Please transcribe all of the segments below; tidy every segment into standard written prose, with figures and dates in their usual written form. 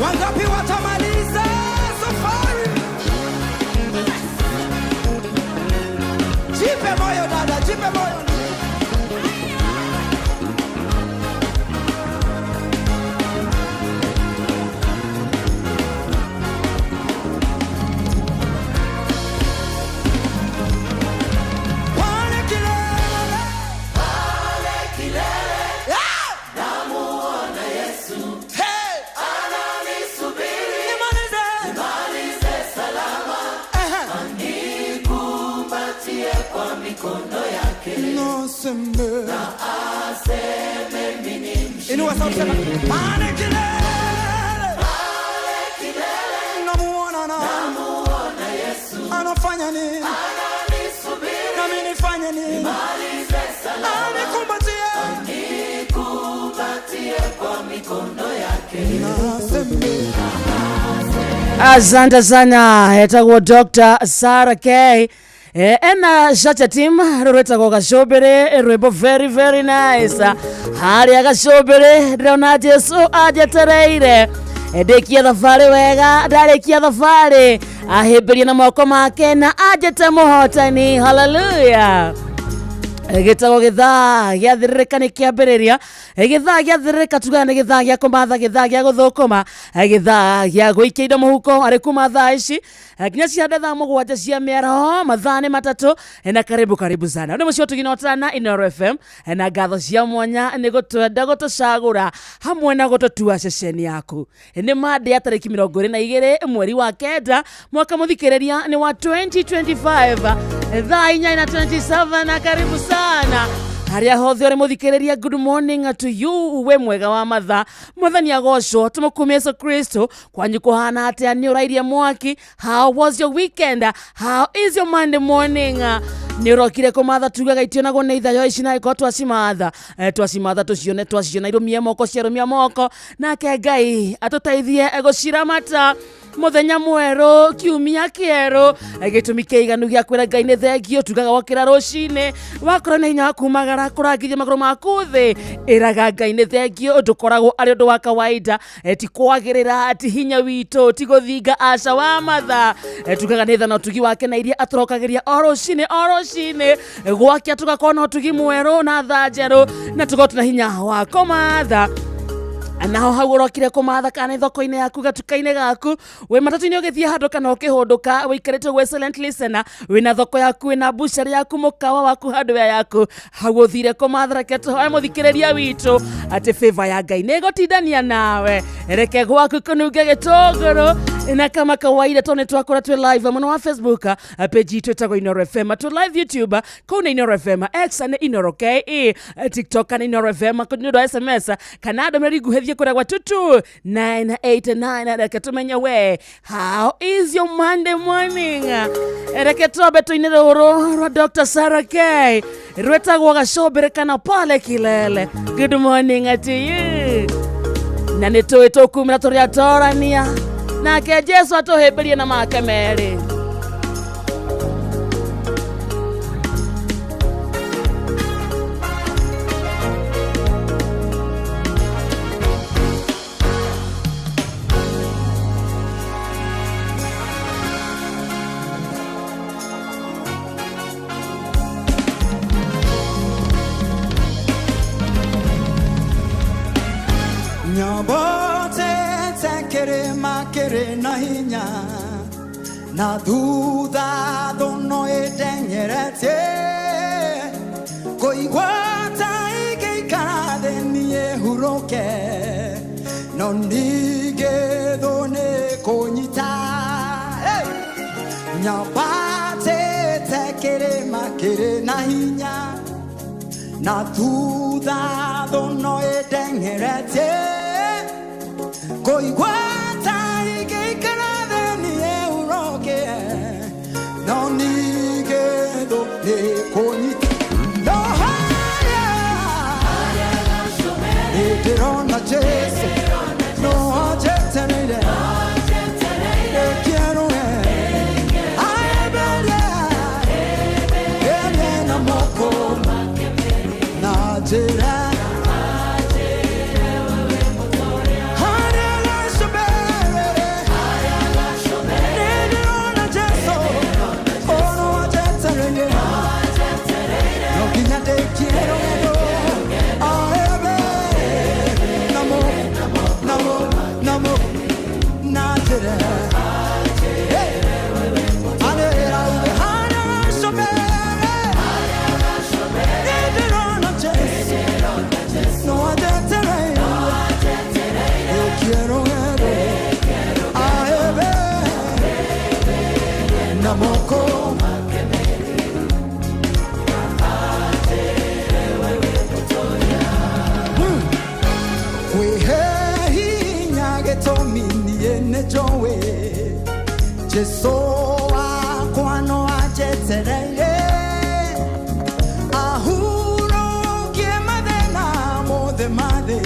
Wangapi watamaliza safari? Jipe moyo dada, jipe moyo. Pale kilele. Ah! Hey! Nimalize. Ehe. Naseme. Inua sauti sema, pale kilele. Namuona nani? Anafanya nini? Nami nifanye nini? Anikumbatie. Naseme. Asante sana, etagwo Dr Sarah K ena Shacha team, rwetagwo Gacũmbĩrĩ, rwĩmbo very very nice. Harĩa gacũmbĩrĩ ndĩrona Jesu anjetereire. Ndĩkie thabarĩ wega, ndarĩkia thabarĩ ahĩmbĩrie na moko make na anjĩte mũhotani. Haleluya! Gĩtagwo gĩthaa gĩathĩrĩrĩka nĩ kĩambĩrĩria. Gĩthaa gĩathĩrĩrĩka tugaga nĩ gĩthaa gĩa kũmatha, gĩthaa gĩa gũthũkũma, gĩthaa gĩa gũikia indo mũhuko arĩ kuma thaa ici nginya ciande thaa 7 cia mĩaraho, mathaa nĩ 3. Na karibu karibu sana nĩ mũciĩ ũtugina ũtana Inooro FM, na ngatho cia mwanya nĩ gũtwenda, gũtũcagũra hamwe na gũtũtua ceceni yaku. Nĩ mande ya tarĩki 22 mweri wa 9, mwaka mũthikĩrĩria nĩ wa 2025, thaa 4 na 27. Na karibu sana harĩa hothe ũrĩ mũthikĩrĩria. Good morning to you, we mwega wa matha. Mwathani agocwo, tũmũkumie Yesu Kristo. Kwanyu kũhana atĩa? Nĩ ũrairie mwaki? How was your weekend? How is your Monday morning? Nĩ ũrokire kũmatha? Tugaga itionagwo nĩ ithayo ici, na ĩkorwo twacimatha, twacimatha tũcione, twaciona irũmie moko, ciarũmia moko. Nake Ngai atũteithie gũciramata. Mũthenya mwerũ, kiumia kĩerũ, gĩtũmi kĩiganu gĩa kwĩra Ngai nĩ thengio. Tugaga wokĩra rũcinĩ, wakorwo na hinya wa kumagara kũrangithia magũrũ maku thĩ, ĩraga Ngai nĩ thengio. Ndũkoragwo arĩ ũndũ wa kawaida. Ti kwagĩrĩra, ti hinya witũ, ti gũthinga, aca wa matha. Tugaga nĩ tha na ũtugi wake na iria atũrokagĩria o rũcinĩ o rũcinĩ. Gwakia tũgakorwo na ũtugi mwerũ na tha njerũ, na tũgakorwo tũna hinya wa kũmatha. Naho hau ũrokire kũmatha, kana nĩ thoko-inĩ yaku, gatuka-inĩ gaku, wĩ matatũ-inĩ ũgĩthiĩ handũ, kana ũkĩhũndũka, wĩikarĩte ũguo silent listener, wĩna thoko yaku, wĩna bucari yaku, mũkawa waku, hardware yaku, hau ũthire kũmatha, reke tũhoe mũthikĩrĩria witũ atĩ favor ya Ngai nĩ ĩgũtindania nawe. Reke gwaku kũnunge gĩtũngũrũ. Na kama kawaida, tondũ nĩ twakora twĩ live mũno wa Facebook page itũ ĩtagwo Inoro FM, twĩ live YouTube kũu nĩ Inoro FM, X nĩ Inoro KE, TikTok nĩ Inoro FM. Nĩ ũndũ wa SMS kana ndũmĩrĩri nguhĩ, thiĩ kũrĩa gwa 22989. Reke tũmenye we, how is your Monday morning? Reke twambe tũine rũrũ rwa Dr Sarah K rwĩtagwo Gacũmbĩrĩ kana Pale Kilele. Good morning to you, na nĩ tũĩ tũkumĩra tũrĩ atorania, nake Jesu atũhĩmbĩrie na make merĩ. Nyambate kĩrĩma kĩrĩ na hinya, na thutha thũno ĩndenyeretie, kũigua ta ingĩikara thĩ niĩ hurũke, no ningĩ thũ nĩ kũnyita. Hey! Nyambatĩte kĩrĩma kĩrĩ na hinya, na thutha thũno ĩndengeretie, kũigua ta ingĩikara thĩ niĩ hurũke, no ningĩ thũ nĩ kũnyita. No harĩa ndĩrona Jesu no anjetereire, ndĩkĩerũe aemberie ĩrĩ na moko na njĩra harĩa gacũmbĩrĩ. njũĩ Jesu wakwa no anjetereire ahurũkie mathĩna mothe ma thĩ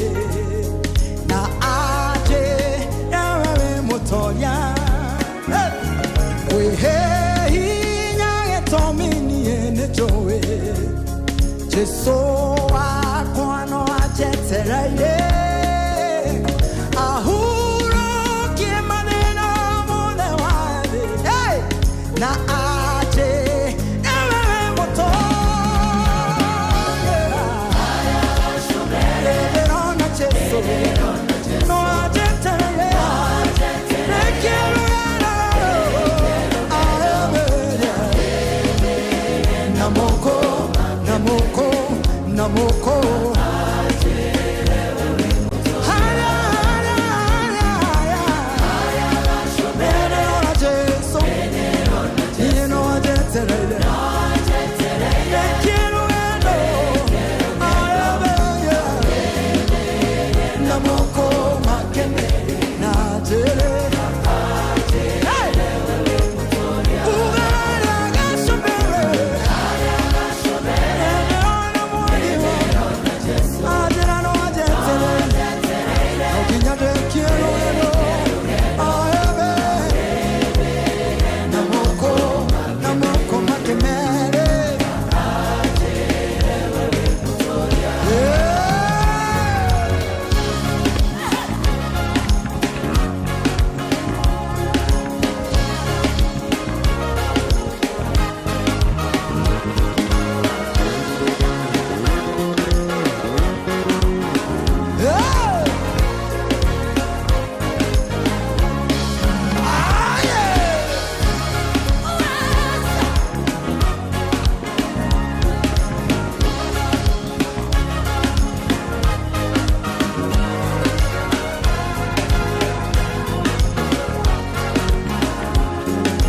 na anjĩre we wĩ mũtoria. Hey! Kwĩhe hinya gĩtũmi niĩ nĩ njũĩ Jesu wakwa no anjetereire ahurũkie mathĩna mothe wa thĩ. Hey! Na anjĩre we wĩ mũtoria. Ndĩrona Jesu no anjetereire Namoko, namoko, namoko. Haya, haya, haya, haya. Ndĩrona Jesu, niĩ no anjetereire. Ndekĩrũgendo, ayabeye. Namoko makene na njĩre. Hey! Ugarĩa gacũmbĩrĩ.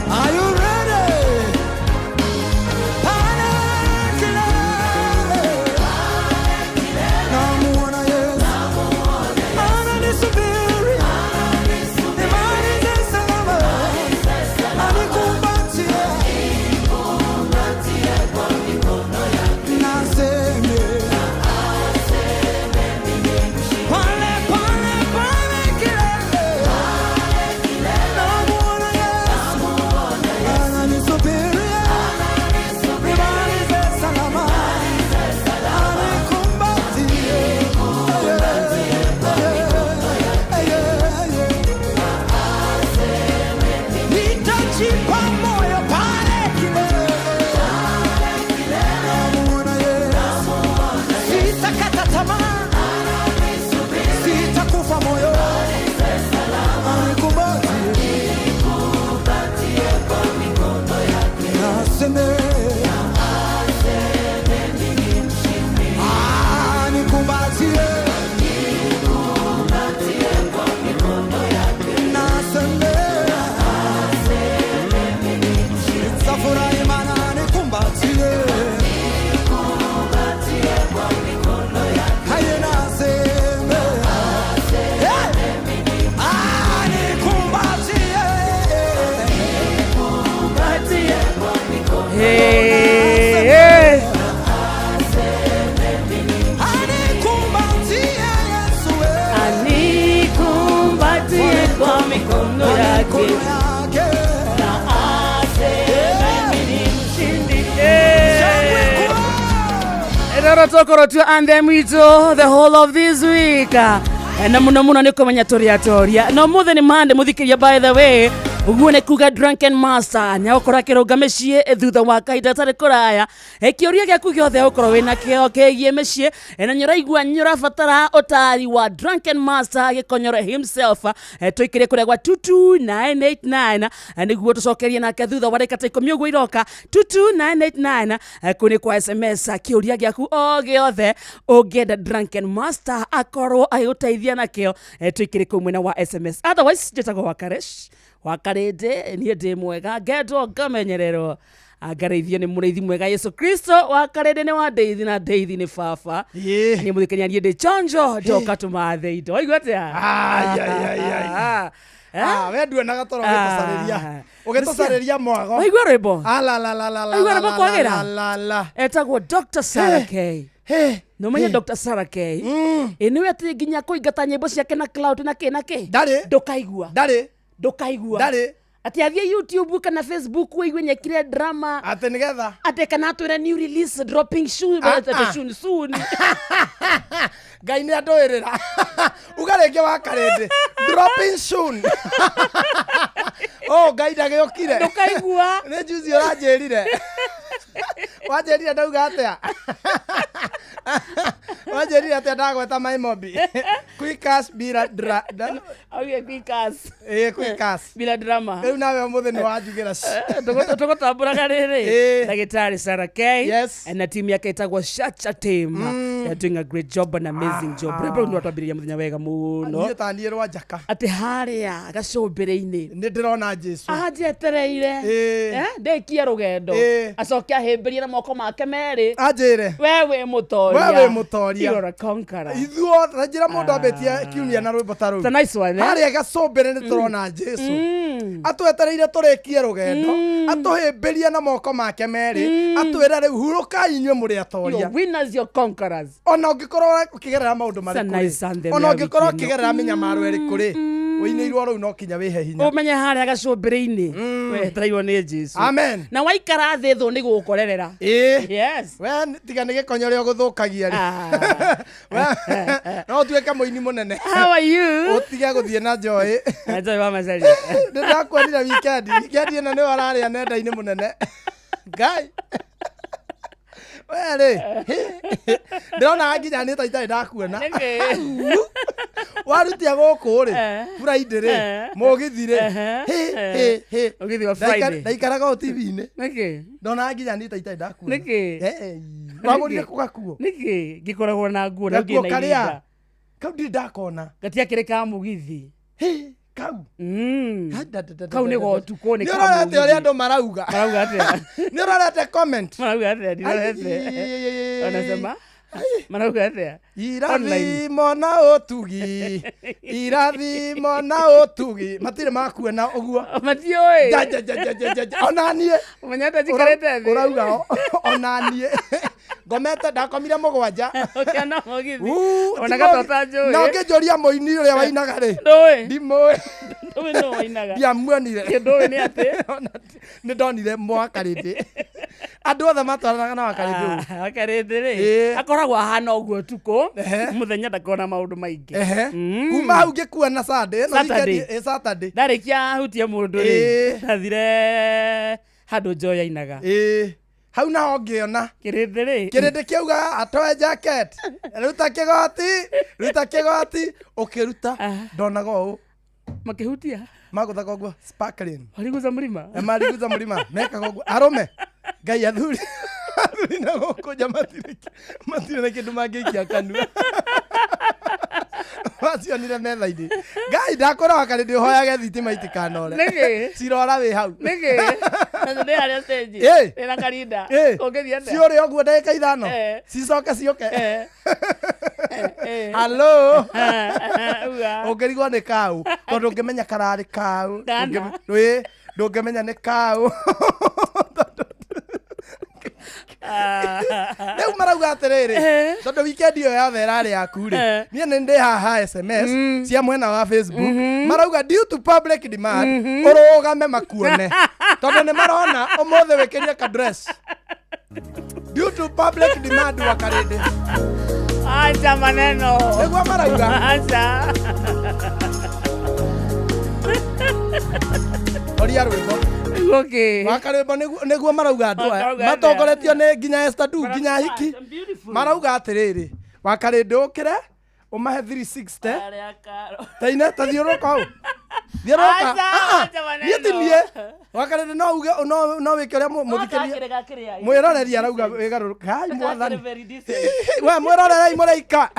Are you ready? Pale kilele. Namuona Yesu. Ananisubiri. Nimalize salama. Anikumbatie. Naseme. Pale, pale, pale kilele. Namuona Yesu. Ananisubiri. Nimalize salama. Anikumbatie. Nitajipa moyo pale kilele. Namuona Yesu. Sitakata tamaa. Sitakufa moyo. Anikumbatie. Naseme. Anikumbatie. Naseme. Nitafurahi maana anikumbatie. Haye naseme. Hey! Anikumbatie. Hey, hey. Anikumbatie Yesu, eh. Anikumbatie kwa mikono yake Mikono yake. na aseme mimi ni mshindi. Shangwe Hey. kwa. Rora tokorwo tu anthem itũ the whole of this week. Na muno muno nĩ kũmenya tũrĩa toria no mũthĩ nĩ mande mũthikĩria. By the way, ũguo nĩ kuga Drunken Master nĩ agũkorwo akĩrũnga mĩciĩ thutha wa kahinda gatarĩ kũraya. Kĩũria gĩaku gĩothe ũkorwo wĩna kĩo kĩgiĩ mĩciĩ na nĩ ũraigua nĩ ũrabatara ũtari wa Drunken Master gĩkonyore himself, tũikĩrie kũrĩa gwa 22989 nĩguo tũcokerie nake thutha wa ndagĩka ta 10 ũguo iroka. 22989, kũu nĩ kwa SMS. Kĩũria gĩaku o gĩothe ũngĩenda Drunken Master akorwo agĩgũteithia nakĩo, tũikĩrie kũu mwena wa SMS. Otherwise njĩtagwo Wakaresh Wakarĩndĩ, niĩ ndĩ mwega, ngendwo ngamenyererwo. Ngarĩithio nĩ mũrĩithi mwega Yesu Kristo wa karĩndĩ nĩ wa ndeithi na ndeithi nĩ baba. Ĩĩ. Niĩ mũthikania niĩ ndĩ chonjo njoka tũmathe indo. Waigua atĩa? Ai, ai, ai, ai. Ah, eh? Ah, we nduonaga toro ũgĩtũcarĩria. Ah. Ũgĩtũcarĩria mwago. Waigua rwĩmbo? Alalalalala. Waigua rwĩmbo kwagĩra? La la. Etagwo Dr. Sarah K. Hey. Nĩ ũmenye Dr. Sarah K. Ĩ nĩwe atĩ nginya kũingata nyĩmbo ciake na cloud na kĩ na kĩ? Ndarĩ. Ndũkaigua. Ndarĩ. Ndũkaigua. Ndarĩ. Atĩ athiĩ YouTube kana Facebook ũigue nyekire drama Atĩ nĩgetha. atĩ kana atwĩre new release dropping soon, Ah, ah. soon, soon. Ngai nĩ andũĩrĩra. Uga rĩngĩ wa karĩndĩ. Dropping soon. Oh, Ngai ndagĩũkire. Ndũkaigua. Nĩ juzi ũranjĩrire. Wanjĩrire ndauga atĩa? Wanjĩrire atĩa ndagweta Maimobi? Quick cash bila dra. Auge quick cash. Ĩĩ, quick cash. Bila drama. Rĩu nawe ũmũthĩ nĩ wanjugĩra. Tũgũtambũraga rĩrĩ Ĩĩ. ndagĩtarĩ Sarah K Yes. na timu yake ĩtagwo Shacha team. They are doing a great job, an amazing job. Rwĩmbo rũu nĩ rwatwambĩrĩria mũthenya wega mũno Niĩ ta niĩ rwa njaka. atĩ harĩa gacũmbĩrĩ-inĩ Nĩ ndĩrona Jesu. anjetereire. Ĩĩ. Eh, ndĩkie rũgendo Ĩĩ. acoke ahĩmbĩrie na moko make merĩ. Anjĩre. We wĩ mũtoria. We wĩ mũtoria. You are a conqueror. Ithuothe njĩra mũndũ ambĩtie kiumia na rwĩmbo ta It's a rũu. nice one, eh? Harĩa gacũmbĩrĩ nĩ tũrona Jesu. Atwetereire tũrĩkie rũgendo, atũhĩmbĩrie na moko make merĩ, atwĩre rĩu hurũkai inyuĩ mũrĩ atoria. You're winners, you're conquerors. Ona ũngĩkorwo ũkĩgerera maũndũ It's a marĩkũ nice rĩ, anthem ona ya ũngĩkorwo wiki ĩno. ũkĩgerera mĩnyamaro ĩrĩkũ rĩ, ũinĩirwo rũu no kinya wĩhe hinya. Ũmenye harĩa gacũmbĩrĩ-inĩ wetereirwo nĩ Jesu. Amen. Na waikara thĩ thũ nĩ gũgũkorerera. Ĩĩ. Yes. We tiga nĩ gĩkonyo ũrĩa ũgũthũkagia rĩ. Ah. We- no ũtuĩke mũini mũnene. How are you? Ũtige gũthiĩ na njoĩ. Enjoy wa Masaria. Nĩ ndakuonire weekend. Weekend ĩno nĩwe ũrarĩa nenda-inĩ mũnene. Ngai. We rĩ. Ndĩrona nginya nĩ ta itarĩ ndakuona. Nĩkĩ? Warutia gũkũ rĩ, Eh. Friday rĩ, Eh. mũgithi rĩ. Ehe. Hĩ, Eh. hĩ, hĩ. Mũgithi wa Friday. Ndaikaraga o TV-inĩ. Nĩkĩ? Ndona nginya nĩ ta itarĩ ndakuona. Nĩkĩ? Eh, Wagũrire kũ gakuo? Nĩkĩ? Ngĩkoragwo na nguo na Gakuo ngĩ na karĩa. irinda. Kau ndirĩ ndakona. Gatiakĩrĩ ka mũgithi. Hĩ, kau. Mm. Da, da, da, da, Kau nĩ da, da, da. gotukũ nĩ Nĩ ka ũrorete mũgithi. ũrĩa andũ marauga. Marauga atĩa? Nĩ ũrorete comment. Marauga atĩa? Ndirorete. Wanasema? Marauga atĩa? Online. Irathimo na ũtugi, irathimo na ũtugi. Matirĩ makuona ũguo. Matiũĩ. Ja, ja, ja, ja, ja, ja, ja. Ona niĩ. Ũmenyete njikarĩte thĩ. Ũrauga o. Ona niĩ. Ngomete ndakomire mũgwanja. Ũkĩona mũgithi. Uu, Ona ti gatota mũgi- njũĩ. Na ũngĩnjũria mũini ũrĩa wainaga rĩ. Ndũĩ. Ndimũĩ. Ndũĩ nũ wainaga. Ndiamuonire. Kĩndũ ũĩ nĩ atĩ. Ona nĩ ndonire mwakarĩndĩ. Andũ othe matwaranaga na wakarĩndĩ ũguo. Ah, Wakarĩndĩ rĩ. Ĩĩ. Akoragwo ahana ũguo ũtukũ. Ehe. Mũthenya ndakona maũndũ maingĩ. Ehe. Mm. Kuma hau ngĩkuona Sunday, ĩno Saturday. weekend, ĩ Saturday. Ndarĩkia hutie mũndũ rĩ. Ĩĩ. Ndathire handũ Joy ainaga. Ĩĩ. Hau naho ngĩona Kĩrĩndĩ rĩ. kĩrĩndĩ kĩauga atoe jacket, ruta kĩgoti, ruta kĩgoti, ũkĩruta Ah. ndonaga ũũ Makĩhutia. magũthaga ũguo sparkling. Wariguca mũrima. Na mariguca mũrima mekaga ũguo arũme ngai athuri athuri na gũkũ nja matirĩ na kĩndũ mangĩikia kanua macionire metha-inĩ ngai ndakwĩra wakarĩndĩ ũhoyage thitima itikanore Nĩkĩ? cirora wĩ hau Nĩkĩ? Na ndĩ harĩa stage. Ĩĩ. Ndĩna karinda. Ĩĩ. Ũngĩthiĩ atĩa? ciũrĩ ũguo ndagĩka ithano Eh. cicoke ciũke Eh. Eh. halo Uga. ũngĩrigwo nĩ kau tondũ ũngĩmenya kararĩ kau Kana. Ĩ, ndũngĩmenya nĩ kau Ah. rĩu marauga atĩrĩrĩ Eh. tondũ weekend ĩyo yothe ĩrarĩ yaku rĩ Eh. niĩ nĩ ndĩ haha SMS cia mwena wa Facebook marauga due to public demand ũrũgame makuone tondũ nĩ marona ũmũthĩ wĩkĩrie ka dress due to public demand wakarĩndĩ Acha maneno. nĩguo marauga Acha. oria rwĩmbo Okay. wakarwĩmbo nĩguo marauga andũ aya Marauga atĩa? matongoretio nĩ nginya Esther Du nginya hiki I'm beautiful. marauga atĩrĩrĩ wakarĩndĩ ũkĩre ũmahe 360 Arĩa karo. taine ta thiũrũrũka ũũ thiũrũrũka Acha, Ah, ah. acha maneno. niĩ ti niĩ wakarĩndĩ no uge no wĩke ũrĩa mũthikĩria Gakĩrĩ gakĩrĩ. mwĩroreri arauga wĩgarũrũka hai mwathani Gakĩrĩ very decent. we mwĩrorerei mũraika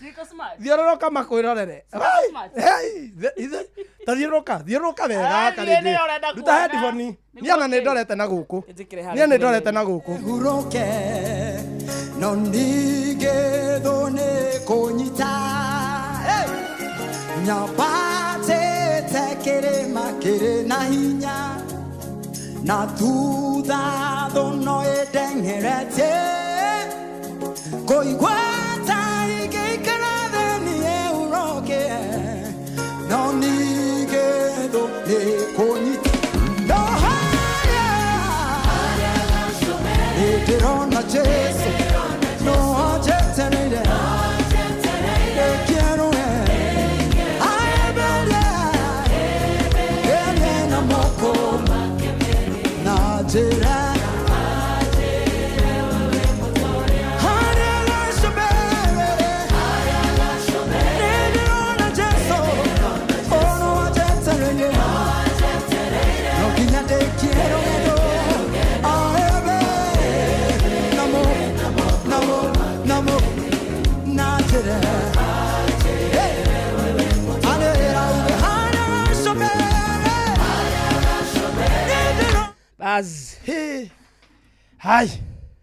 Siko smart. thiũrũrũka makwĩrorere smart. Hei, ta thiũrũrũka thiũrũrũka wega Ah, wakarĩndĩ niĩ nĩyo ũrenda ruta kuona. headphone Niĩ ona nĩ ndorete na gũkũ. Njĩkĩre harĩa Niĩ nĩ ndorete na gũkũ. Huroke no ningĩ thũ nĩ kũnyita. Hey! Nyambatĩte kĩrĩma kĩrĩ na hinya na thutha thũ no ĩndeng'eretie kũigua ta ingĩikara thĩ niĩ huroke no ningĩ thũ nĩ kũnyita no harĩa nĩndĩrona Jesu no anjetereire ndĩkĩerũe aemberie ĩmwe na moko na njĩra harĩa gacũmbĩrĩ nĩndĩrona Jesu ono anjetereire no nginya ndĩkie rũgendo aembe namo namo namo na njĩra Hey! Arĩra uge harĩa gacũmbĩrĩ nĩndĩrona Bas. Hĩ. Hai.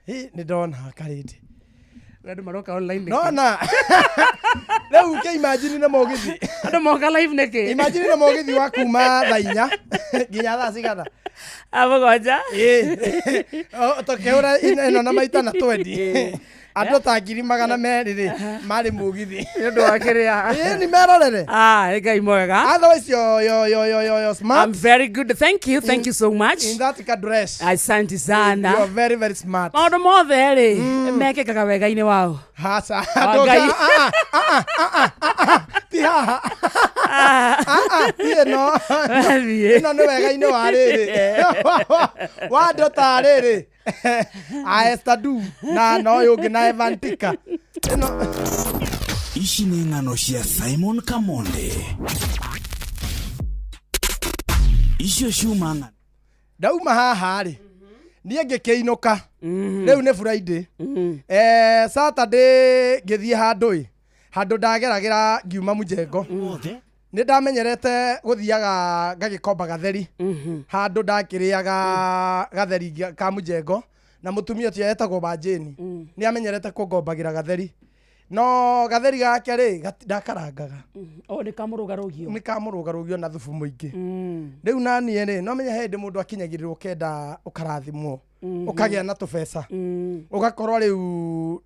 Hĩ, nĩ ndona karĩndĩ. Andũ maroka online nĩkĩ? Nona. Rĩu ke imagine na mũgithi. Andũ moka live nĩkĩ? Imagine na mũgithi wa kuma thaa inya nginya thaa cigana. A mũgwanja. Ĩ. Tũkĩhũra ĩno na maita na twendi. Andũ ta 200,000 rĩ marĩ mũgithi. Nĩ ũndũ wa kĩrĩa. Ĩ nĩ merorere. Ah, nĩ Ngai mwega. Otherwise you're I'm smart. very good. Thank you. Thank you so much. In that ka dress. Asante sana. You're very very smart. Maũndũ mothe rĩ mekĩkaga wega-inĩ wao. Hasa. Wa Ndũka- Ngai. ah, ah, ah, ah, ah, ah, ti haha. Ah, ah, ti ĩno. Wathiĩ. Ĩno nĩ wega-inĩ wa rĩrĩ. Wa andũ ta rĩrĩ. A Esther Du na na ũyũ ũngĩ na Evan Tika. Ĩno Ici nĩ ng'ano cia Simon Kamonde. Icio ciuma ng'ano. Ndauma haha rĩ. Niĩ ngĩkĩinũka. Rĩu nĩ Friday. Saturday ngĩthiĩ handũ ĩ. Handũ ndageragĩra ngiuma mũjengo. Othe Nĩ ndamenyerete gũthiaga ngagĩkomba gatheri. Handũ ndakĩrĩaga gatheri ka mũjengo na mũtumia ũcio etagwo Banjeni. Nĩ amenyerete kũngombagĩra gatheri. No gatheri gake rĩ ndakarangaga. O nĩ kamũrũgarũgio. Nĩ kamũrũgarũgio na thubu mũingĩ. Rĩu naniĩ rĩ no menya he hĩndĩ mũndũ akinyagĩrĩrwo ũkenda ũkarathimwo. Ũkagĩa na tũbeca. Ũgakorwo rĩu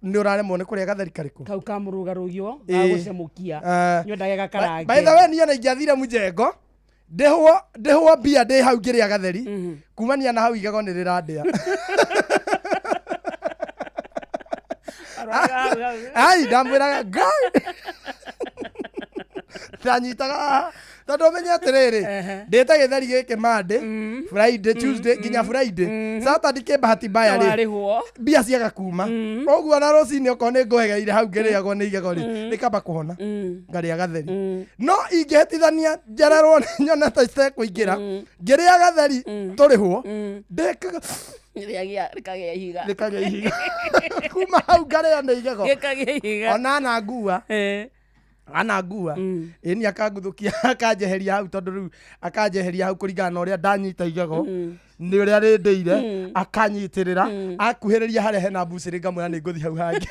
nĩ ũraremwo nĩ kũrĩa gatheri karĩkũ. Kau kamũrũgarũgio Ĩ. gagũcemũkia. Eh, Nyendaga gakarange. By the way niĩ ona ingĩathire mũjengo ndĩhwo mbia ndĩ hau ngĩrĩa gatheri kumania na hau igego nĩ rĩrandĩa. Ai ndamwĩraga Ngai. Ndanyitaga tondũ ũmenye atĩrĩrĩ ndĩte gĩtheri gĩkĩ Monday, Friday, Tuesday nginya Friday, Saturday kĩ bahati mbaya rĩ Warĩhwo. mbia ciaga kuma ũguo na rũcinĩ okorwo nĩ ngũhegeire hau ngĩrĩagwo nĩ igego rĩ rĩkamba kũhona ngarĩa gatheri no ingĩhĩtithania njererwo nyone ta itekũingĩra ngĩrĩa gatheri tũrĩhwo ndĩkaga Rĩkagĩa ihiga. rĩkagĩa ihiga kuma hau ngarĩa nĩ igego Gĩkagĩa ihiga. ona anangua Eh. anangua ĩni akanguthũkia akanjeheria hau tondũ rĩu akanjeheria hau kũringana na ũrĩa ndanyita igego nĩ ũrĩa rĩndĩire akanyitĩrĩra akuhĩrĩria harĩa hena mbucĩrĩ ngamwĩra nĩ ngũthiĩ hau hangĩ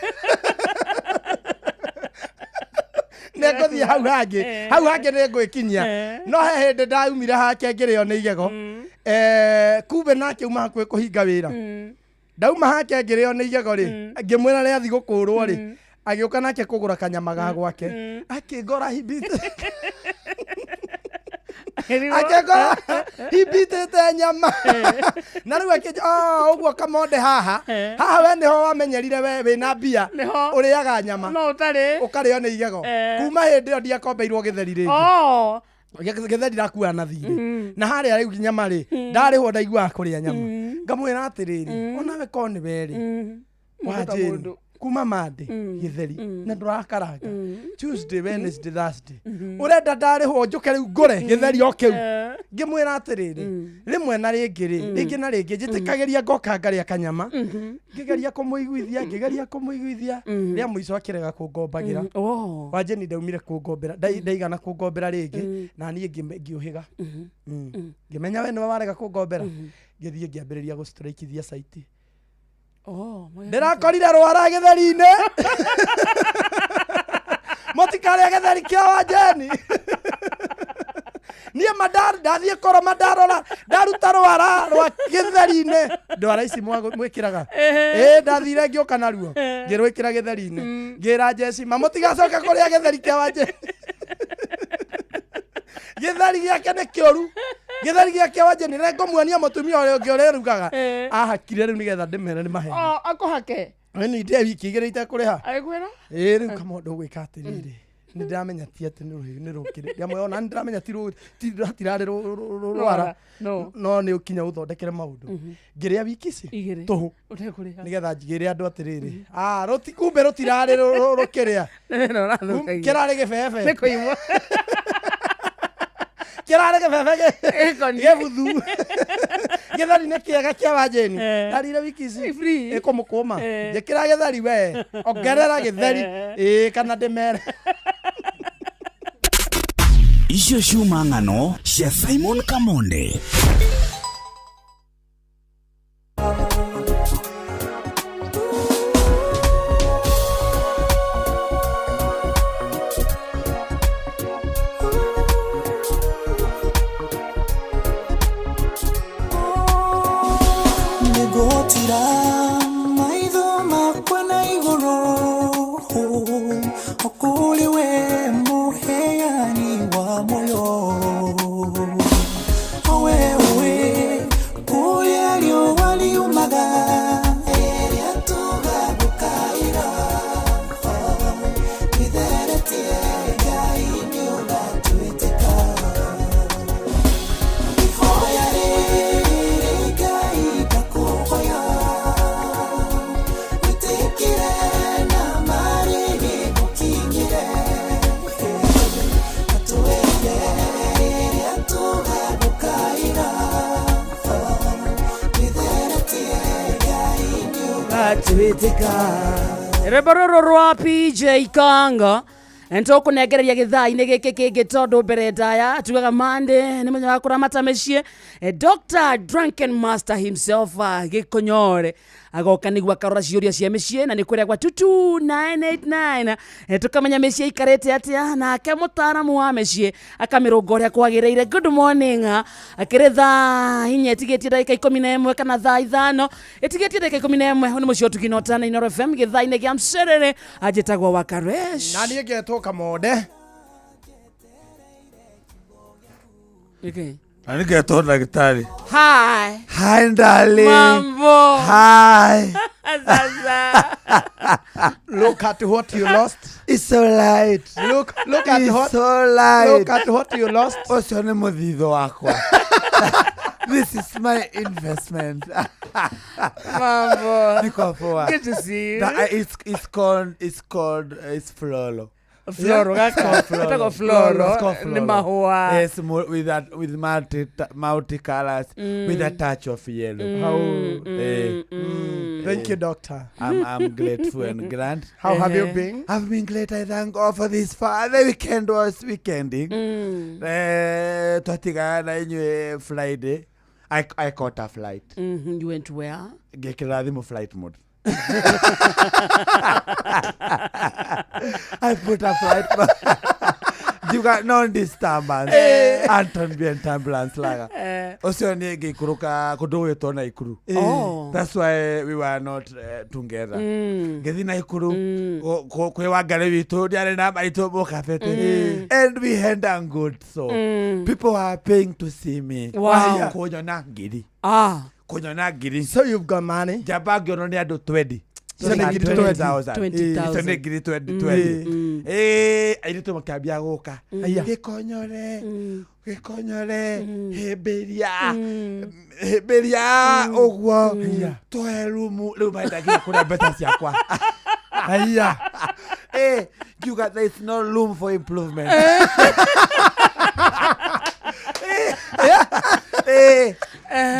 nĩ ngũthiĩ hau hangĩ hau hangĩ nĩ ngwĩkinyia no he hĩndĩ ndaumire hake ngĩrĩo nĩ igego kumbe nake uma hakuhĩ kũhinga wĩra ndauma hake ngĩrĩo nĩ igego rĩ ngĩmwĩra rĩathi gũkũrwo rĩ agĩũka nake kũgũra kanyama ga gwake akĩngora himbĩte akĩngora himbĩtĩte nyama na rĩu akĩnj ũguo kamonde haha haha we nĩho wamenyerire we wĩna mbia Nĩho. ũrĩaga nyama No ũtarĩ. ũkarĩo nĩ igego kuma hĩndĩ ĩyo ndiakombeirwo gĩtheri rĩngĩ Oh. Gĩtheri ndakua na thirĩ na harĩa rĩu nyama rĩ ndarĩhwo ndaiguaga kũrĩa nyama ngamwĩra atĩrĩrĩ onawe korwo nĩ we rĩ Mũndũ ta wa Jane, mũndũ. Kuma Monday gĩtheri na ndũrakaranga Tuesday, Wednesday, Thursday ũrenda ndarĩhwo njũke rĩu ngũre gĩtheri o kĩu. Ngĩmwĩra atĩrĩrĩ, rĩmwe na rĩngĩ rĩ, rĩngĩ na rĩngĩ njĩtĩkagĩria ngoka ngarĩa kanyama, ngĩgeria kũmũiguithia, ngĩgeria kũmũiguithia, rĩa mũico akĩrega kũngombagĩra. Oh. Wanjeni ndaumire kũngombera, ndaigana kũngombera rĩngĩ, na niĩ ngĩũhĩga. Ngĩmenya we nĩwe warega kũngombera, ngĩthiĩ ngĩambĩrĩria gũstrikithia site. Oh, ndĩrakorire rwara gĩtheri-inĩ, mũtikarĩa gĩtheri kĩa Wanjeni. Niĩ ndathiĩ kũroma, ndarora, ndaruta rwara rwa gĩtheri-inĩ, ndwara ici mwĩkĩraga, ĩ ndathire ngĩũka naruo ngĩrwĩkĩra gĩtheri-inĩ, ngĩra Jeci ma mũtigacoke kũrĩa gĩtheri kĩa Wanjeni, gĩtheri gĩake nĩ kĩũru, gĩtheri gĩake Wanjeni nĩ ngũmuonia mũtumia ũrĩa ũngĩ ũrĩrugaga. Ahakire rĩu nĩgetha ndĩmere nĩ maheni. Oh, akũhake. Nĩ ndĩ wiki igĩrĩ itekũrĩha. Agĩkwĩra? Ĩ rĩu kamondo ũgwĩka atĩrĩrĩ, nĩ ndĩramenya ti atĩ nĩ rũhĩ nĩ rũkĩrĩ rĩamwe, ona nĩ ndĩramenya ti hatirarĩ rwara. No. No nĩ ũkinya ũthondekere maũndũ, ngĩrĩa wiki ici Igĩrĩ. tũhũ Ũtekũrĩha. nĩgetha njigĩre andũ atĩrĩrĩ, ah, kumbe rũtirarĩ rũkĩrĩa. Nĩ wĩra ũrathũkagia. Kĩrarĩ gĩbebe. Nĩ kũimwo. Kĩrarĩ gĩbebe Gĩkoni. gĩbuthu. Gĩtheri nĩ kĩega kĩa Wanjeni. Ndarire wiki ici Free. ĩkũmũkũma, njĩkĩra gĩtheri, we ongerera gĩtheri, ĩĩ kana ndĩmere. Icio ciuma ng'ano cia Simon Kamonde. Nĩngũtira maitho makwa na igũrũ o kũrĩ we mũheani wa muoyo, o we ũĩ kũrĩa riũa riumaga, ĩrĩa tũgagũkaĩra ĩtheretie, Ngai nĩ ũgatwĩtĩka. Ihoya rĩrĩ Ngai ndakũhoya, wĩtĩkĩre na marĩrĩ gũkinyĩre, atwĩre rĩrĩa tũgagũkaĩra ĩtheretie, Ngai nĩ ũgatwĩtĩka. Rwĩmbo rũrũ rwa PJ Kanga ntũkũnengereria gĩthaa-inĩ gĩkĩ kĩngĩ, tondũ mbere ndaya tugaga Monday nĩ mũthenya wa kũramata mĩciĩ. Dr. Drunken Master himself, Gĩkũnyore, agoka nĩguo akarora ciũria cia mĩciĩ, na nĩ kũrĩa gwa 22989. Tũkamenya mĩciĩ ikarĩte atĩa, nake mũtaaramu wa mĩciĩ akamĩrũnga ũrĩa kwagĩrĩire. Good morning. Akĩrĩ thaa 4 ĩtigĩtie ndagĩka 11 kana thaa 5 ĩtigĩtie ndagĩka 11. Ũyũ nĩ mũciĩ ũtugi na ũtana Inooro FM gĩthaa-inĩ gĩa mcerere. Anjĩtagwo Wakaresh. Na niĩ ngetwo Kamonde. Okay. Na nĩngetwo ndagĩtarĩ. Hi. Hi darling. Mambo. Hi. Sasa. Look at what you lost. It's alright. Look at It's what alright. Look at what you lost. Ũcio nĩ mũthithũ wakwa. This is my investment. Mambo. Niko poa. Good to see you. It's called it's floro. Floro gaka. Gatagwo floro. It's called Nĩ floro. mahũa. Yes, with multi colors with a touch of yellow. Eh, Thank you, doctor. I'm grateful and glad. How have you been? I've been great. I thank God for this far. The weekend was weekending. Twatigana na inyuĩ Friday. I caught a flight. You went where? Ngĩkĩra thimũ flight mode. I put a flight mode. You got non disturbance. Anton bien ambulance laga. Ũcio niĩ ngĩikũrũka kũndũ gwĩtwo Naikuru. Oh. That's why we were not together. Ngĩthiĩ Naikuru kwĩ Wangari witũ, ndiarĩ na maitũ mũkabete, and we had a good, so people were paying to see me. Wow. Kũnyona ngiri. Ah. Kũnyona ngiri. So you've got money. Njamba ngĩonwo nĩ andũ 20. Icio nĩ ngiri 20,000. 20,000. Icio nĩ ngiri 20 20. Ĩĩ, airĩtu makĩambia gũka, gĩkonyore, gĩkonyore, hĩmbĩria, hĩmbĩria ũguo, tũhe rumu rĩu, maendagia kũrĩa mbeca ciakwa. Haiya. Eh, ngiuga there is no room for improvement. Eh,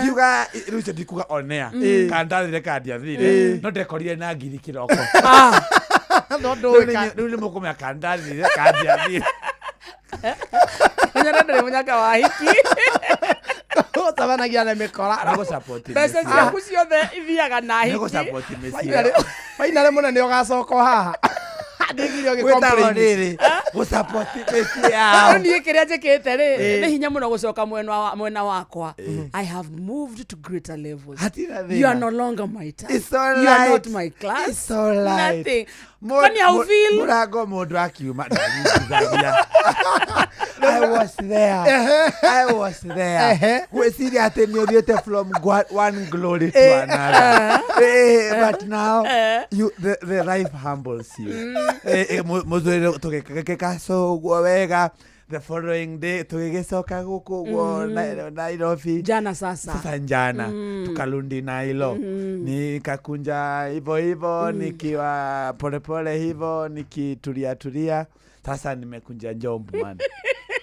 ngiuga rĩu icio ndikuga on air kana ndathire kana ndiathire, no ndekorire na ngiri kĩroko. No Rĩu ndũĩ. rĩu nĩ mũkũmenya kana ndathire kana ndiathire. Mũnyana ndũrĩ mũnyaka wa hiki. Ũcemanagia na mĩkora. Nĩ gũsupport Mbeca mĩciĩ. ciaku ciothe ithiaga na Nĩ hiki. gũsupport mĩciĩ. Finally mũnene ũgacoka o haha. Ndigire Gwĩtagwo ũgĩ-complain. rĩrĩ gũsupport mĩciĩ yao. Rĩu niĩ kĩrĩa njĩkĩte rĩ, nĩ hinya mũno gũcoka mwena wakwa. I have moved to greater levels. Hatirĩ thĩna. You are no longer my type. It's all You are right. not my class. It's all right. Nothing. Kwani how feel? Mũrango mũndũ akiuma ndanyitithagia. I was there. I was there. Gwĩciria atĩ nĩ ũthiĩte from one glory to another. But now the life humbles you. Mũthuri tũgĩkĩka so ũguo wega. The following day tũgĩgĩcoka gũkũ ũguo Nairobi. Jana sasa. Sasa njana tukalundi nailo, nikakunja hivo hivo, nikiwa polepole hivo, nikitulia tulia. Sasa nimekunja Njombu, man.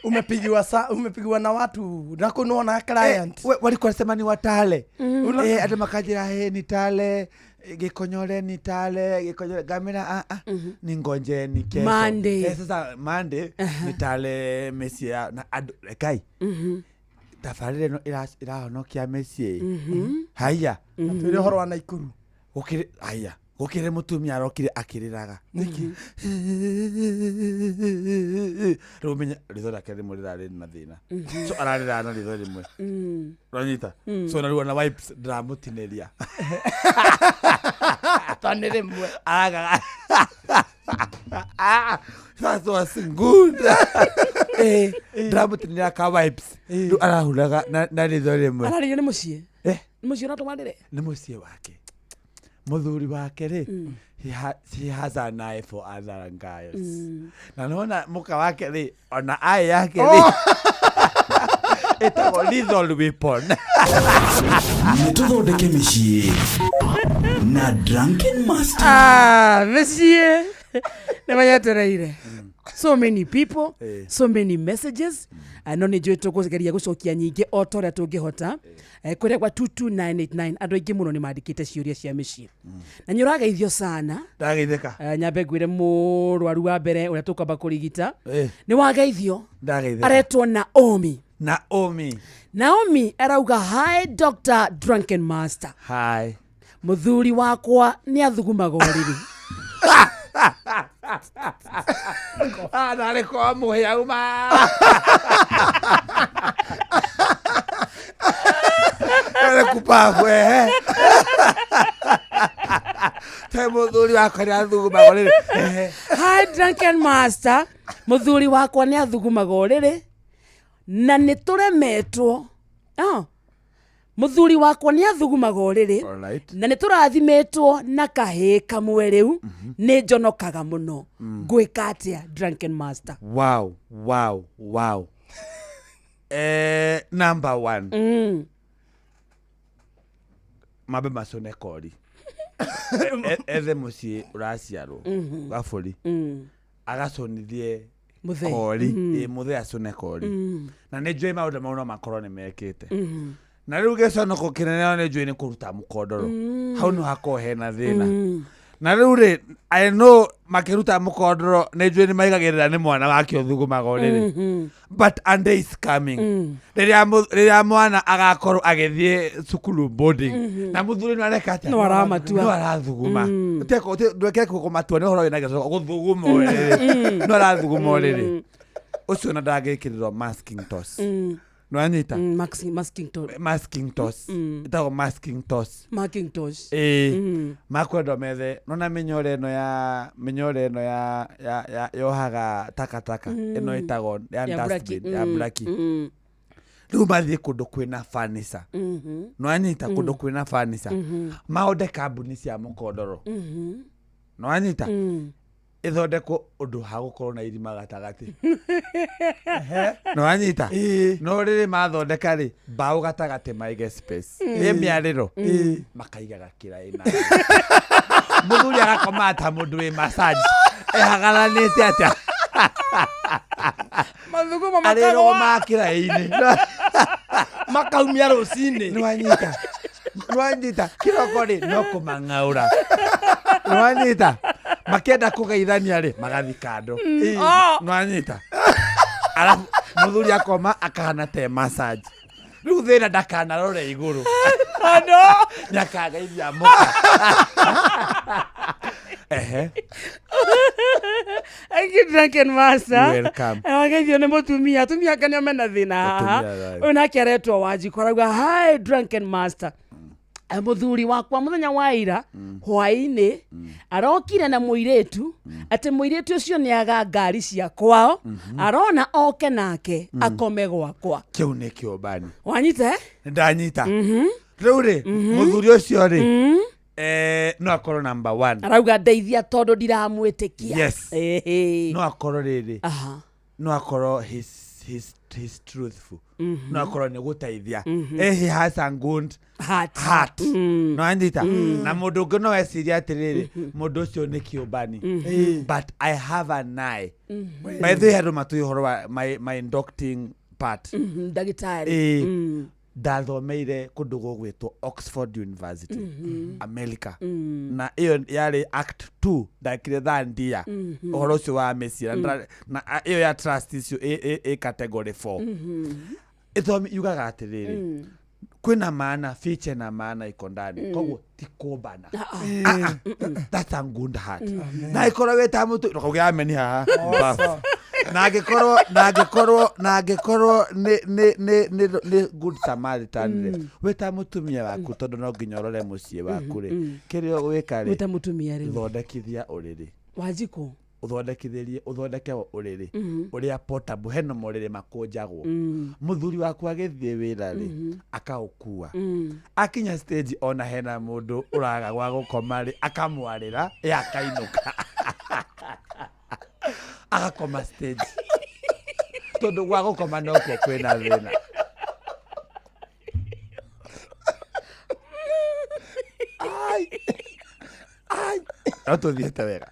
Umepigiwa na watu na kunuona client. Walikuwa nasema ni watale, andũ makanjĩra, "Hey, ni tale Gĩkonyore, ni tale Gĩkonyore." Ngamĩra, "Ah, ah, ningonjeni kesho." Monday. Sasa Monday ni tale mĩciĩ na andũ rekai tabarĩra ĩno ĩrahonokia mĩciĩ. Haiya. Twĩre ũhoro wa Naikuru. Gũkĩrĩ haiya, gũkĩrĩ mũtumia arokire akĩrĩraga. Nĩkĩ? Rĩu ũmenye ritho rĩake rĩmwe rĩrarĩ na thĩna, so ararĩraga na ritho rĩmwe, ũranyita? So na rĩu ona wipes ndĩramũtinĩria. Tondũ nĩ rĩmwe. Aragaga sasa wasingunda. Ndĩramũtinĩria ka wipes, rĩu arahuraga na ritho rĩmwe. Ararĩrio nĩ mũciĩ. Nĩ mũciĩ ũratũmanĩre. Nĩ mũciĩ wake, mũthuri wake rĩ, he has an eye for other guys, na nona mũka wake rĩ, ona eye yake rĩ ĩtagwo lethal weapon. Nĩ tũthondeke mĩciĩ na Drunken Master. Ah, mĩciĩ nĩ manyetereire. So many people, so many messages. No nĩ njũĩ tũkũgeria gũcokia nyingĩ o ta ũrĩa tũngĩhota. Kũrĩa gwa 22989 andũ aingĩ mũno nĩ mandĩkĩte ciũria cia mĩciĩ na nĩ ũrageithio sana. Ndageithĩka. Nyambe ngwĩre mũrwaru wa mbere ũrĩa tũkwamba kũrigita nĩ wageithio. Ndageithĩka. Aretwo Naomi. Naomi. Naomi arauga, "Hi Dr Drunken Master." Hi. Mũthuri wakwa nĩ athugumaga ũrĩrĩ. Ah, narĩ kwa mũhĩa uma arĩ kupabu ehe te mũthuri wakwa nĩ athugumaga ũrĩrĩ ehe. Hi Drunken Master, mũthuri wakwa nĩ athugumaga ũrĩrĩ na nĩ tũremetwo. Oh. Mũthuri wakwa nĩ athugumaga ũrĩrĩ na nĩ tũrathimĩtwo na kahĩĩ kamwe, rĩu nĩ njonokaga mũno. Ngwĩka atĩa, Drunken Master? Wow. Number one, mambe macũne kori. Ethe mũciĩ ũraciarwo gabũri, agacũnithie Mũthee. kori. Ĩ, mũthee acũne kori, na nĩ njũĩ maũndũ mau no makorwo nĩ mekĩte. Na rĩu gĩconoko kĩnene nĩ njũĩ nĩ kũruta mũkondoro, hau no hakorwo hena thĩna. Na rĩu rĩ, I know makĩruta mũkondoro nĩ njũĩ nĩ maigagĩrĩra nĩ mwana wake ũthugumaga ũrĩrĩ, but a day is coming rĩrĩa mwana agakorwo agĩthiĩ cukuru boarding na mũthuri nĩ areka atĩa? No aramatua. No arathuguma. Ndweke kũmatua nĩ ũhoro wĩna gĩconoko gũthuguma ũrĩrĩ, no arathuguma ũrĩrĩ ũcio na ndangĩkĩrĩrwo masking toss, nĩwanyita? Masking toss. Masking toss, ĩtagwo masking toss. Masking toss. Ĩĩ, makwendwo methe nona mĩnyore ĩno ya mĩnyore ĩno ya yohaga takataka ĩno ĩtagwo ya Ya blackie. dustbin ya blackie. Rĩu mathiĩ kũndũ kwĩna furniture, nĩwanyita? Kũndũ kwĩna furniture, maonde kambuni cia mũkondoro, nĩwanyita? Ĩthondekwo ũndũ hagũkorwo na irima gatagatĩ, nĩwanyita? No rĩrĩ mathondeka rĩ mbaũ gatagatĩ maige space ĩ mĩarĩro makaigaga kĩraĩ na Muthuri agakoma ta mundu wi massage. Ehagaranite atia. Mathugumo Arĩ makagwa. rũgoma kĩraĩ-inĩ. Makaumia rũcinĩ. Nĩwanyita. Nĩwanyita. Kĩroko rĩ no kũmang'aũra. Nĩwanyita. Makĩenda kũgeithania rĩ magathi kando. Oh. Nĩwanyita. Arabu mũthuri akoma akahana te massage. Rĩu thĩna ndakanarore igũrũ. Tondũ Nĩakageithia mũka. Ehe. Thank you, Drunken Master. You're welcome. Wageithio nĩ mũtumia. Atumia anga nĩo mena thĩna haha. Mũtumia, right. Ũyũ nake aretwo Wanjikũ arauga hi Drunken Master. Mũthuri wakwa mũthenya wa ira hwaĩ-inĩ arokire na mũirĩtu atĩ mũirĩtu ũcio nĩ aga ngari cia kwao arona oke nake akome gwakwa. Kĩu nĩ kĩũmbani. Wanyita eh? Ndanyita. Rĩu rĩ mũthuri ũcio rĩ no akorwo number one. Arauga ndeithia tondũ ndiramwĩtĩkia. Yes. Ĩhĩ. No akorwo rĩrĩ Aha. no akorwo he's truthful. No akorwo nĩ gũteithia. He has a good Heart. heart. No anyita. Na mũndũ ũngĩ no ecirie atĩrĩrĩ mũndũ ũcio nĩ kĩũmbani. But I have an eye. By the way andũ matũĩ ũhoro wa my inducting part. Ndagĩtarĩ. Ndathomeire kũndũ gũgwĩtwo Oxford University, America. Na ĩyo yarĩ act 2 ndakire thandia ũhoro ũcio wa mĩciĩ na ĩyo ya trust icio ĩ category 4. Ĩthomi yugaga atĩrĩrĩ kwĩna maana fiche na maana iko ndani koguo ti kũmbana. That's a good heart. Na ĩkorwo wĩ ta mũtu ndũkauge ameni haha. Bafu. Na angĩkorwo nĩ good Samaritan rĩ wĩ ta mũtumia waku tondũ no nginya ũrore mũciĩ waku rĩ kĩrĩa ũgwĩka rĩ Wĩta mũtumia rĩu. thondekithia ũrĩrĩ. Wanjikũ. Ũthondekithĩrie ũthondeke ũrĩrĩ ũrĩa portable hena morĩrĩ makũnjagwo. Mũthuri waku agĩthiĩ wĩra rĩ akaũkua. Akinya stage ona hena mũndũ ũraga gwa gũkoma rĩ akamwarĩra ĩ akainũka. Agakoma stage. Tondũ gwa gũkoma nokuo kwĩna thĩna. Ai. Ai. No tũthiĩte wega.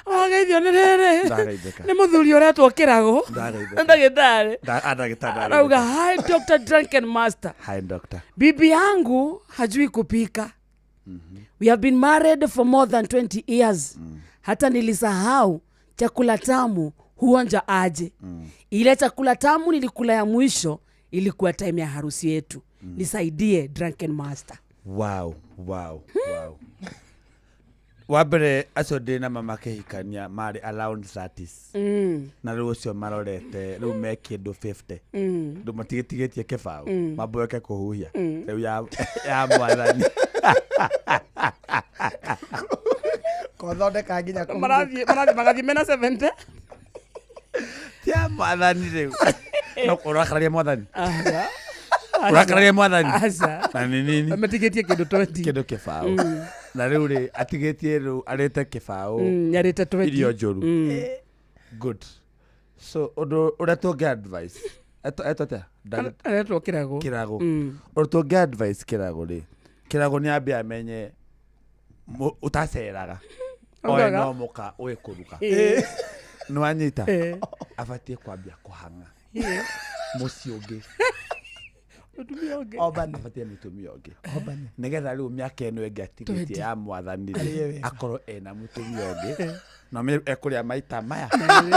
Wageithio nĩ rĩrĩ. Ndageithĩka. Nĩ mũthuri ũretwo Kĩragũ. Ndageithĩka. Ndagĩtarĩ. Ndagĩtarĩ. Arauga hi Dr. Drunken Master. Hi doctor. Bibi yangu hajui kupika. We have been married for more than 20 years. Hata nilisahau chakula tamu huonja aje. Ile chakula tamu nilikula ya mwisho ilikuwa time ya harusi yetu. Nisaidie Drunken Master. Wow, wow, wow. Wa mbere acio ndĩ na mama makĩhikania marĩ around 30s. Na rĩu ũcio marorete rĩu me kĩndũ 50. Rĩu matigĩtigĩtie kĩbaũ mamboeke kũhuhia rĩu ya mwathani. Kothondeka nginya kũhuhia. Marathiĩ magathiĩ mena 70. Ti ya mwathani rĩu. No ũrakararia mwathani. Ũrakararia mwathani. Aca. Na nĩ nini? Matigĩtie kĩndũ 20. Kĩndũ kĩbaũ. Na rĩu rĩ atigĩtie rĩu arĩte kĩbaũ. Yarĩte 20. Irio njũru. Good. So ũndũ ũrĩa tũngĩ advice etwo atĩa? Aretwo Kĩragũ. Kĩragũ. Ũndũ tũngĩ advice Kĩragũ rĩ Kĩragũ nĩ ambe amenye ũtaceraga. Oe Augaga? no mũka ũĩ kũruga. Nĩwanyita? Abatiĩ kwambia kũhang'a mũciĩ ũngĩ. Mũtumia ũngĩ. Obane. Abatiĩ mũtumia ũngĩ. Nĩgetha rĩu mĩaka ĩno ĩngĩ atigĩtie ya mwathani rĩ akorwo ena mũtumia ũngĩ na amenye ekũrĩa maita maya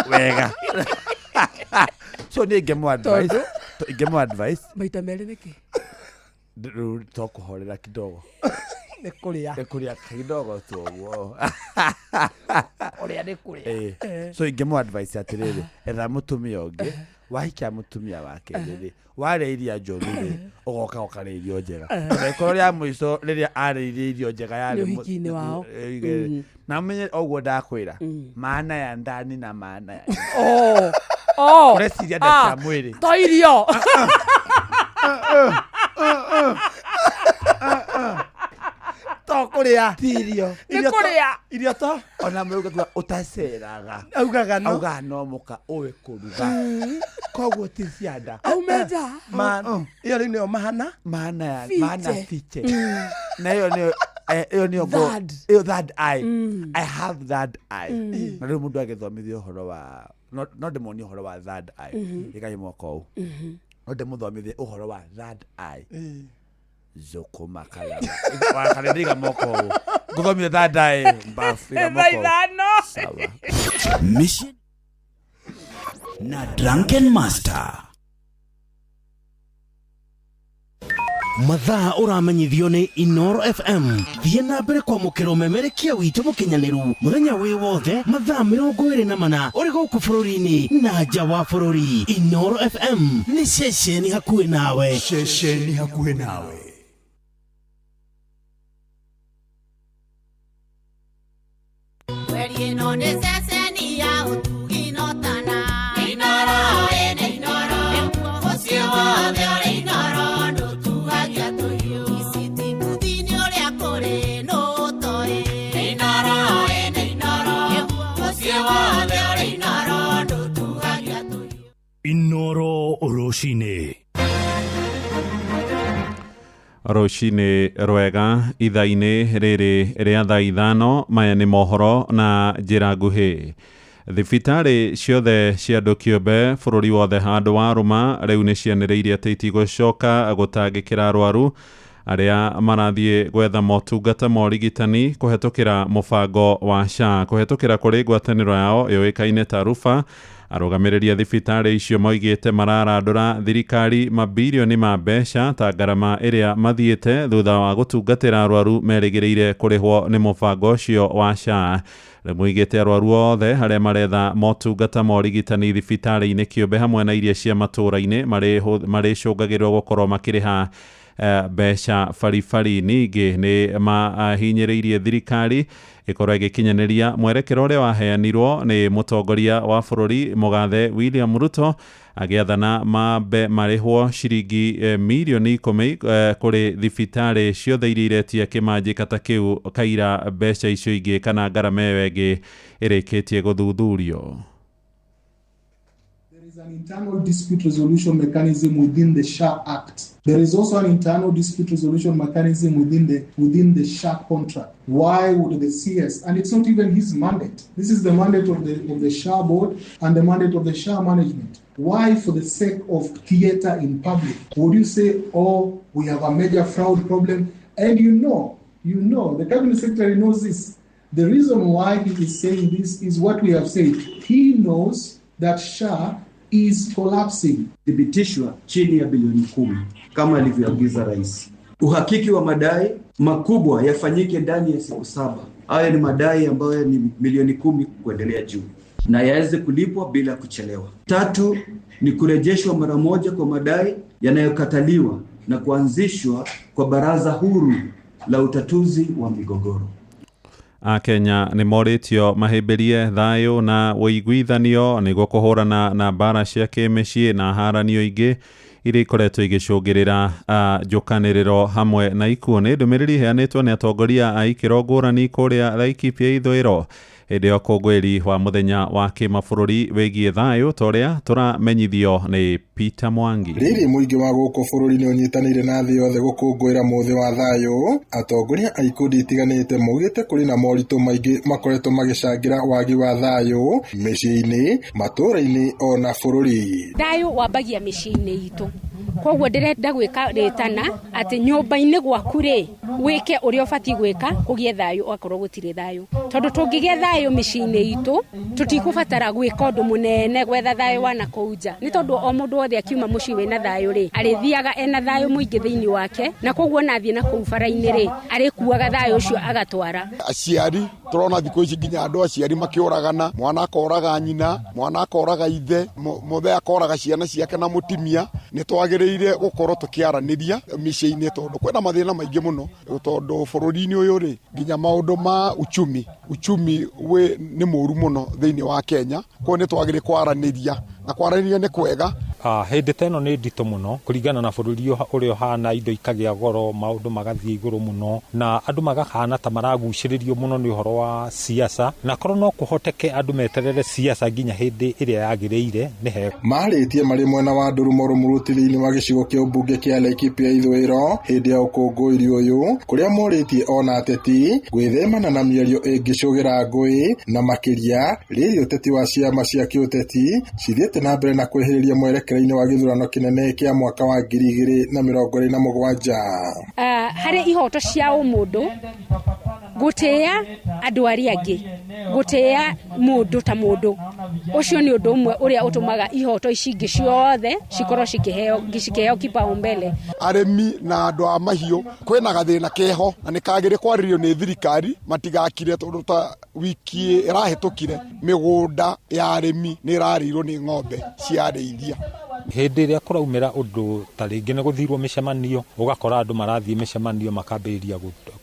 wega. So niĩ ingĩmũ advice, ingĩmũ advice Maita merĩ nĩkĩ? rĩu to kũhorera kidogo. Nĩ kũrĩa. Nĩ kũrĩa kidogo tu ũguo. Ũrĩa nĩ kũrĩa. So ingĩmũ advice atĩrĩrĩ etha mũtumia ũngĩ wahikia mũtumia wa kerĩ rĩ warĩa iria njũru rĩ ũgoka ũkarĩa irio njega. Tondũ ĩkorwo rĩa mũico rĩrĩa arĩirie irio njega yarĩ Nĩ ũhiki-inĩ wao. Na ũmenye ũguo ndakwĩra maana ya ndani na maana ya Oh. Oh. Ũreciria nda cia mwĩrĩ. To irio. To kũrĩa. Ti irio. Nĩ kũrĩa. Irio to Ona mwĩrĩ ũgatua ũtaceraga. Augaga no. Augaga no mũka ũĩ kũruga. Koguo ti cianda. Aume nja. Man, ĩyo rĩu nĩyo mahana. Maana ya Fiche. maana fiche. Na ĩyo nĩyo ĩyo nĩyo Third. Ĩyo third eye. I have third eye. Na rĩu mũndũ agĩthomithio ũhoro wa no ndĩmuonie ũhoro wa third eye. Ĩkai mwaka ũũ. No ndĩmũthomithie ũhoro wa third eye. Zokoma kalaba. Wakarĩriga moko ũũ. Ngũthomithie third eye. Mbafu iga Thaa moko ũũ. 5. Sawa. Mission na Drunken Master. Mathaa ũramenyithio nĩ Inoro FM. Thiĩ na mbere kwamũkĩra ũmemerekia witũ mũkinyanĩru mũthenya wĩ wothe mathaa 24 ũrĩ gũkũ bũrũri-inĩ na nja wa bũrũri. Inoro FM nĩ ceceni hakuhĩ nawe. Ceceni hakuhĩ nawe. Kweri ĩno nĩ ceceni ya ũtugi no tana. Inoro ĩnĩ Inoro. Mũciĩ wothe ũrĩ Inoro ndũtuagia tũhiũ. Iciti nĩ ũrĩa kũrĩ nũ ũtoĩ. Inoro ĩnĩ Inoro. Mũciĩ wothe ũrĩ Inoro ndũtuagia tũhiũ. Inoro rũcinĩ. Rũcinĩ rwega ithaa-inĩ rĩrĩ rĩa thaa 5. Maya nĩ mohoro na njĩra nguhĩ. Thibitarĩ ciothe cia andũ kĩũmbe bũrũri wothe handũ wa rũma rĩu nĩ cianĩrĩire atĩ itigũcoka gũtangĩkĩra arwaru arĩa marathiĩ gwetha motungata ma ũrigitani kũhetũkĩra mũbango wa SHA kũhetũkĩra kũrĩ ngwatanĩro yao yũĩkaine ta Rufa. Arũgamĩrĩri a thibitarĩ icio moigĩte mararandũra thirikari mabirioni ma mbeca ta ngarama ĩrĩa mathiĩte thutha wa gũtungatĩra arwaru merĩgĩrĩire kũrĩhwo nĩ mũbango ũcio wa SHA. Rĩu moigĩte arwaru othe arĩa maretha motungata ma ũrigitani thibitarĩ-inĩ kĩũmbe hamwe na iria cia matũũra-inĩ marĩcũngagĩrĩrwo gũkorwo makĩrĩha mbeca baribari. Ningĩ nĩ mahinyĩrĩirie thirikari ĩkorwo ĩgĩkinyanĩria mwerekero ũrĩa waheanirwo nĩ mũtongoria wa bũrũri mũgathe William Ruto agĩathana mambe marĩhwo ciringi mirioni 10 kũrĩ thibitarĩ ciothe iria iretia kĩmanjĩka ta kĩu kaira mbeca icio ingĩ kana ngarama ĩyo ĩngĩ ĩrĩkĩtie gũthuthurio. There is an internal dispute resolution mechanism within the SHA Act. There is also an internal dispute resolution mechanism within the SHA contract. Why would the CS, and it's not even his mandate. This is the mandate of the SHA board and the mandate of the SHA management. Why, for the sake of theater in public, would you say, oh, we have a major fraud problem? And you know, the cabinet secretary knows this. The reason why he is saying this is what we have said. He knows that SHA is collapsing. Thibitishwa chini ya bilioni 10 kama alivyoagiza rais. Uhakiki wa madai makubwa yafanyike ndani ya siku 7. Haya ni madai ambayo ni milioni 10 kuendelea juu na yaweze kulipwa bila kuchelewa. 3 ni kurejeshwa mara moja kwa madai yanayokataliwa na kuanzishwa kwa baraza huru la utatuzi wa migogoro. Akenya nĩ morĩtio mahĩmbĩrie thayũ na ũiguithanio nĩguo kũhũrana na mbara cia kĩmĩciĩ na haranio ingĩ iria ikoretwo igĩcũngĩrĩra njũkanĩrĩro hamwe na ikuũ. Nĩ ndũmĩrĩri ĩheanĩtwo nĩ atongoria a ikĩro ngũrani kũrĩa Laikipia ithũĩro hĩndĩ ya ũkũngũĩri wa mũthenya wa kĩmabũrũri wĩgiĩ thayũ ta ũrĩa tũramenyithio nĩ Peter Mwangi. Rĩrĩ mũingĩ wa gũkũ bũrũri nĩ ũnyitanĩire na thĩ yothe gũkũngũĩra mũthĩ wa thayũ. Atongoria a ikundi itiganĩte maugĩte kũrĩ na moritũ maingĩ makoretwo magĩcangĩra wagi wa thayũ mĩciĩ-inĩ, matũũra-inĩ ona bũrũri. Thayũ wambagia mĩciĩ-inĩ itũ. Koguo ndĩrenda gwĩka rĩtana atĩ nyũmba-inĩ gwaku rĩ wĩke ũrĩa ũbatiĩ gwĩka ũgĩe thayũ akorwo gũtirĩ thayũ, tondũ tũngĩgĩa thayũ mĩciĩ-inĩ itũ tũtikũbatara gwĩka ũndũ mũnene gwetha thayũ wa nakũu nja, nĩ tondũ o mũndũ wothe akiuma mũciĩ wĩna thayũ rĩ arĩthiaga ena thayũ mũingĩ thĩinĩ wake, na koguo ona athiĩ nakũu bara-inĩ rĩ arĩkuaga thayũ ũcio agatwara. Aciari tũrona thikũ ici nginya andũ aciari makĩũragana, mwana akoraga nyina, mwana akoraga ithe, mũthee akoraga ciana ciake na mũtimia. Nĩ twagĩrĩire gũkorwo tũkĩaranĩria mĩciĩ-inĩ tondũ kwĩna mathĩna maingĩ mũno, tondũ bũrũri-inĩ ũyũ rĩ nginya maũndũ ma uchumi wĩ nĩ mũru mũno thĩinĩ wa Kenya. Koguo nĩ twagĩrĩire kwaranĩria, na kwaranĩria nĩ kwega. Hĩndĩ ta ĩno nĩ nditũ mũno kũringana na bũrũri ũrĩa ũhana, indo ikagĩa goro, maũndũ magathiĩ igũrũ mũno, na andũ magahana ta maragucĩrĩrio mũno nĩ ũhoro wa siasa, na korwo no kũhoteke andũ meterere siasa nginya hĩndĩ ĩrĩa yagĩrĩire nĩ hega. Marĩtie marĩ mwena wa Ndurumo Rũmuruti thĩinĩ wa gĩcigo kĩa ũmbunge kĩa Laikipia ithũĩro hĩndĩ ya ũkũngũĩri ũyũ kũrĩa morĩtie ona ateti gwĩthemana na mĩario ĩngĩcũgĩra ngũĩ na makĩria rĩrĩ ũteti wa ciama cia kĩũteti cithiĩte na mbere na kwĩhĩrĩria mwerekera-inĩ wa gĩthurano kĩnene kĩa mwaka wa 2027. Harĩ ihoto cia ũmũndũ gũtĩĩa andũ arĩa angĩ, gũtĩĩa mũndũ ta mũndũ, ũcio nĩ ũndũ ũmwe ũrĩa ũtũmaga ihoto ici ingĩ ciothe cikorwo cikĩheo kipaumbele. Arĩmi na andũ a mahiũ kwĩna gathĩna keho na nĩ kagĩrĩ kwarĩrio nĩ thirikari matigakire tondũ ta wiki ĩrahĩtũkire mĩgũnda ya arĩmi nĩ ĩrarĩirwo nĩ ng'ombe cia arĩithia. Hĩndĩ ĩrĩa kũraumĩra ũndũ ta rĩngĩ nĩ gũthirwo mĩcemanio, ũgakora andũ marathiĩ mĩcemanio makambĩrĩria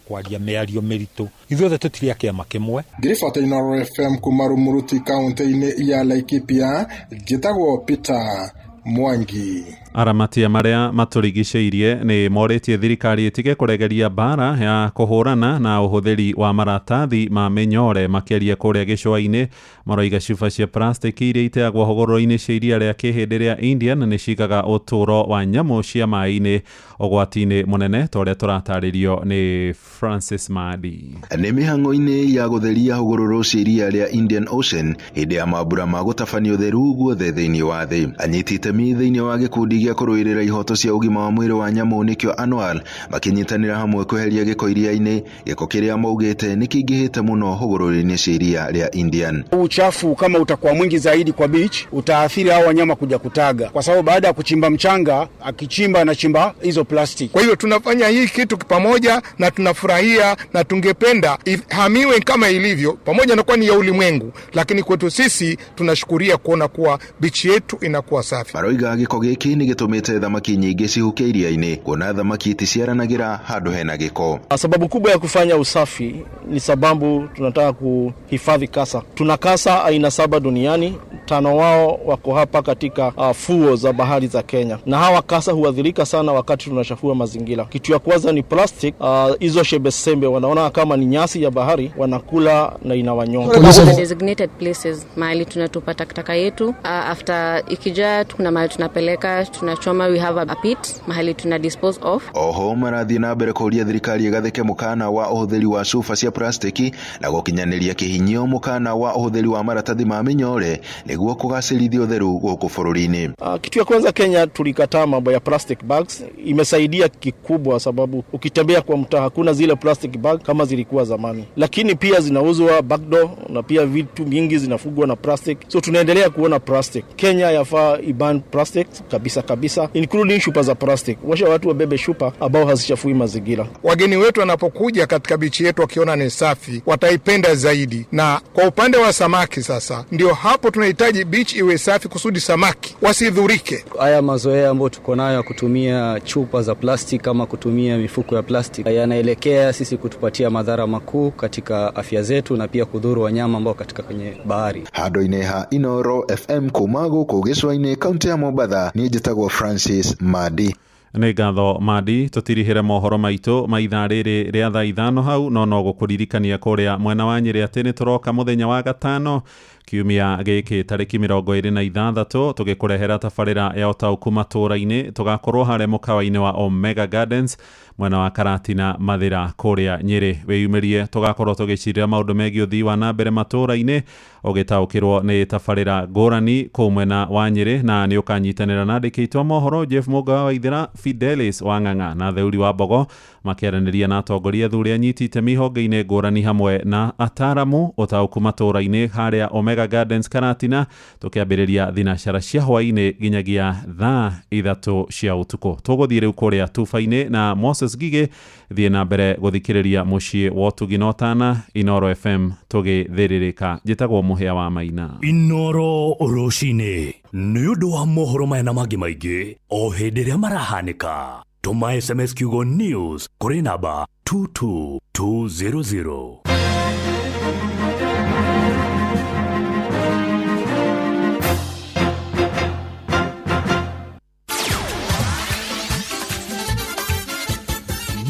kwaria mĩario mĩritũ. Ithuothe tũtirĩ a kĩama kĩmwe. Ngiribota Inooro FM kuma Rumuruti kaunti-inĩ ya Laikipia, njĩtagwo Peter Mwangi. Aramatia marĩa matũrigicĩirie nĩ morĩtie thirikari ĩtige kũregeria mbara ya kũhũrana na ũhũthĩri wa maratathi ma mĩnyore makĩria kũrĩa gĩcũa-inĩ. Maroiga cuba cia plastiki iria iteagwo hũgũrũrũ-inĩ cia iria rĩa kĩhĩndĩ rĩa Indian nĩ cigaga ũtũũro wa nyamũ cia maĩ-inĩ ũgwati-inĩ mũnene ta ũrĩa tũratarĩrio nĩ Francis Madi. Nĩ mĩhang'o-inĩ ya gũtheria hũgũrũrũ cia iria rĩa Indian Ocean hĩndĩ ya mambura ma gũtabania ũtheru guothe thĩinĩ wa thĩ. Anyiti itemi thĩinĩ wa gĩkundi gĩa kũrũĩrĩra ihoto cia ũgima wa mwĩrĩ wa nyamũ nĩkĩo Annual makĩnyitanĩra hamwe kweheria gĩko iria-inĩ, gĩko kĩrĩa maugĩte nĩ kĩingĩhĩte mũno hũgũrũrũ-inĩ cia iria rĩa Indian. Uchafu kama utakuwa mwingi zaidi kwa beach utaathiri hao wanyama kuja kutaga, kwa sababu baada ya kuchimba mchanga akichimba anachimba hizo plastic. Kwa hiyo tunafanya hii kitu pamoja na tunafurahia na tungependa ihamiwe kama ilivyo, pamoja na kuwa ni ya ulimwengu, lakini kwetu sisi tunashukuria kuona kuwa beach yetu inakuwa safi. Maroiga gĩko gĩkĩ nĩ gĩtũmĩte thamaki nyingĩ cihuke iria-inĩ, kuona thamaki iticiaranagĩra handũ hena gĩko. Sababu kubwa ya kufanya usafi ni sababu tunataka kuhifadhi kasa. Tuna kasa aina 7 duniani, 5 wao wako hapa katika fuo za bahari za Kenya, na hawa kasa huadhirika sana wakati tunachafua mazingira. Kitu ya kwanza ni plastic, hizo shebesembe wanaona kama ni nyasi ya bahari, wanakula na inawanyonga. Designated places mahali tunatupa takataka yetu, after ikijaa kuna mahali tunapeleka, tunachoma, we have a pit mahali tuna dispose of. Oho marathiĩ na mbere kũũria thirikari ĩgathĩke mũkana wa ũhũthĩri wa cuba cia plastiki na gũkinyanĩria kĩhinyio mũkana wa ũhũthĩri wa maratathi ma mĩnyore nĩguo kũgacĩrithia ũtheru gũkũ bũrũri-inĩ. Kitu ya kwanza Kenya tulikataa mambo ya plastic bags. Imesaidia kikubwa sababu ukitembea kwa mtaa hakuna zile plastic bag kama zilikuwa zamani, lakini pia zinauzwa backdoor na pia vitu mingi zinafugwa na plastic, so tunaendelea kuona plastic. Kenya yafaa iban plastic kabisa kabisa, including shupa za plastic. Washa watu wabebe shupa ambao hazichafui mazingira. Wageni wetu wanapokuja katika bichi yetu wakiona ni safi wataipenda zaidi. Na kwa upande wa samaki sasa, ndio hapo tunahitaji beach iwe safi kusudi samaki wasidhurike. Haya mazoea ambayo tuko nayo ya kutumia chupa za plastic kama kutumia mifuko ya plastic yanaelekea sisi kutupatia madhara makuu katika afya zetu na pia kudhuru wanyama ambao katika kwenye bahari. Handũ-inĩ ha Inooro FM kuma gũkũ gĩcũa-inĩ kaunti ya Mombatha, niĩ njĩtagwo Francis Madi. Nĩ ngatho Madi, tũtirihĩre mohoro maitũ ma ithaa rĩrĩ rĩa thaa 5 hau, no no gũkũririkania kũrĩa mwena wa Nyĩrĩ atĩ nĩ tũroka mũthenya wa gatano kiumia gĩkĩ tarĩki 26 tũgĩkũrehera tabarĩra ya ũtaũku matũũra-inĩ. Tũgakorwo harĩa mũkawa-inĩ wa Omega Gardens mwena wa Karatina Mathĩra kũrĩa Nyĩrĩ. Wĩyumĩrie, tũgakorwo tũgĩcirĩra maũndũ megiĩ ũthii wa na mbere matũũra-inĩ ũgĩtaũkĩrwo nĩ tabarĩra ngũrani kũu mwena wa Nyĩrĩ, na nĩ ũkanyitanĩra na andĩki aitũ a mohoro Jeff Mũnga wa Waithĩra, Fidelis wa Ng'ang'a na Theuri wa Mbogo makĩaranĩria na atongoria athuri anyiti itemi honge-inĩ ngũrani hamwe na ataramu ũtaũku matũũra-inĩ harĩa Omega Gardens Karatina, tũkĩambĩrĩria thinacara cia hwaĩ-inĩ nginyagia thaa 3 cia ũtukũ. Tũgũthiĩ rĩu kũrĩa tuba-inĩ na Moses Gige, thiĩ na mbere gũthikĩrĩria mũciĩ wa ũtugi na ũtana Inooro FM tũgĩthĩrĩrĩka. Njĩtagwo Mũhĩa wa Maina. Inooro rũcinĩ nĩ ũndũ wa mohoro maya na mangĩ maingĩ o hĩndĩ ĩrĩa marahanĩka. Tũma SMS kiugo news kũrĩ namba 22200.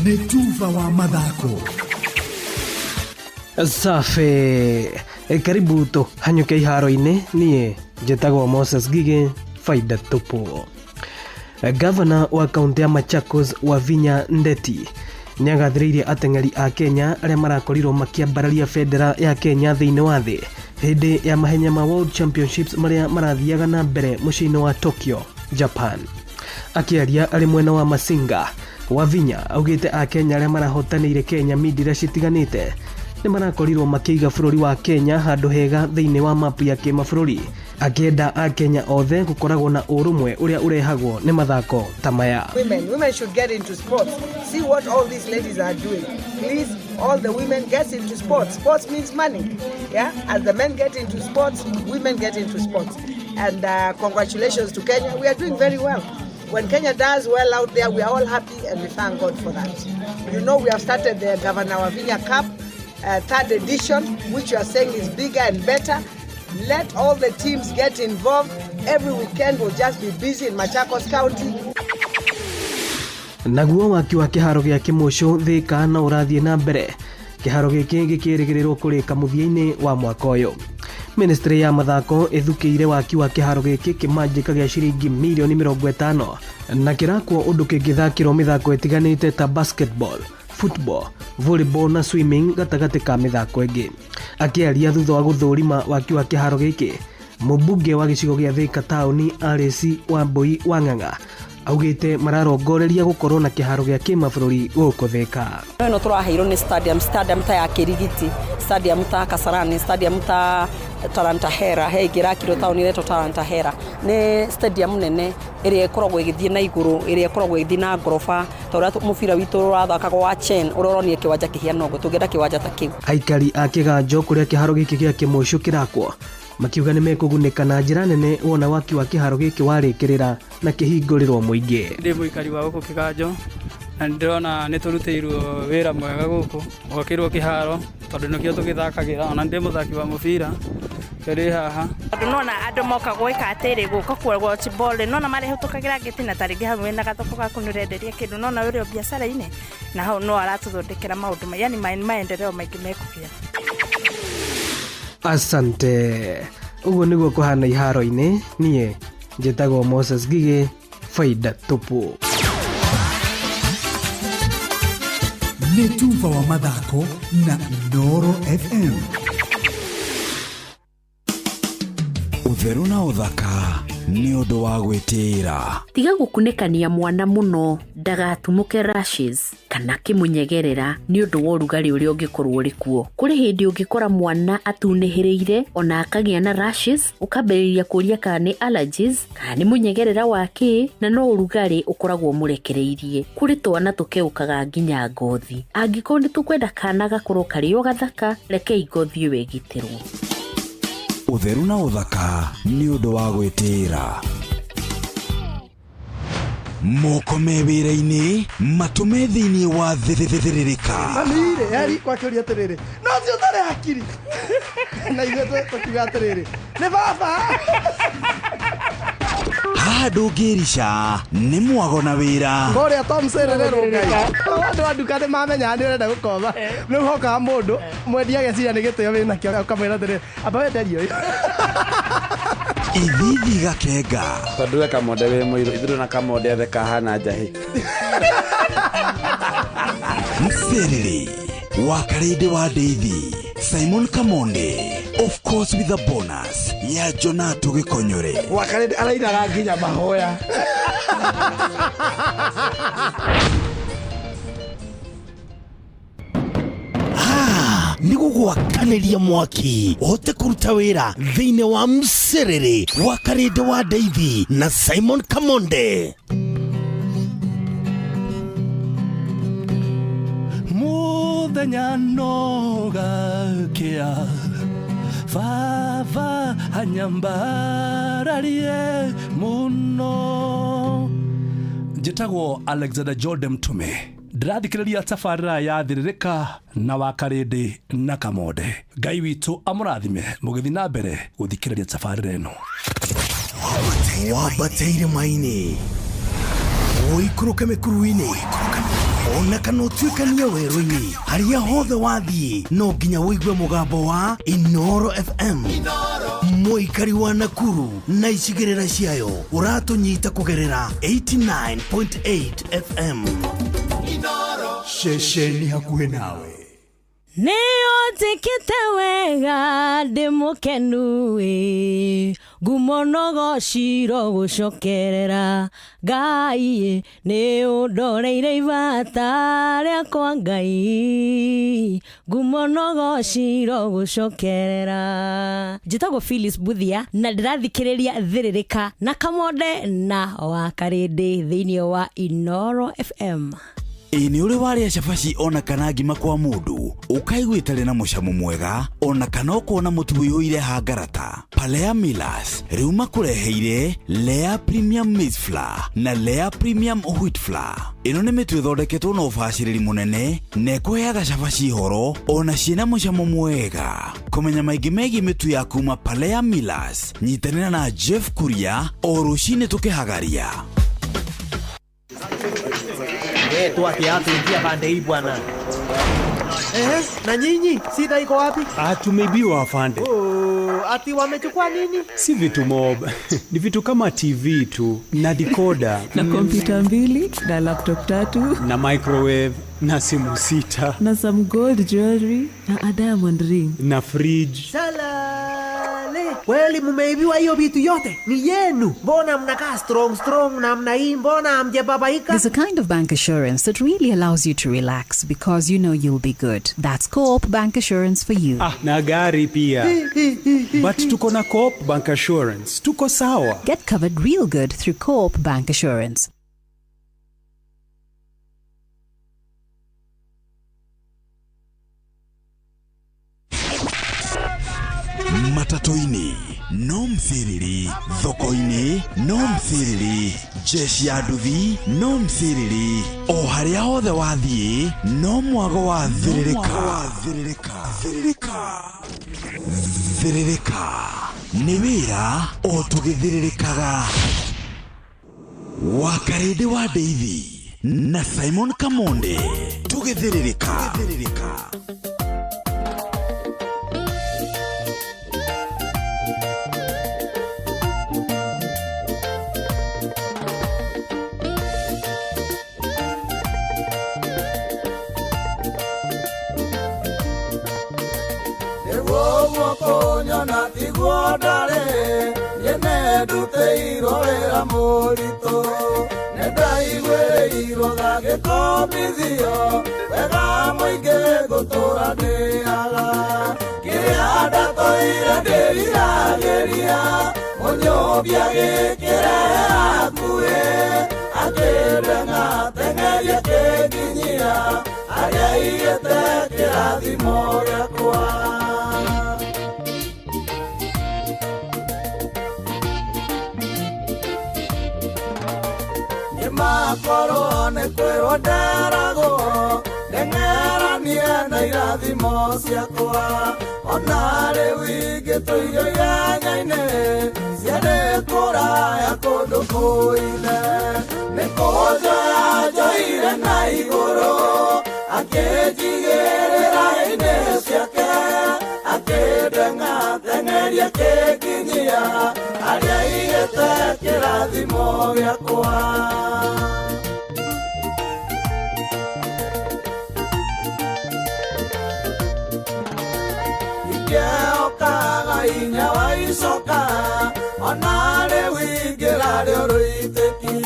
Nĩ tuba wa mathako. Safi. Karibu tũhanyũke iharo-inĩ. Niĩ njĩtagwo Moses Ngigĩ, faida tupu. Gavana wa kaunti ya Machakos Wavinya Ndeti nĩagathĩrĩirie ateng'eri a Kenya arĩa marakorirwo makĩambararia bendera ya Kenya thĩinĩ wa thĩ hĩndĩ ya mahenya ma World Championships marĩa marathiaga na mbere mũciĩ-inĩ wa Tokyo, Japan. Akĩaria arĩ mwena wa Masinga, Wavinya augĩte a Kenya arĩa marahotanĩire Kenya mindira citiganĩte nĩ marakorirwo makĩiga bũrũri wa Kenya handũ hega thĩinĩ wa mapu ya kĩmabũrũri, akĩenda a Kenya othe gũkoragwo na ũrũmwe ũrĩa ũrehagwo nĩ mathako ta maya. Women should get into sports. See what all these ladies are doing. Please, all the women, get into sports. Sports means money. Yeah? As the men get into sports, women get into sports. And congratulations to Kenya. We are doing very well. When Kenya does well out there, we are all happy and we thank God for that. You know, we have started the Governor Wavinya Cup, third edition, which you are saying is bigger and better. Let all the teams get involved. Every weekend we'll just be busy in Machakos County. Naguo waki wa kĩharo gĩa Kĩmũcũ Thĩka no ũrathiĩ na mbere, kĩharo gĩkĩ gĩkĩrĩgĩrĩrwo kũrĩka mũthia-inĩ wa mwaka ũyũ. Ministry ya mathako ĩthukĩire waki wa kĩharo gĩkĩ kĩmanjĩka gĩa ciringi mirioni 50 na kĩrakwo ũndũ kĩngĩthakĩrwo mĩthako ĩtiganĩte ta basketball, football, volleyball na swimming gatagatĩ ka mĩthako ĩngĩ. Akĩaria thutha wa gũthũrima waki wa kĩharo gĩkĩ, mũmbunge wa gĩcigo gĩa Thĩka taũni Alice Wambui Wang'ang'a augĩte mararongoreria gũkorwo na kĩharo gĩa kĩmabũrũri gũkũ Thĩka. Ĩno tũraheirwo nĩ stadium ta ya Kĩrigiti, stadium ta Kasarani, stadium ta Tarantahera, he ĩngĩ ĩrakirwo taũni ĩretwo Tarantahera. Nĩ stadium nene ĩrĩa ĩkoragwo ĩgĩthiĩ na igũrũ, ĩrĩa ĩkoragwo ĩgĩthiĩ na ngoroba, ta ũrĩa mũbira witũ ũrathakagwo wa Chen, ũrĩa ũronire kĩwanja kĩhiana ũguo, tũngĩenda kĩwanja ta kĩu. Aikari a Kĩganjo kũrĩa kĩharo gĩkĩ gĩa Kĩmũcũ kĩrakwo makiuga nĩ mekũgunĩka na njĩra nene wona waki wa kĩharo gĩkĩ warĩkĩrĩra na kĩhingũrĩrwo mũingĩ. Ndĩ mũikari wa gũkũ Kĩganjo na nĩndĩrona nĩ tũrutĩirwo wĩra mwega gũkũ, gwakĩrwo kĩharo tondũ nĩkĩo tũgĩthakagĩra, ona ndĩ mũthaki wa mũbira ndĩ haha. Tondũ nona andũ moka gwĩka atĩrĩ, gũka watch ball, nona marĩhĩtũkagĩra ngĩti na tarĩngĩ hau wĩna gathoko gaku nĩ ũrenderia kĩndũ, nona ũrĩ o biacara-inĩ na hau no aratũthondekera maũndũ yani maendeleo maingĩ mekũgĩa. Asante. Ũguo nĩguo kũhana iharo-inĩ. Niĩ njĩtagwo Moses Ngigĩ, faida tupu. Nĩ tuba wa mathako na Inooro FM. Ũtheru na ũthaka nĩ ũndũ wa gwĩtĩĩra. Tiga gũkunĩkania mwana mũno ndagatumũke rashes kana kĩmũnyegerera nĩ ũndũ wa ũrugarĩ ũrĩa ũngĩkorwo ũrĩ kuo. Kũrĩ hĩndĩ ũngĩkora mwana atunĩhĩrĩire ona akagĩa na rashes, ũkambĩrĩria kũria kana nĩ allergies kana nĩ mũnyegerera wa kĩ, na no ũrugarĩ ũkoragwo mũrekereirie. Kũrĩ twana tũkeũkaga nginya ngothi. Angĩkorwo nĩ tũkwenda kana gakorwo karĩ o gathaka, rekei ngothi ĩyo ĩgitĩrwo. Ũtheru na ũthaka nĩ ũndũ wa gwĩtĩĩra. Moko me wĩra-inĩ, matũme thĩinĩ wa thĩrĩrĩka. Mami-rĩ, eri kwakĩũria atĩrĩrĩ, no ũcio ũtarĩ hakiri. Na ithuĩ tũkiuga atĩrĩrĩ, nĩ baba. Haha ndũngĩrica, nĩ mwago na wĩra. Kũrĩa Tom Serere Rũngai. Andũ a nduka nĩ mamenyaga nĩ ũrenda gũkomba. Rĩu hokaga mũndũ, mwendia ageciria nĩ gĩtĩo wĩnakĩo, ũkamwĩra atĩrĩrĩ, amba wenderie ũyũ. Ithithi gakenga. Tondũ we Kamonde wĩ mũirũ, ithuĩ na Kamonde othe kahana njahĩ. Mserere wa Karĩndĩ wa Ndeithi, Simon Kamonde, of course with a bonus ya Jonato Gĩkonyore. Wa Karĩndĩ arainaga nginya mahoya. Nĩ gũgwakanĩria mwaki ũhote kũruta wĩra thĩinĩ wa Mserere wa Karĩndĩ wa Ndeithi na Simon Kamonde. Mũthenya no gakĩa, baba anyambararie mũno. Njĩtagwo Alexander Jordan Mtume. Ndĩrathikĩrĩria tabarĩra ya Thĩrĩrĩka na wa Karĩndĩ na Kamonde. Ngai witũ amũrathime mũgĩthiĩ na mbere gũthikĩrĩria tabarĩra ĩno. Wambate irĩma-inĩ, ũikũrũke mĩkuru-inĩ, Ona kana ũtuĩkanie werũ-inĩ harĩa hothe wathiĩ no nginya ũigue mũgambo wa Inoro FM. Mũikari wa Nakuru na icigĩrĩra ciayo ũratũnyita kũgerera 89.8 FM. Ceceni hakuhĩ nawe. Nĩũnjĩkĩte wega ndĩ mũkenu ĩ ngumo no gociro gũcokerera Ngai nĩ ũndoreire ibata rĩakwa Ngai ngumo no gociro gũcokerera. Njĩtagwo Phyllis Buthia na ndĩrathikĩrĩria Thĩrĩrĩka na Kamonde na Wakarĩndĩ thĩinĩ wa Inoro FM. Ĩ nĩ ũrĩ warĩa cabaci ona kana ngima kwa mũndũ ũkaigua ĩtarĩ na mũcamo mwega ona kana ũkona mũtu ũiyũire hangarata. Palea Millers rĩu makũreheire Lea Premium Maize Flour na Lea Premium Wheat Flour. Ĩno nĩ mĩtu ĩthondeketwo na ũbacĩrĩri mũnene na ĩkũheaga cabaci horo ona ciĩna mũcamo mwega. Kũmenya maingĩ megiĩ mĩtu ya kuma Palea Millers, nyitanĩra na Jeff Kuria o rũcinĩ tũkĩhagaria. Toa kiatu ingia pande hii bwana. Na nyinyi shida iko wapi? Tumeibiwa afande. Oh, ati wamechukua nini? Si vitu mob. Ni vitu kama TV tu na decoder na kompyuta 2 na laptop 3 na microwave na simu 6 na some gold jewelry na a diamond ring na fridge. Salale. Kweli mumeibiwa hiyo vitu yote? Ni yenu. Mbona mnakaa strong strong na mna hii, mbona hamjababaika? There's a kind of bank assurance that really allows you to relax because you know you'll be good. That's Co-op Bank Assurance for you. Na gari pia. But tuko na Co-op Bank Assurance. Tuko sawa. Get covered real good through Co-op Bank Assurance. Matatu-inĩ no mthiriri, thoko-inĩ no mthiriri, jeshi ya nduthi no mthiriri, o harĩa hothe wathiĩ no mwago wa thĩrĩrĩka. Thĩrĩrĩka nĩ wĩra o tũgĩthĩrĩrĩkaga. Wakarĩndĩ wa Ndeithi na Simon Kamonde tũgĩthĩrĩrĩka. Konyona tiguo ndare nyene nduteirwo wĩra mũritũ nĩndaiguĩrĩirwo ngagĩkombithio wega mũingĩ ngũtũra ndĩaga kĩrĩa ndatũire ndĩriragĩria mũnyũmbi agĩkĩrehe hakuhĩ akĩndenga teng'eria kĩnginyia harĩa aigĩte kĩrathimo gĩakwa. Makorwo nĩ kwĩrwo nderagwo ndeng'eranie na irathimo ciakwa ona rĩu ingĩtũirio ihenya-inĩ ciarĩ kũraya kũndũ kũine nĩ kũnjoya njoire na igũrũ akĩnjigĩrĩra inĩ ciake akĩndenga teng'eria kĩnginyia harĩa aigĩte kĩrathimo gĩakwa. Ingĩokaga hinya wa icoka ona rĩu ingĩrarĩ ũrũitĩki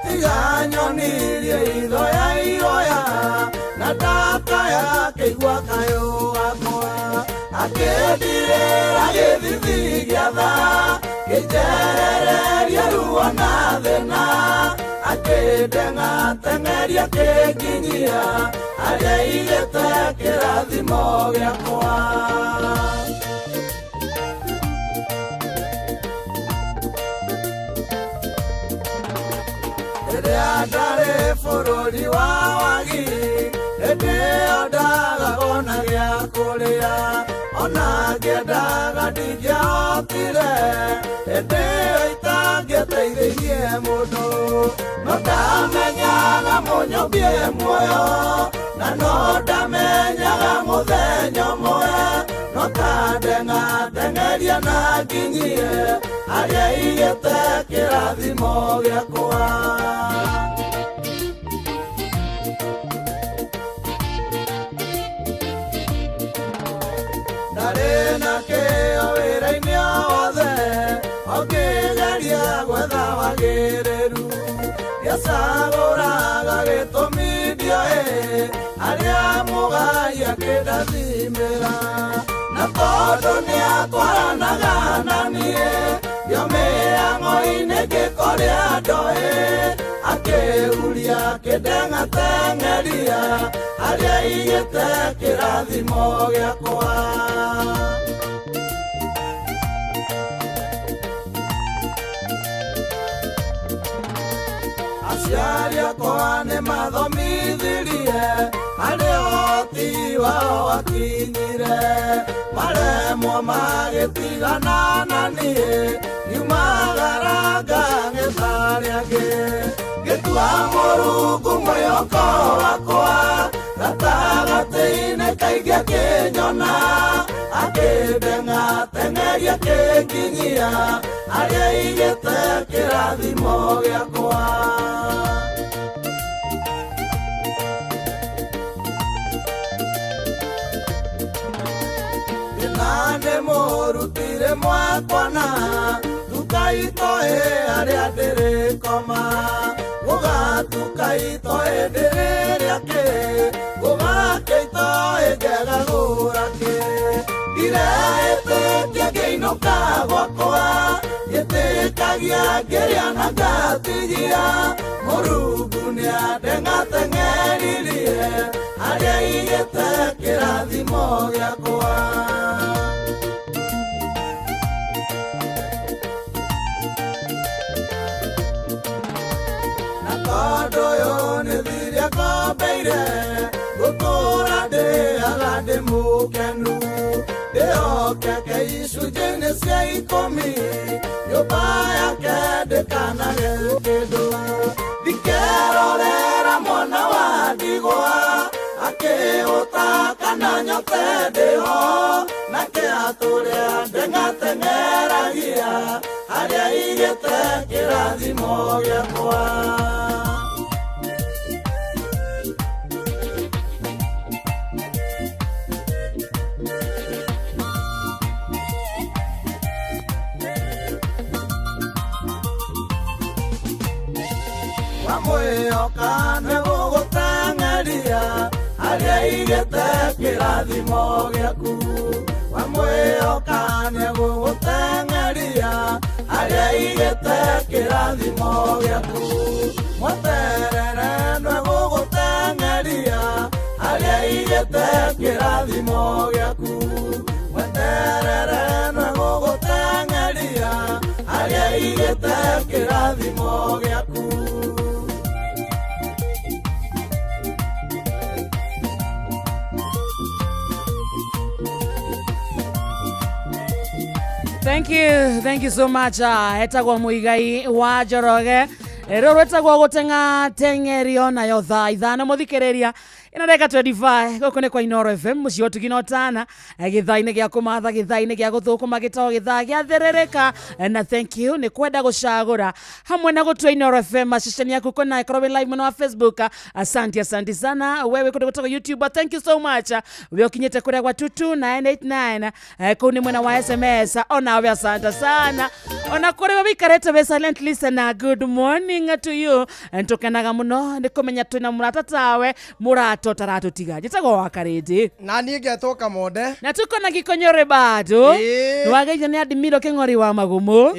tiga nyonirie itho ya iroya na ndakaya kĩigua kayũ gakwa akĩndirĩra gĩthithi gĩa tha kĩnjerereria ruo na thĩna akĩndenga teng'eria kĩnginyia harĩa aigĩte kĩrathimo gĩakwa. Rĩrĩa ndarĩ bũrũri wa wagi hĩndĩ ĩyo ndagaga ona gĩa kũrĩa ona ngĩendaga ndingĩahotire hĩndĩ ĩyo itangĩateithirie mũndũ no ndamenyaga mũnyũ Ngũmbie muoyo na no ndamenyaga mũthenya ũmwe no ta ndeng'ateng'eria na nginyie harĩa aigĩte kĩrathimo gĩakwa. Ndarĩ na kĩo wĩra-inĩ o wothe ũngĩgeria gwetha wagĩrĩru gĩcagũraga gĩtũmi ndioĩ harĩa mũgai akĩndathimĩra na tondũ nĩatwaranaga na niĩ ngĩomĩang'o-inĩ ngĩkorĩa ndoĩ akĩhuria akĩndeng'ateng'eria harĩa aigĩte kĩrathimo gĩakwa. Aciari akwa nĩmathomithirie harĩa ũhoti wao wakinyire maremwo magĩtigana na niĩ ngiumagara ngang'etha angĩ ngĩtua Mũrungu mwĩhoko wakwa gatagatĩ-inĩ kaingĩ akĩnyona akĩndeng'ateng'eria akĩnginyia harĩa aigĩte kĩrathimo gĩakwa. Thĩna nĩmũrutire mwakwana tukaitoe harĩa ndĩrĩkoma gũgatuka itoe ndĩrĩrĩa kĩ gũgakĩitoe ngegagũra kĩ ndireĩtĩkia ngĩinũka gwakwa gĩtĩkagia ngĩrĩa na ngatigia Mũrungu nĩandeng'ateng'eririe harĩa aigĩte kĩrathimo gĩakwa. Na tondũ ũyũ nĩ thirĩ ngombeire gũtũũra ndĩaga ndĩ mũkenu ndĩhokeke icunjĩ-inĩ cia ikũmi nyũmba yake ndĩkanage kĩndũ ndikerorera mwana wa ndigwa akĩhũta kana nyote ndĩho nake atũrĩa ndeng'ateng'eragia harĩa aigĩte kĩrathimo gĩakwa. Wamwĩhoka nĩgũgũteng'eria harĩa aigĩte kĩrathimo gĩaku wamwĩhoka nĩgũgũteng'eria harĩa aigĩte kĩrathimo gĩaku mweterere nĩgũgũteng'eria harĩa aigĩte kĩrathimo gĩaku mweterere nĩgũgũteng'eria harĩa aigĩte kĩrathimo gĩaku. Thank you so much. Etagwo Muigai wa Njoroge rĩu rwĩtagwo gũteng'ateng'erio nayo thaa 5 mũthikĩrĩria ĩno ndagĩka 25 gũkũ nĩ kwa Inooro FM mũciĩ wa ũtugi na ũtana gĩthaa-inĩ gĩa kũmatha gĩthaa-inĩ gĩa gũthũkũma gĩtagwo gĩthaa gĩa thĩrĩrĩka na thank you nĩ kwenda gũcagũra hamwe na gũtua Inooro FM maceceni yaku kona ĩkorwo wĩ live mwena wa Facebook. Asante, asante sana wewe kũndũ gwĩtagwo YouTube, thank you so much we ũkinyĩte kũrĩa gwa 22989 kũu nĩ mwena wa SMS onawe asante sana ona kũrĩ we wĩikarĩte wĩ silent listener, good morning to you ntukenaga muno nĩ kũmenya twĩna mũrata tawe mũrata ũtaratũtiga njĩtagwo wa Karĩndĩ na niĩ ngetwo Kamonde na tuko na Gikonyore bado nĩwageithio nĩ Adimiro Kĩng'ori wa Magumu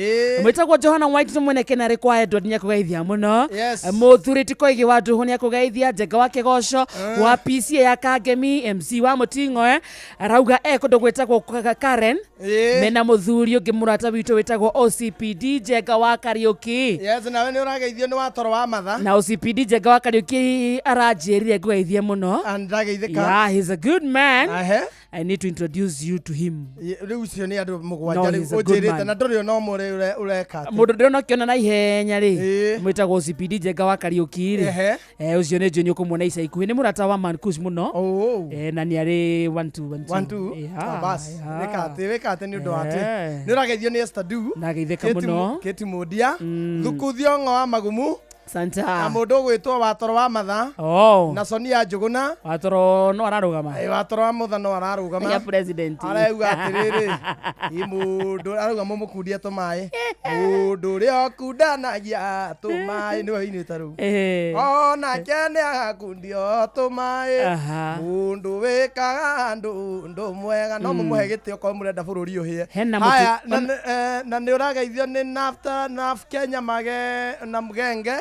mwĩtagwo Johana White tũmwene Kĩnarĩ kwa Edward nĩakũgeithia mũno mũthuri ti Koigi wa Nduhu nĩakũgeithia Njenga wa Kĩgoco wa PCA ya Kangemi MC wa Mũting'oe arauga e kũndũ gwĩtagwo Karen mena mũthuri ũngĩ mũrata witũ wĩtagwo OCPD Njenga wa Kariũki. Yes, nawe nĩ ũrageithio nĩ watoro wa matha na OCPD Njenga wa Kariũki aranjĩrire ngũgeithie mũno mũno. Ndageithĩka. Yeah, he's a good man. Ahe. I need to introduce you to him. Rĩu ũcio nĩ andũ No, mũgwanja he's rĩu a good ũnjĩrĩte man. na ndũrĩ ona ũmwe ũreka atĩ. Mũndũ ndĩrona ũkĩona na ihenya rĩ mwĩtagwo CPD Njenga wa Kariũki rĩ. Ehe. Ũcio nĩ njũĩ nĩ ũkũmuona ica ikuhĩ, nĩ mũrata wa Mankush mũno. Na nĩ arĩ 1 2 1 2. One, two. Ah, bas. Wĩka atĩ wĩka atĩ nĩ ũndũ wa atĩ Eh. nĩ ũrageithio nĩ Esther Du. Ndageithĩka mũno. Kate Mundia, Thuku Thiong'o wa Magumu, Santa. Na mũndũ ũgwĩtwo Watoro wa Matha. Oh. Na Sonia Njũgũna. Watoro no ararũgama. Ĩ, Watoro wa Mutha no ararũgama. Ya president. Arauga atĩrĩrĩ, ĩ mũndũ arauga mũmũkundie tũmaĩ, mũndũ ũrĩa ũkundanagia tũmaĩ nĩwe ũinĩte rĩu. Onake nĩ agakundio tũmaĩ. Aha. Mũndũ wĩkaga andũ ũndũ mwega no mũmũhe gĩtĩ okorwo mũrenda bũrũri ũhĩe. Hena Haya, mũtu- na nĩ ũrageithio nĩ NAFTA, NAF Kenya mage na Mgenge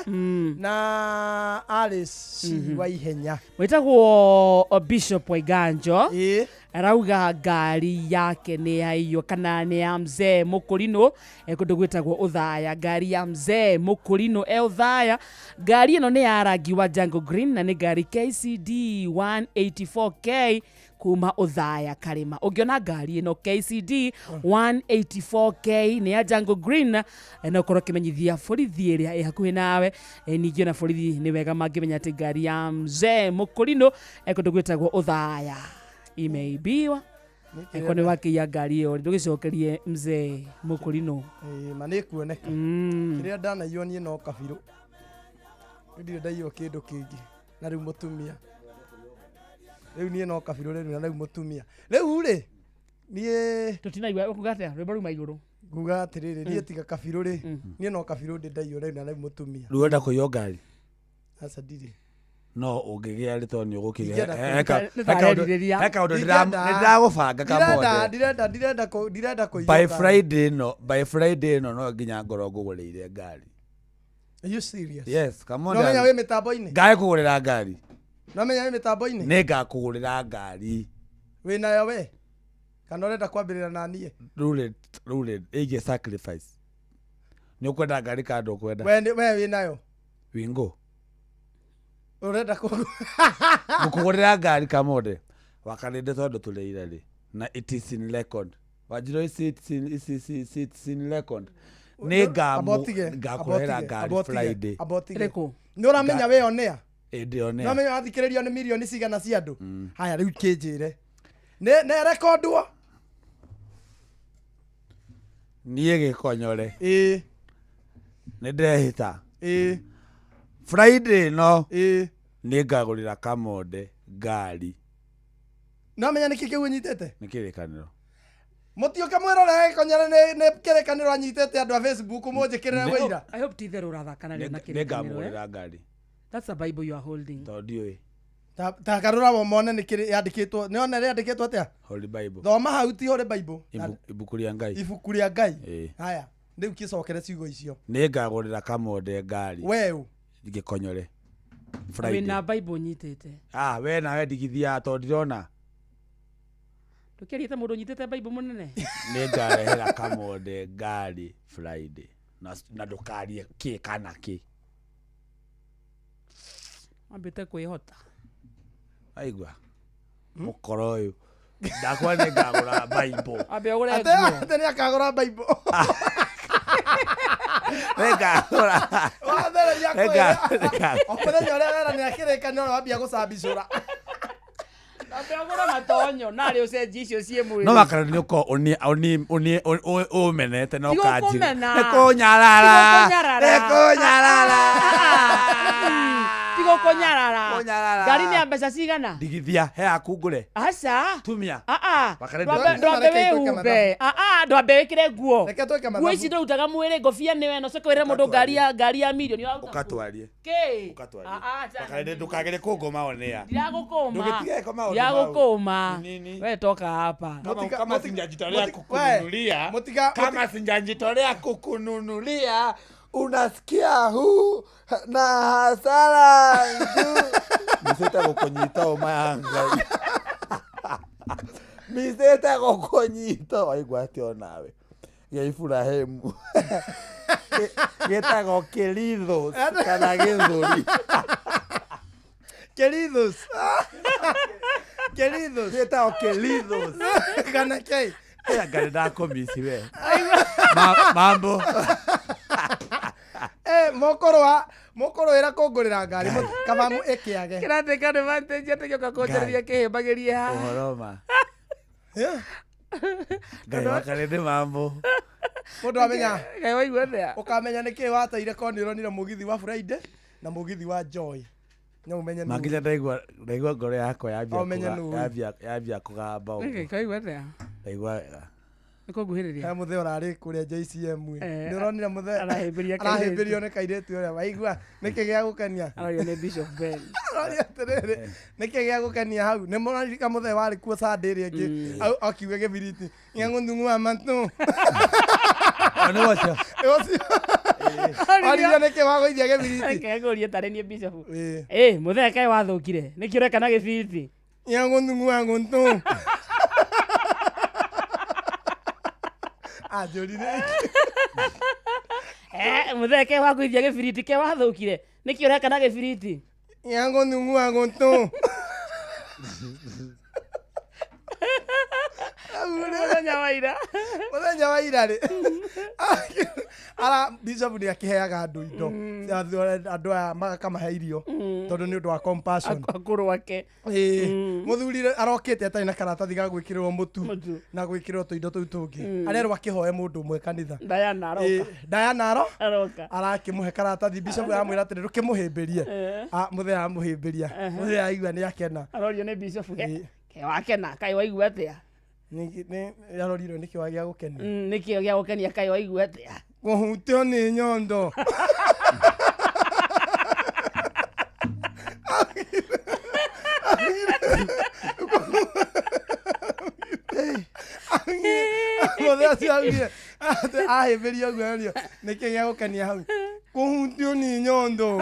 na Alice wa Ihenya. Wĩtagwo Bishop Waiganjo arauga ngari yake nĩ yaiywo kana nĩ ya mzee Mũkũrinũ, kũndũ gwĩtagwo Ũthaya. Ngari ya mzee Mũkũrinũ e Ũthaya. Ngari ĩno nĩ ya rangi wa Jungle Green na nĩ ngari KCD 184K kuma Ũthaya Karĩma. Ũngĩona ngari ĩno KCD 184K nĩ ya Jungle Green, na ũkorwo ũkĩmenyithia borithi ĩrĩa ĩ hakuhĩ nawe. Ningĩ ona borithi nĩ wega mangĩmenya atĩ ngari ya mzee Mũkũrinũ kũndũ gwĩtagwo Ũthaya imeibiwa. Eko nĩ wakĩiya ngari ĩyo ndũgĩcokerie mzee Mũkũrinũ. Ĩ, ma nĩ kuoneka. Kĩrĩa ndanaiywo niĩ no kabirũ, ndirĩ ndaiywo kĩndũ kĩngĩ na rĩu mũtumia rĩu niĩ no kabirũ rĩu na rĩu mũtumia rĩu rĩ niĩ tũtinaigua ũkuga atĩa rwĩmbo ruma igũrũ nguga atĩrĩrĩ niĩ tiga kabirũ rĩ niĩ no kabirũ ndĩ ndaiywo rĩu na rĩu mũtumia. Rĩu wenda kũiywo ngari? Aca ndirĩ. No ũngĩgĩa rĩ tondũ nĩ ũgũkĩgĩa. Ingĩenda Nĩ He kaũndũ ndĩragũbanga kamothe. Ndirenda ndirenda ndirenda kũiywo By ngari. Friday ĩno, by Friday ĩno no nginya ngorwo ngũgũrĩire ngari. Are you serious? Yes, come on. No menya wĩ mĩtambo-inĩ? Ngakũgũrĩra ngari. No menya wĩ mĩtambo-inĩ? Nĩ ngakũgũrĩra ngari. Wĩ nayo we? Kana ũrenda kwambĩrĩra na niĩ? Rĩu rĩ ĩgiĩ sacrifice. Nĩ ũkwenda ngari kana ndũkwenda? We wĩ nayo? Wingo. Ũrenda kũ Ngũkũgũrĩra ngari kamode. Wakarĩndĩ tondũ tũrĩire rĩ. Na it is in record. Wanjirũ ici it's in record. Nĩ ngakũrehera ngari Friday. Ĩrĩkũ? Nĩ ũramenya wĩ onea? Ĩ ndĩonea. Nĩ ũramenya wathikĩrĩrio nĩ mirioni cigana cia andũ? Haya rĩu kĩnjĩre. Nĩ rekondwo? Niĩ gĩkonyore. Ĩĩ. Nĩ ndehĩta. Ĩĩ. Friday no. Ĩĩ. Nĩ ngagũrĩra Kamonde ngari. Nĩ ũramenya nĩkĩ kĩu ũnyitĩte? Nĩ kĩrĩkanĩro. Mũtiũke mwĩrore gĩkonyore nĩ kĩrĩkanĩro anyitĩte andũ a Facebook mũnjĩkĩrĩre wĩira. I hope ti itherũ ũrathaka narĩo na Nĩ kĩrĩkanĩro. ngamũgũrĩra ngari. That's a Bible you are holding. Tondũ ndiũĩ. Ta karũra womone nĩ kĩrĩ yandĩkĩtwo. Nĩ one rĩandĩkĩtwo atĩa? Holy Bible. Thoma hau ti Holy Bible. Ibuku rĩa Ngai. Ibuku rĩa Ngai. Ĩĩ. Haya, rĩu kĩcokere ciugo icio. Nĩ ngagũrĩra Kamonde ngari. We ũ? Gĩkonyore. Friday. Wĩna Bible ũnyitĩte. Ah, we nawe ndigithia tondũ ndirona. Ndũkĩarĩte mũndũ ũnyitĩte Bible mũnene. Nĩ ngarehera Kamonde ngari Friday. Na ndũkarie kĩ kana kĩ. Wambĩte kwĩhota. Aigua. Mũkoro ũyũ. Ndakwa nĩ ngagũra Bible. Ambe ũgũre nguo. Atĩ nĩ akagũra Bible. Nĩ ngagũra. Wathereria Nĩ kwĩra. O mũthenya ũrĩa wera nĩ akĩrĩkanĩro wambia gũcambicũra. Ambe ũgũre matonyo narĩ ũcenjie icio ciĩ mwĩrĩ. No makara nĩ ũkorwo ũmenete na Ti ũkanjĩra. gũkũmena. Nĩ kũnyarara. Ti gũkũnyarara. Nĩ kũnyarara. Ti gũkũnyarara. Ngari nĩ ya mbeca cigana? Ndigithia he yaku ngũre. Aca. Tumia. Wakarĩ Ndwambe wĩhumbe. Ndwambe wĩkĩre nguo. Reke twĩke Nguo ici ndũrutaga mwĩrĩ, ngobia nĩwe ĩno, ũcoke wĩre mũndũ ngari ya mirioni. Ũkatwarie. Kĩ? Ũkatwarie. Aca. Wakarĩ ndũkagere kũngoma onea. Ndiragũkũma. Ndũgĩtige kwa maũndũ mau. Ndiragũkũma. We toka hapa. Kama sinjajitolea kukununulia, kama sinjajitolea kukununulia, unasikia huu na hasara juu. Miseta gũkũnyita ũma ya Ngai. Miseta gũkũnyita waigua atĩa onawe gĩa Iburahĩmu gĩtagwo kĩrithũ kana gĩthũri. Kelithos. Kelithos. Gĩtagwo Kelithos. Kana kei. Ĩya ngarĩ ndakũmici we. Mambo. Eh, mũkũrũa mũkũrũĩra kũngũrĩra ngari kaba ĩkĩage. Kĩratĩka advantage atĩ gĩũka kũnjarĩria kĩhĩmbagĩrie haha. Ũhoro ma. Ngai wakarĩ mambo. Mũndũ amenya. Ngai waigua atĩa? Ũkamenya nĩkĩ wateire korwo nĩ ũronire mũgithi wa Friday na mũgithi wa Joy. No ũmenye nũ. Manginya ndaigua ngoro yakwa yambia Ũmenye nũ. yambia kũgamba ũguo. Ngai waigua atĩa? Ndaigua wega. Nĩ kũnguhĩrĩria. He mũthee ũrarĩ kũrĩa JCM. Eh, Nĩ ũronire mũthee arahĩmbĩria kairĩtu. arahĩmbĩrio nĩ kairĩtu ũrĩa waigua nĩkĩ gĩa gũkenia. Arorio nĩ Bishop Ben. Aroria atĩrĩrĩ nĩkĩ gĩa gũkenia hau nĩ mũraririka mũthee warĩ kuo Sunday ĩrĩa ĩngĩ akiuga gĩbiriti gĩa wa matũ. Nĩ ũcio. Ũcio. Oririo nĩkĩ wagũithia gĩbiriti. Reke ngũrie tarĩ niĩ Bishop. Ĩ mũthee kaĩ wathũkire. Nĩkĩ ũreka na gĩbiriti? Gĩa wa gũtũ. Anjũrire. Eh, mũthee kaĩ wagũithia gĩbiriti kaĩ wathũkire. Nĩkĩ ũreka na gĩbiriti? Gĩa wa gũtũ. Mũthenya wa ira. Mũthenya wa ira rĩ. Ara bishop nĩ akĩheaga andũ indo. Andũ aya makamahe irio tondũ nĩ ũndũ wa compassion. Akũrũ ake. Ĩĩ. Mũthuri arokĩte atarĩ na karatathi ga gwĩkĩrĩrwo mũtu na gwĩkĩrĩrwo tũindo tũu tũngĩ. Arerwo akĩhoe mũndũ ũmwe kanitha. Diana aroka. Ĩĩ, Diana aro Aroka. arakĩmũhe karatathi bishop aramwĩra atĩrĩ ndũkĩmũhĩmbĩrie. Eh. Mũthee amũhĩmbĩria. Mũthee aigua nĩ akena. Arorio nĩ Bishop. Kaĩ wakena kaĩ waigua atĩa? Nĩ arorirwo nĩkĩ wa gĩa gũkenia. Nĩkĩo gĩa gũkenia kaĩ waigua atĩa? Kũhutio nĩ nyondo. Mũthee ũcio augire atĩ ahĩmbĩria ũguo arorio nĩkĩ gĩa gũkenia hau. Kũhutio nĩ nyondo.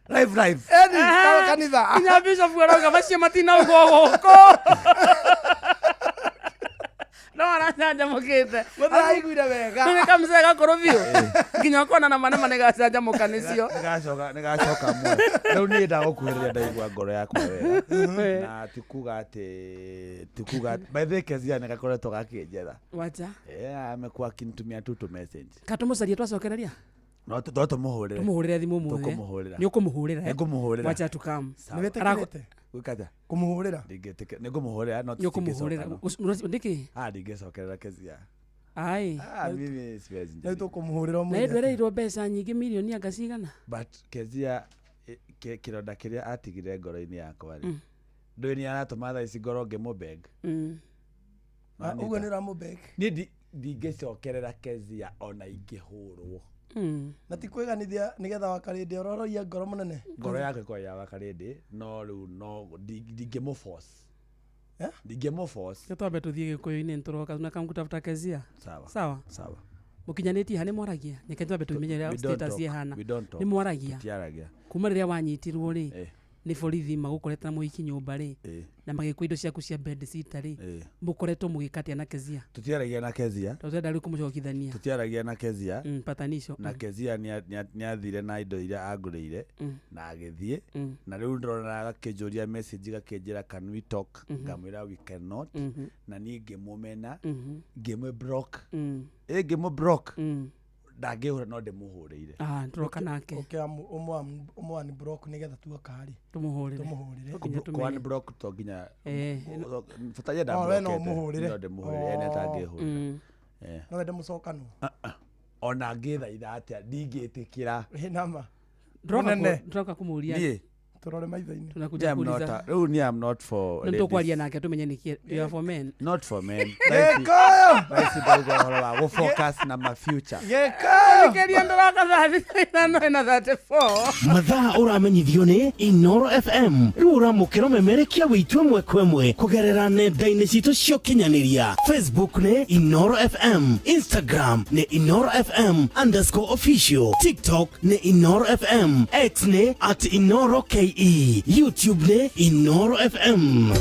Live live. Eni kanitha. Nginya Bishop arauga macio matinaugwo gũkũ. No aracanjamũkĩte. Mũthee aiguire wega. Nĩ kamũcee gakũrũ biũ. Nginya ũkona na mana nĩ gacanjamũka nĩcio. Nĩgacoka mwe. Rĩu niĩ ndagũkuhĩrĩria ndaigua ngoro yakwa wega. Na ti kuga atĩ ti kuga by the way Kezia nĩgakoretwo gakĩnjetha. Wacha. Eh, amekuwa akinitumia tu tu message. Katũmũcarie twacokereria. No tũmũhũrĩre. Tũmũhũrĩre thimũ ũmũthĩ. Tũkũmũhũrĩra. Nĩ ũkũmũhũrĩra. eh? Nĩngũmũhũrĩra. Wacha tukam. Sawa. Nĩwĩtĩkĩrĩte? Gwĩka atĩa? Kũmũhũrĩra? Ndingĩtĩkĩra. Nĩngũmũhũrĩra no Nĩ ũkũmũhũrĩra. tũtingĩcokana. Nĩkĩ? Ah, ndingĩcokerera Kezia. Ai. Ah, mimi siwezi. Rĩu tũkũmũhũrĩra Na ũmũthĩ. ndwereirwo mbeca nyingĩ mirioni anga cigana? But Kezia kĩronda kĩrĩa atigire ngoro-inĩ yakwa rĩ. Ndũĩ nĩ aratũma thaa ici ngorwo ngĩmũbeg. Ũguo nĩ ũramũbeg. Niĩ ndingĩcokerera Kezia ona ingĩhũrwo. Na ti kwĩganithia nĩgetha wakarĩndĩ ororoia ngoro mũnene. Ngoro yakwa ĩkoragwo ya wakarĩndĩ no rĩu no ndingĩmũforce. Ndingĩmũforce. Reke twambe tũthiĩ gĩkũyũ-inĩ nĩtũroka tunakamkutafuta Kezia. Sawa. Sawa. Sawa. Mũkinyanĩtie ha nĩ mwaragia? Reke twambe tũmenye We ũrĩa don't status talk. ĩhana. We don't talk. Nĩ mwaragia? Tũtiaragia. Kuma rĩrĩa wanyitirwo rĩ Eh. nĩ borithi magũkorete na mũhiki nyũmba rĩ Eh. na magĩkua indo ciaku cia bedsitter rĩ Eh. mũkoretwo mũgĩka atĩa na Kezia? Tũtiaragia na Kezia. Tondũ tũrenda rĩu kũmũcokithania. Tũtiaragia na Kezia. Patanisho. Na Kezia nĩathire na indo iria angũrĩire na agĩthiĩ na rĩu ndĩrona gakĩnjũria message gakĩnjĩra can we talk, ngamwĩra we cannot, na niĩ ngĩmũmena ngĩmũ block, ĩ ngĩmũ block ndangĩhũra no ndĩmũhũrĩire. Ah, tũroka nake. Ũke ũmũ unblock nĩgetha tuoka rĩ. Tũmũhũrĩre. Tũmũhũrĩre. Kũ unblock to nginya Eh. bataire Oh, we no ndamblokete ũmũhũrĩre. no ndĩmũhũrĩre ene atangĩhũrĩra. Eh. No wende mũcokanwo. Ona ngĩthaitha atĩa ndingĩtĩkĩra. Ĩ nama. Ndĩroka Mũnene. ndĩroka kũmũria. Niĩ Tũrore maitho-inĩ. Tunakuja I'm not kuuliza. rĩu niĩ I'm not for Nĩ ladies. tũkwaria nake tũmenye nĩkĩ you are for men. Not for men. Gĩkũyũ! Thaa ici ndauga ũhoro wa gũ-focus na ma future. Gĩkũyũ! Thikĩria ndĩroka thaa 5:34. Mathaa ũramenyithio nĩ Inoro FM rĩu ũramũkĩra ũmemerekia witũ ĩmwe kwa ĩmwe kũgerera nenda-inĩ citũ cia ũkinyanĩria. Facebook nĩ Inoro FM, Instagram nĩ Inoro FM underscore official, TikTok nĩ Inoro FM, X nĩ at Inoro KE, YouTube nĩ Inoro FM.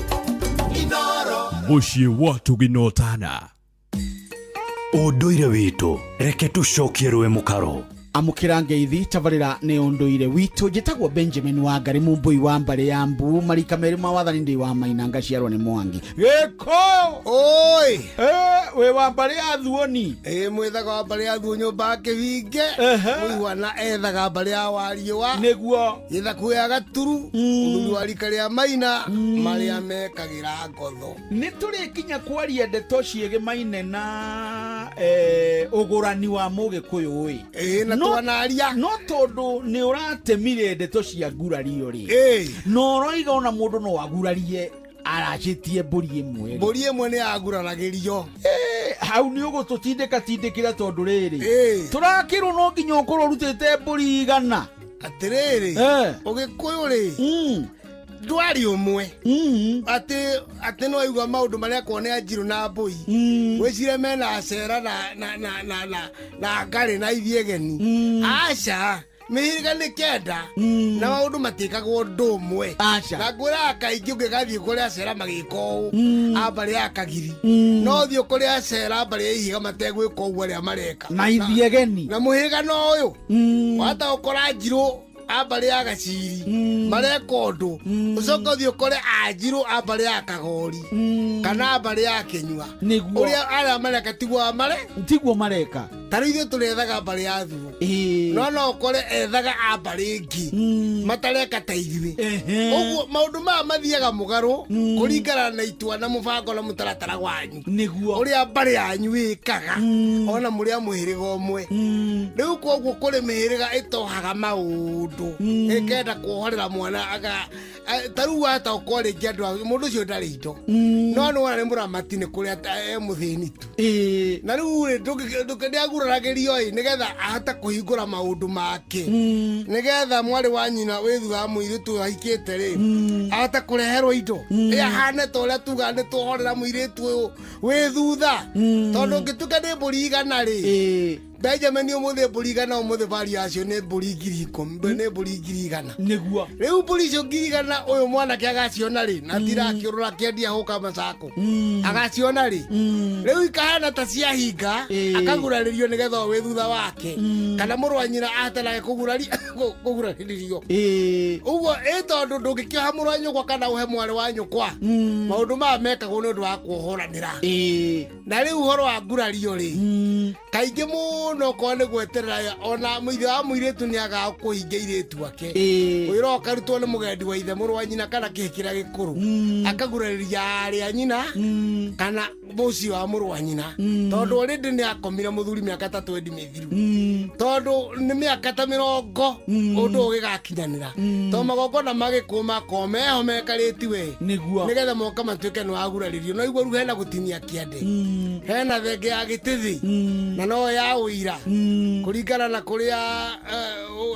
Mũciĩ wa tũginotana. Ũndũire witũ reke tũcokie rũĩ mũkaro. Amũkĩra ngeithi tabarĩra nĩ ũndũire witũ. Njĩtagwo Benjamin Wangari, mũmbũi wa mbarĩ ya mbu, marika merĩ ma wathani, ndĩ wa maina ngaciarwo nĩ Mwangi Gĩkũyũ. Oi. Wĩ wa mbarĩ ya Thuoni. Ĩ mwĩthaga wa mbarĩ ya Thuo nyũmba ya Kĩbinge. Mũihwana ethaga mbarĩ ya Wariũa. Nĩguo. Gĩthaku ya Gaturu. Mũthuri wa rika rĩa Maina marĩa mekagĩra ngotho. Nĩ tũrĩkinya kwaria ndeto ciĩgĩmaine na ũgũrani wa mũgĩkũyũ ĩ. Ĩ na twanaria. No tondũ nĩ ũratemire ndeto cia ngurario rĩ. Na ũroiga ona mũndũ no agurarie aracĩtie mbũri ĩmwe. Mbũri ĩmwe nĩ yaguraragĩrio. Hau nĩ ũgũtũtindĩka tindĩkĩra tondũ rĩrĩ. Tũrakĩrwo no nginya ũkorwo ũrutĩte mbũri 100. Atĩrĩrĩ. Ũgĩkũyũ rĩ. Ndwari ũmwe. Atĩ atĩ no aigua maũndũ marĩa kuonea njirũ na mbũi. Wĩcire mena acera na na na na na na ngarĩ na ithiĩ geni. Aca. Mĩhĩrĩga nĩ 9 na maũndũ matiĩkagwo ũndũ ũmwe. Na ngwĩraga kaingĩ ũngĩgathiĩ kũrĩa acera magĩka ũũ a mbarĩ ya Kagiri, no ũthiĩ kũrĩa acera mbarĩ ya Ihiga mategwĩka ũguo arĩa mareka. Na ithiĩ geni. Na mũhĩrĩga no ũyũ. Wahota gũkora njirũ a mbarĩ ya Gaciri mareka ũndũ, ũcoke ũthiĩ ũkore anjirũ a mbarĩ ya Kagori kana a mbarĩ ya Kĩnyua. Ũrĩa arĩa mareka tiguo mare tiguo mareka. Ta rĩu ithuĩ tũrethaga mbarĩ ya Thuo, no no ũkore ethaga a mbarĩ ĩngĩ matareka ta ithuĩ. Ũguo maũndũ maya mathiaga mũgarũ kũringana na itua na mũbango na mũtaratara wanyu. Nĩguo. Ũrĩa mbarĩ yanyu ĩkaga ona mũrĩ a mũhĩrĩga ũmwe. Rĩu koguo kũrĩ mĩhĩrĩga ĩtohaga maũndũ ĩkenda kuohorera mwana aga ta rĩu wahota gũkorwo rĩngĩ andũ a mũndũ ũcio ndarĩ indo, no nĩ wona nĩ mũramati nĩ kũrĩa e mũthĩni tu. Na rĩu rĩ ndĩaguraragĩrio ĩ nĩgetha ahote kũhingũra maũndũ make, nĩgetha mwarĩ wa nyina wĩ thutha wa mũirĩtu ũyũ ahikĩte rĩ ahote kũreherwo indo ĩ ahane ta ũrĩa tugaga nĩ tuohorera mũirĩtu ũyũ wĩ thutha. Tondũ ũngĩtuĩka nĩ mbũri 100 rĩ, Benjamin ũmũthĩ mbũri 100 ũmũthĩ bari yacio nĩ mbũri 10,000, nĩ mbũri 100,000. Nĩguo. Rĩu mbũri icio 100,000 ũyũ mwanake agaciona rĩ, na tirakĩũrũra akĩendia hũka macako. Agaciona rĩ, rĩu ikahana ta ciahinga, akagurarĩrio nĩgetha o wĩ thutha wake. Kana mũrũ wa nyina ahote nake kũgurarĩrio. Ũguo ĩ tondũ ndũngĩkĩoha mũrũ wa nyũkwa kana ũhe mwarĩ wa nyũkwa. Maũndũ maya mekagwo nĩ ũndũ wa kuohoranĩra. Na rĩu ũhoro wa ngurario rĩ, kaingĩ mũno okorwo nĩ gweterera ona mũithe wa mũirĩtu nĩ agaga kũhingia irĩtu ake. Wĩra ũkarutwo nĩ mũgendi wa ithe mũrũ wa nyina kana kĩhĩ kĩrĩa gĩkũrũ. Akagurarĩria arĩ a nyina kana mũciĩ wa mũrũ wa nyina. Tondũ already nĩ akomire mũthuri mĩaka ta 20 mĩthiru. Tondũ nĩ mĩaka ta 80 ũndũ ũgĩgakinyanĩra. Tondũ magongona ma gĩkuũ makorwo meho mekarĩti we. Nĩguo. Nĩgetha moka matuĩke nĩ wagurarĩrio. No igua rĩu hena gũtinia kĩande. Hena thenge ya gĩtĩthi. Na no ya ũira. Kũringana na kũrĩa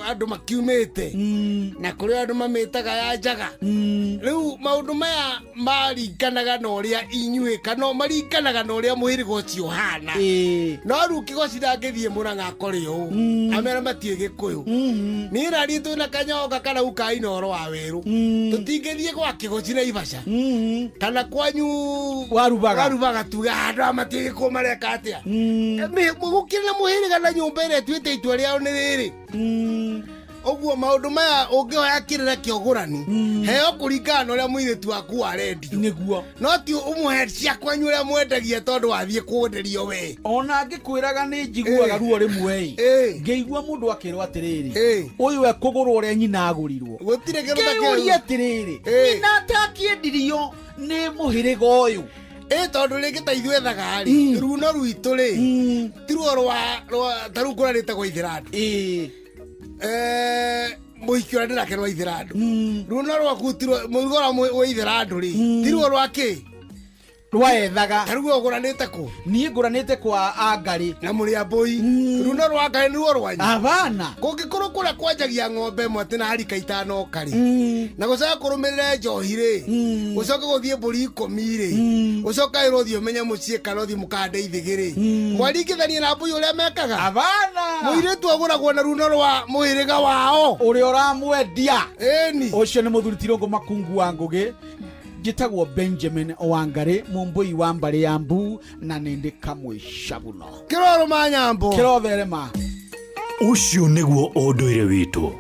andũ makiumĩte. Na kũrĩa andũ mamĩtaga ya njaga. Rĩu maũndũ maya maringanaga na ũrĩa inyuĩ kana maringanaga na ũrĩa mũhĩrĩga ũcio ũhana. No rĩu kĩgoci ndangĩthiĩ Mũrang'a akore ũũ. Amera matiũĩ Gĩkũyũ. Niĩ na niĩ twĩna kanyonga kana uka Inooro wa werũ. Tũtingĩthiĩ gwa kĩgoci Naivasha. Kana kwanyu Warubaga. Warubaga tuge andũ aya matiũĩ Gĩkũyũ mareka atĩa. Gũkĩrĩ na mũhĩrĩga na nyũmba ĩrĩa ĩtuĩte itua rĩao nĩ rĩrĩ. Ũguo maũndũ maya ũngĩhoya kĩrĩra kĩa ũgũrani, heo kũringana na ũrĩa mũirĩtu waku arendio. Nĩguo. No ti ũmũhe cia kwanyu ũrĩa mwendagia tondũ wathiĩ kwenderio we. Ona ngĩkwĩraga nĩ njiguaga ruo rĩmwe ĩ. Ngĩigua mũndũ akĩrwo atĩrĩrĩ, ũyũ ekũgũrwo ũrĩa nyina agũrirwo. Gũtirĩ kĩndũ ta kĩu. Ngĩũria atĩrĩrĩ, nyina atakĩendirio nĩ mũhĩrĩga ũyũ. Ĩ tondũ rĩngĩ ta ithuĩ ethaga rĩ, runo rwitũ rĩ, ti ruo rwa ta rĩu kũrĩa rĩtagwo Ithĩrandu. Mũhiki ũrĩa ndĩnake nĩ wa Ithĩrandu. Runo rwaku ti ruo, mũrigo ũrĩa wa Ithĩrandu rĩ, ti ruo rwa kĩ? Rwaethaga. Ta rĩu ũgũranĩte kũ? Niĩ ngũranĩte kwa Angarĩ. Na mũrĩ a mbũi. Runo rwa Angarĩ nĩruo rwanyu? Abana. Kũngĩkorwo kũrĩa kwanjagia ng'ombe ĩmwe atĩ na harika 5 karĩ. Na gũcoke kũrũmĩrĩre njohi rĩ. Gũcoke gũthiĩ mbũri 10 rĩ. Gũcoke wĩrwo ũthiĩ ũmenye mũciĩ kana ũthiĩ mũkahande ithĩgĩ rĩ. Mwaringithania na mbũi ũrĩa mekaga? Abana. Mũirĩtu agũragwo na runo rwa mũhĩrĩga wao. Ũrĩa ũramwendia. Ĩni. Ũcio nĩ mũthuri Tirũngũ Makungu wa Ngũgĩ. Njĩtagwo Benjamin Wangari, mũmbũi wa mbarĩ ya Mbu, na nĩ ndĩ kamwe cabuno. Kĩrorũma nyambo. Kĩrotherema. Ũcio nĩguo ũndũire witũ.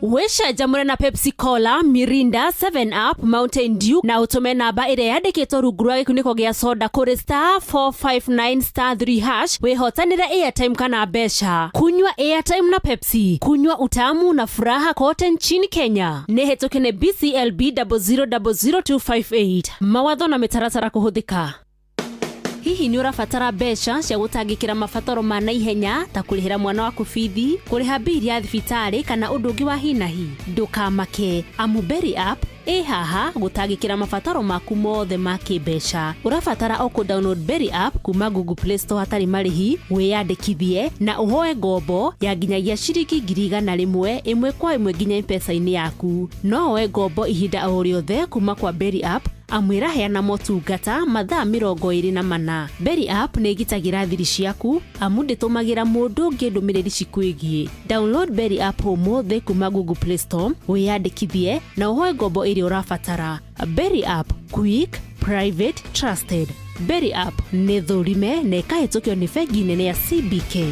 Wĩcanjamũre na Pepsi Cola, Mirinda, 7 Up, Mountain Dew na ũtũme namba ĩrĩa yandĩkĩtwo rungu rwa gĩkunĩko gĩa soda kũrĩ star 459 star 3 hash wĩhotanĩre airtime kana mbeca. Kunywa airtime na Pepsi, kunywa utamu na furaha kote nchini Kenya. Nĩ hĩtũke nĩ BCLB 0000258. Mawatho na mĩtaratara kũhũthĩka. Hihi nĩ ũrabatara mbeca cia gũtangĩkĩra mabataro ma naihenya ta kũrĩhĩra mwana waku bithi, kũrĩha mbili ya thibitarĩ kana ũndũ ũngĩ wa hi na hi? Ndũkamake, amu Berry App ĩ haha gũtangĩkĩra mabataro maku mothe ma kĩmbeca. Ũrabatara o kũ download Berry App kuma Google Play Store hatarĩ marĩhi, wĩyandĩkithie na ũhoe ngombo ya nginyagia ciringi 100,000 ĩmwe kwa ĩmwe nginya M-Pesa-inĩ yaku. No woe ngombo ihinda o rĩothe kuma kwa Berry App amu ĩraheana motungata mathaa 24. Berry App nĩ ĩgitagĩra thiri ciaku amu ndĩtũmagĩra mũndũ ũngĩ ndũmĩrĩri cikwĩgiĩ. Download Berry App ũmũthĩ kuma Google Play Store, wĩyandĩkithie na ũhoe ngombo ĩrĩa ũrabatara. Berry App, quick, private, trusted. Berry App nĩ thũrime na ĩkahĩtũkio nĩ bengi nene ya CBK.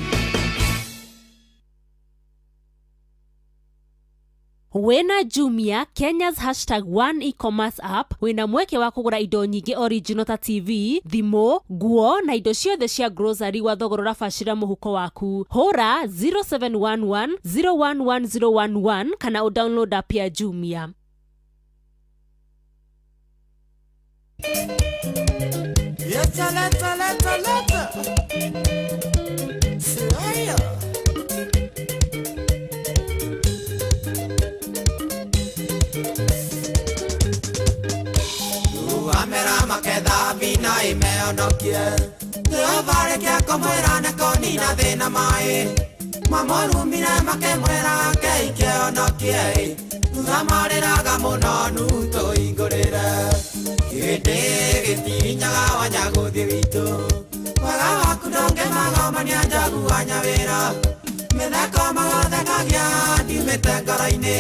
Wĩna Jumia, Kenya's hashtag one e-commerce app, wĩna mweke wa kũgũra indo nyingĩ original ta TV, thimũ, nguo na indo ciothe cia grocery gwa thogora ũrabacĩra mũhuko waku. Hũra 0711 011011 kana ũdownload app ya Jumia. Leta, leta, leta, leta. Siraya. Amera maketha bina imeonokie Jehova reke kũmwĩra nĩ kũnina thĩna maĩ Mamũrumire makĩmwĩra keikĩonokie Thutha marĩraga mũno nutũhingũrĩre Kĩndĩ gĩtinyaga wanya gũthiĩ witũ Wega waku ndũngĩmagomania njogu wa nyawĩra Mĩtheko magothekagia ndiumĩte ngoro-inĩ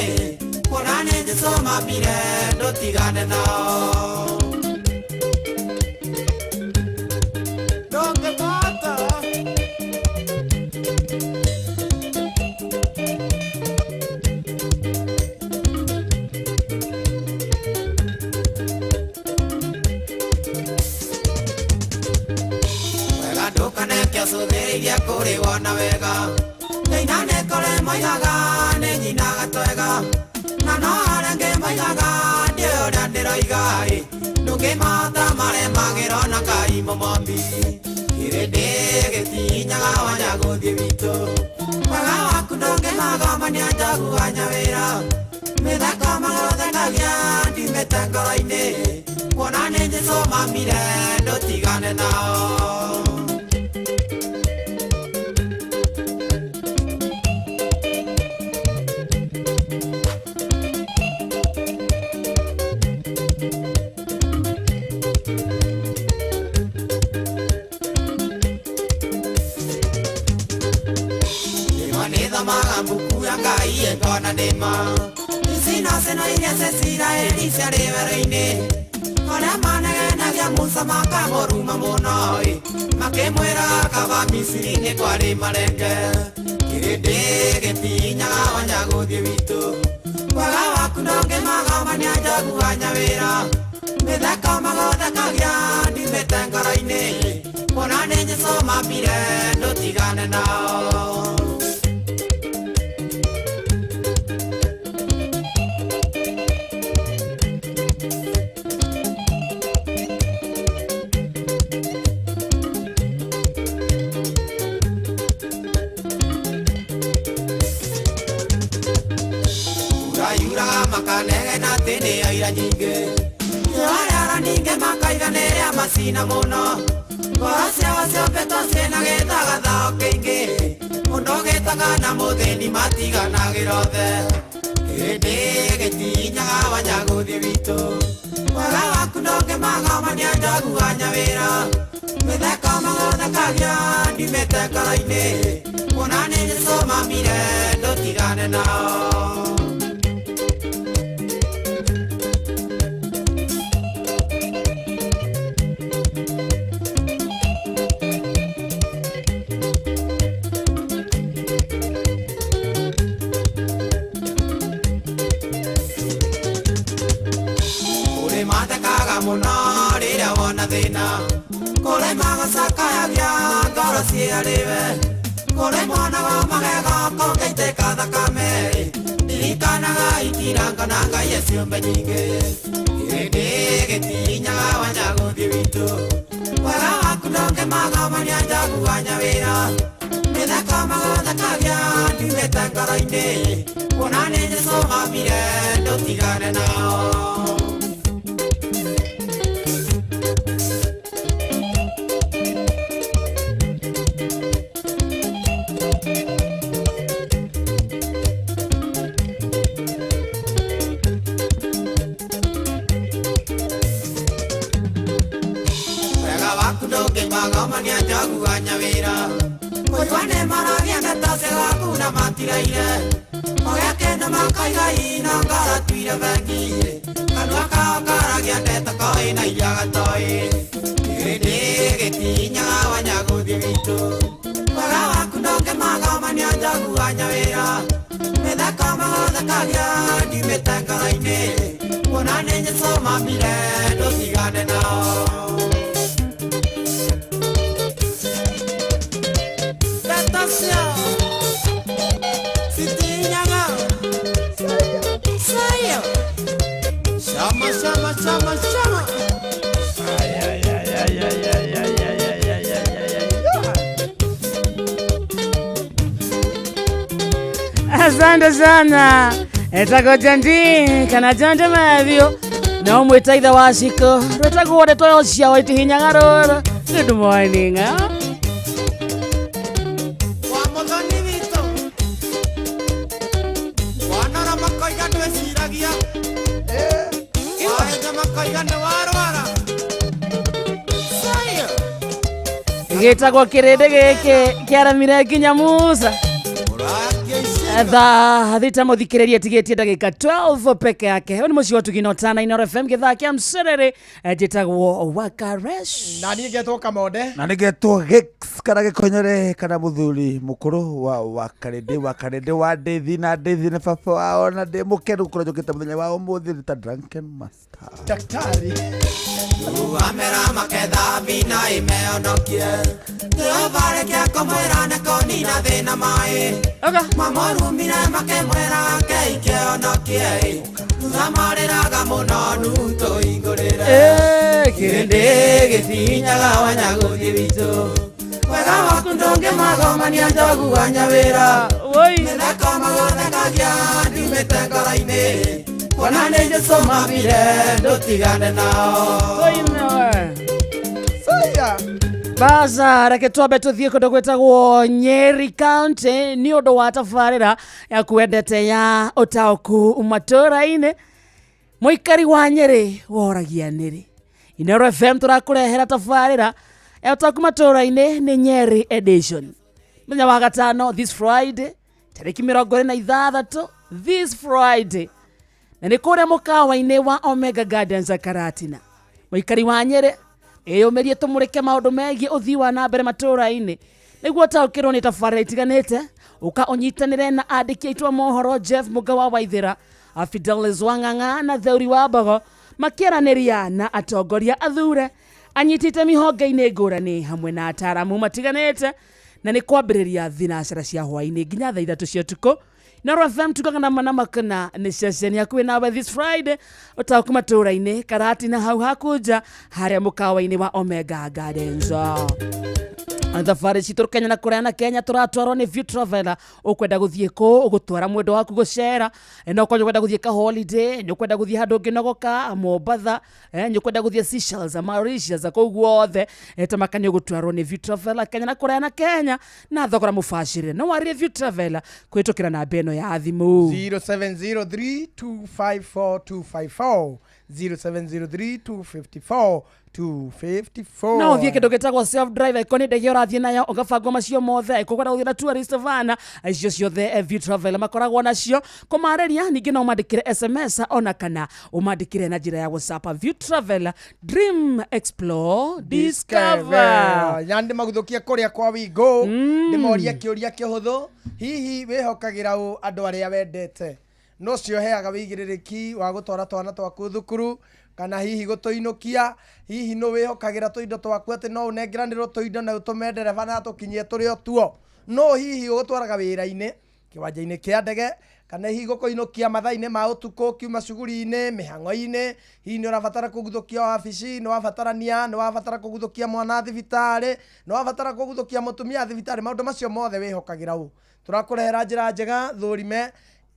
Kuona nĩ Jesũ mambire ndũtigane nao. Suthĩrĩria kũrĩ wona wega Thĩina nĩ kũrĩ moigaga nĩ nyinaga twega Na no arĩa angĩ moigaga ndiũĩ ũrĩa ndĩroiga Ndũngĩmahota maremagĩrwo na Ngai mũmombi Kĩrĩndĩ gĩtinyaga wanya gũthiĩ witũ Wega waku ndũngĩmagomania njogu wa nyawĩra Mĩtheko magothekagia ndiumĩte ngoro-inĩ Kuona nĩ Jesũ mamire ndũtigane nao. Ngona ndĩma Icino cino iria cia Isiraeli ciarĩ werũ-inĩ Arĩa manegenagia Musa makamũruma mũno Makĩmwĩra kaba Misiri nĩ kwarĩ marenge Kĩrĩndĩ gĩtinyaga wanya gũthiĩ witũ Wega waku ndũngĩmagomania njogu wa nyawĩra Mĩtheko magothekagia ndiumĩte ngoro-inĩ Kuona nĩ Jesũ mambire ndũtigane nao. Makanegena atĩ nĩ aira nyingĩ Arĩa ningĩ makaiga nĩ rĩa macina mũno Ngoro ciao ciombĩtwo ciĩna gĩthagathao kĩingĩ Mũndũ gĩtonga na mũthĩni matiganagĩra othe Kĩrĩndĩ gĩtinyaga wanya gũthiĩ witũ Wega waku ndũngĩmagomania njogu wa nyawĩra Mĩtheko magothekagia ndiumĩte ngoro-inĩ Kuona nĩ Jesũ mamire ndũtigane nao. na thĩna kũrĩ magacakayagia ngoro ciarĩwe kũrĩ monaga magego kũngĩitĩka thakame ndirikanaga itiranga na ngai ciũmbe nyingĩ kĩrĩndĩ gĩtinyaga wanyagũthiĩ witũ wega waku ndũngĩmagomania njogu wa nyawĩra mĩtheko magũthekagia ndiumĩte ngoro-inĩ kuona nĩ Jesũ mambire ndũtigane nao. Wega waku ndũngĩmagomania njogu wa nyawĩra kũigua nĩ maragia ndeto ciaku na matiraire magekena makaiga ina ngoro tuire bengi kanua kao karagia ndeto koĩ na iria gatoĩ kĩrĩndĩ gĩtinyaga wanyagũthiĩ witũ wega waku ndũngĩmagomania njogu wa nyawĩra mĩtheko magũthekagia ndiumĩte ngoro-inĩ kuona nĩ Jesũ mambire ndũtigane nao. Shama, shama, shama, shama. Ay, ay, ay, ay, ay, ay, ay, ay, ay, ay, ay, ay, ay. Asante sana etagwo Jandi kana Jandi Mathew no mwĩta ithe wa Ciko rwĩtagwo ndeto ciao itihinyaga rũrũ. Good morning. Wa mũthoni witũ wanora makoiga ndwĩciragia wahenja makoiga nĩ warwara. Gĩtagwo kĩrĩndĩ gĩkĩ kĩaramire nginya Musa. Thaa thita mũthikĩrĩria tigĩtie ndagĩka 12 peke yake. Ũyũ nĩ mũciĩ wa Tugino Tana Inooro FM gĩthaa kĩa mcerere njĩtagwo Wakaresh na niĩ ngetwo Kamonde na nĩgetwo Gix kana gĩkonyore kana mũthuri mũkũrũ wa Wakarĩndĩ Wakarĩndĩ wa ndĩthi na ndĩthi nĩ baba wao na ndĩ mũkenu gũkorwo njũkĩte mũthenya wa ũmũthĩ nĩ ta drunken master daktari. Amera maketha na imeonokie Jehova reke kũmwĩra nĩ kũnina thĩna maĩ mamũrumire makĩmwĩra keikĩonokie thutha marĩraga mũno nutũhingũrĩre kĩrĩndĩ gĩtinyaga wanyagũthiĩ witũ wega waku ndũngĩmagomania njogu wa nyawĩra mĩtheko magũthekagia ndiumĩte ngoro-inĩ kuona nĩ Jesũ mambire ndũtigane nao. Baza reke twambe tuthiĩ kũndũ gwĩtagwo Nyeri County nĩ ũndũ wa tabarĩra ya kwendete ya ũtaũku matũra-inĩ. Mũikari wa Nyeri woragia nĩrĩ. Inooro FM tũrakũrehera tabarĩra ya ũtaũku matũra-inĩ nĩ Nyeri edition. Mũthenya wa gatano this Friday tarĩki 26 this Friday na nĩ kũrĩa mũkawa-inĩ wa Omega Gardens Karatina. Mũikari wa Nyeri ĩyũmĩrie tũmũrĩke maũndũ megiĩ ũthii wa na mbere matũra-inĩ nĩguo ũtaũkĩrwo nĩ tabarĩra itiganĩte. Ũka ũnyitanĩre na andĩki aitũ a mohoro Jeff Mũga wa Waithĩra, Fidelis Wang'ang'a na Theuri wa Mbogo makĩaranĩria na atongoria athure anyitĩte mĩhonge-inĩ ngũrani hamwe na ataaramu matiganĩte na nĩ kwambĩrĩria thinacara cia hwaĩ-inĩ nginya thaa 3 cia ũtukũ. Inooro FM tugaga na mana makana nĩ ceceni hakuhĩ nawe this Friday ũtaũku matũra-inĩ Karatina hau hakunja harĩa mũkawa-inĩ wa Omega Gardens. Thabarĩ citũ Kenya na kũraya na Kenya tũratwarwo nĩ View Traveler. Ũkwenda gũthiĩ kũ ũgũtwara mwendwa waku gũcera, no ũkorwo ũkwenda gũthiĩ ka holiday, nĩ ũkwenda gũthiĩ handũ ũngĩnogoka Mombatha, nĩ ũkwenda gũthiĩ Seychelles, Mauritius, kũu guothe tamaka nĩ ũgũtwarwo nĩ View Traveler Kenya na kũraya na Kenya na thogora mũbacĩrĩre. No warĩrie View Traveler kũhĩtũkĩra namba ĩno ya thimũ 0703254254 0703254254 254. No ũthiĩ kĩndũ gĩtagwo self drive ĩko nĩ ndege ũrathiĩ nayo ũgabangwo macio mothe ĩkũgwenda gũthiĩ na tourist van icio ciothe View Travel makoragwo nacio kũmarĩria. Ningĩ no ũmandĩkĩre SMS ona kana ũmandĩkĩre na njĩra ya WhatsApp. View Travel, dream, explore, discover. Na ndĩmagũthũkie kũrĩa kwa Wingo ndĩmorie kĩũria kĩhũthũ, hihi wĩhokagĩra ũ andũ arĩa wendete? No cio heaga wĩigĩrĩrĩki wa gũtwara twana twaku thukuru Kana hihi gũtũinũkia, hihi nũ wĩhokagĩra tũindo twaku atĩ no ũnengeranĩrwo tũindo na ũtũme ndereba na atũkinyie tũrĩ o tuo? No hihi ũgũtwaraga wĩra-inĩ, kĩwanja-inĩ kĩa ndege, kana hihi gũkũinũkia mathaa-inĩ ma ũtukũ ũkiuma cuguri-inĩ, mĩhang'o-inĩ, hihi nĩ ũrabatara kũguthũkia wabici, nĩ wabatarania, nĩ wabatara kũguthũkia mwana thibitarĩ, nĩ wabatara kũguthũkia mũtumia thibitarĩ, maũndũ macio mothe wĩhokagĩra ũ? Tũrakũrehera njĩra njega thũrime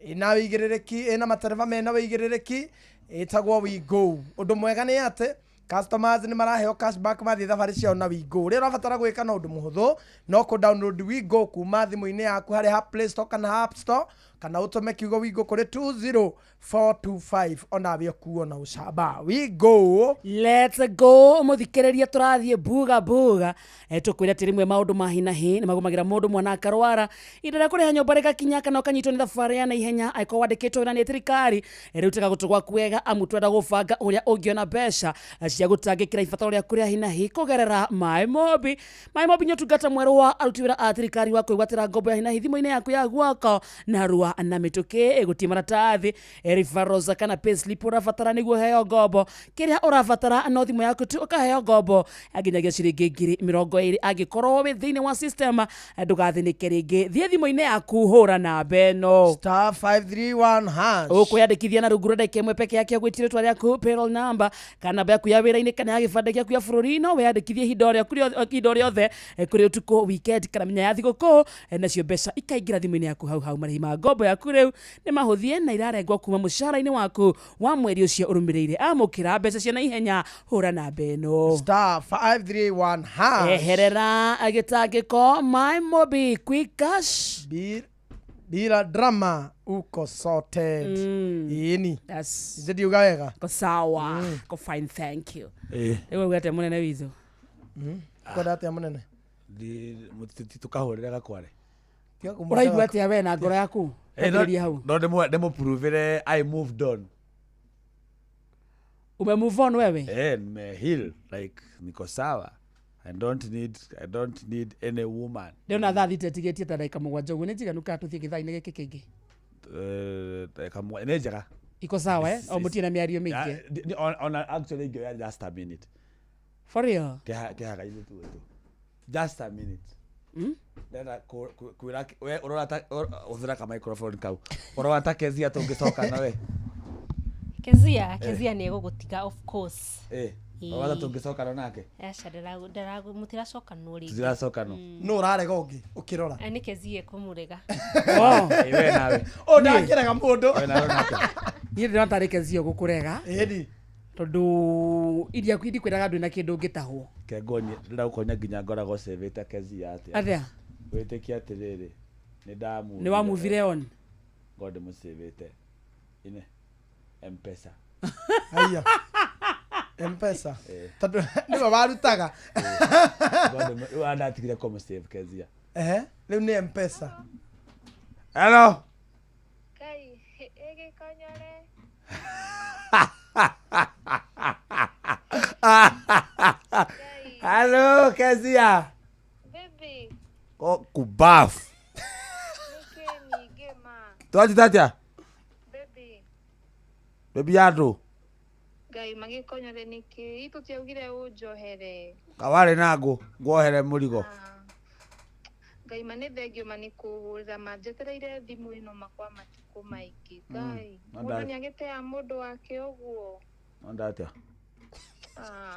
ĩna wĩigĩrĩrĩki, ĩna matereba mena wĩigĩrĩrĩki, ĩtagwo WeGo. Ũndũ mwega nĩ atĩ customers nĩ maraheo cashback mathiĩ thabarĩ ciao na WeGo. Ũrĩa ũrabatara gwĩka no ũndũ mũhũthũ, no kũ download WeGo kuma thimũ-inĩ yaku harĩa ha Play Store kana App Store, kana ũtũme kiugo WeGo kũrĩ 20425 onawe ũkuo na ũcamba. WeGo. Let's go muthikiriria turathie buga buga. Tukwira ati rimwe maundu ma hinahi ni magumagira mundu mwana akarwara ihinda ria kuriha nyumba rigakinya kana ukanyitwo ni thabarĩ ya naihenya angĩkorwo wandĩkĩtwo wĩra nĩ thirikari. Rĩu tega gũtũ gwaku wega amu twenda gũbanga ũrĩa ũngĩona mbeca cia gũtangĩkĩra ibataro rĩaku rĩa hinahi kũgerera My Mobi. My Mobi nĩ ũtungata mwerũ wa aruti wĩra a thirikari wa kwĩgwatĩra ngombo ya hinahi thimũ-inĩ yaku ya guoko narua na mĩtũkĩ, gũtirĩ maratathi, referrals kana payslip ũrabatara nĩguo ũheo ngombo. Kĩrĩa ũrabatara no thimũ yaku tu ũkaheo ngombo nginyagia ciringi 20,000 angĩkorwo wĩ thĩinĩ wa system. Ndũgathĩnĩke rĩngĩ, thiĩ thimũ-inĩ yaku hũra namba ĩno star 531 hash. Ũkwĩyandĩkithia na rungu rwa ndagĩka ĩmwe peke yake ũgwĩtie rĩtwa rĩaku, payroll number, kana namba yaku ya wĩra-inĩ kana ya gĩbandĩ gĩaku ya bũrũri. No wĩyandĩkithie ihinda o rĩaku rĩothe, kũrĩ ũtukũ, weekend kana mĩthenya ya thigũkũ, nacio mbeca ikaingĩra thimũ-inĩ yaku hau hau. Marĩhi ma ngombo yaku rĩu nĩ mahũthie na irarengwo kuma mũcara-inĩ waku wa mweri ũcio ũrũmĩrĩire. Amũkĩra mbeca cia naihenya, hũra namba ĩno star 531 hash. Eherera gĩtangĩko, My Mobi quick cash bila drama, uko sorted. Ĩni. Yes. Nĩ ndiuga wega? Ko sawa. Ko fine, thank you. Rĩu uga atĩa mũnene witũ? Kwenda atĩa mũnene? Tukahũrĩra gakware. Ũraigua atĩa we na ngoro yaku? Ambĩrĩria hau. No ndĩmũpruvĩre I moved on. Ume move on wewe? Nime heal, like niko sawa. I don't need any woman. Ndĩrona thaa thita ĩtigĩtie ta ndagĩka 7 ũguo, nĩ njiganu kana tũthiĩ gĩthaa-inĩ gĩkĩ kĩngĩ? Nĩ njega. Iko sawa, eh? O mũtirĩ na mĩario mĩingĩ? Ona actually ingĩoya just a minute. For real? Kĩhaga ithuĩ tu. Just a minute. Ndĩrenda kwĩra we ũrora ta ũthĩra ka microphone kau. Ũrora ta Kezia tũngĩcoka nawe. Kezia, Kezia nĩ egũgũtiga of course. Ũrora ta tũngĩcokana nake? Aca, mũtiracokanwo rĩngĩ. Tũtiracokanwo. Nũ ũrarega ũngĩ ũkĩrora? Nĩ Kezia ekũmũrega. We nawe. Ũ ndangĩrega mũndũ. We nawe nake. Niĩ ndĩrona tarĩ Kezia ũgũkũrega. Ĩni. Tondũ iria ndikwĩraga ndwĩ na kĩndũ ũngĩtahwo. Kengonie, ndĩrenda gũkonia nginya ngoragwo cĩvĩte Kezia atĩa. Atĩa? Wĩtĩkie atĩrĩrĩ, nĩ ndamuvire. Nĩ wamuvire on? Ngo ndĩmũcĩvĩte. Ine M-Pesa. Haiya. M-Pesa. Tondũ nĩwe warutaga. Rĩu ndatigire kũmũsave Kezia. Rĩu nĩ M-Pesa. Hello. Kai, ĩgĩkonyore. Hello Kezia. Baby. Ko kubaf. Nĩkĩ ningĩ ma? Twajita atĩa? Baby. Baby yandũ. Ngai magĩkonyore nĩkĩ? Itũ tiaugire ũnjohere. Kawarĩ na ngũ, nguohere mũrigo. Ngai ma nĩ thengio ma nĩ kũhũrĩra ma njetereire thimũ ĩno makwa matukũ maingĩ. Ngai, mũndũ nĩ agĩtea mũndũ wake ũguo. Onda atĩa?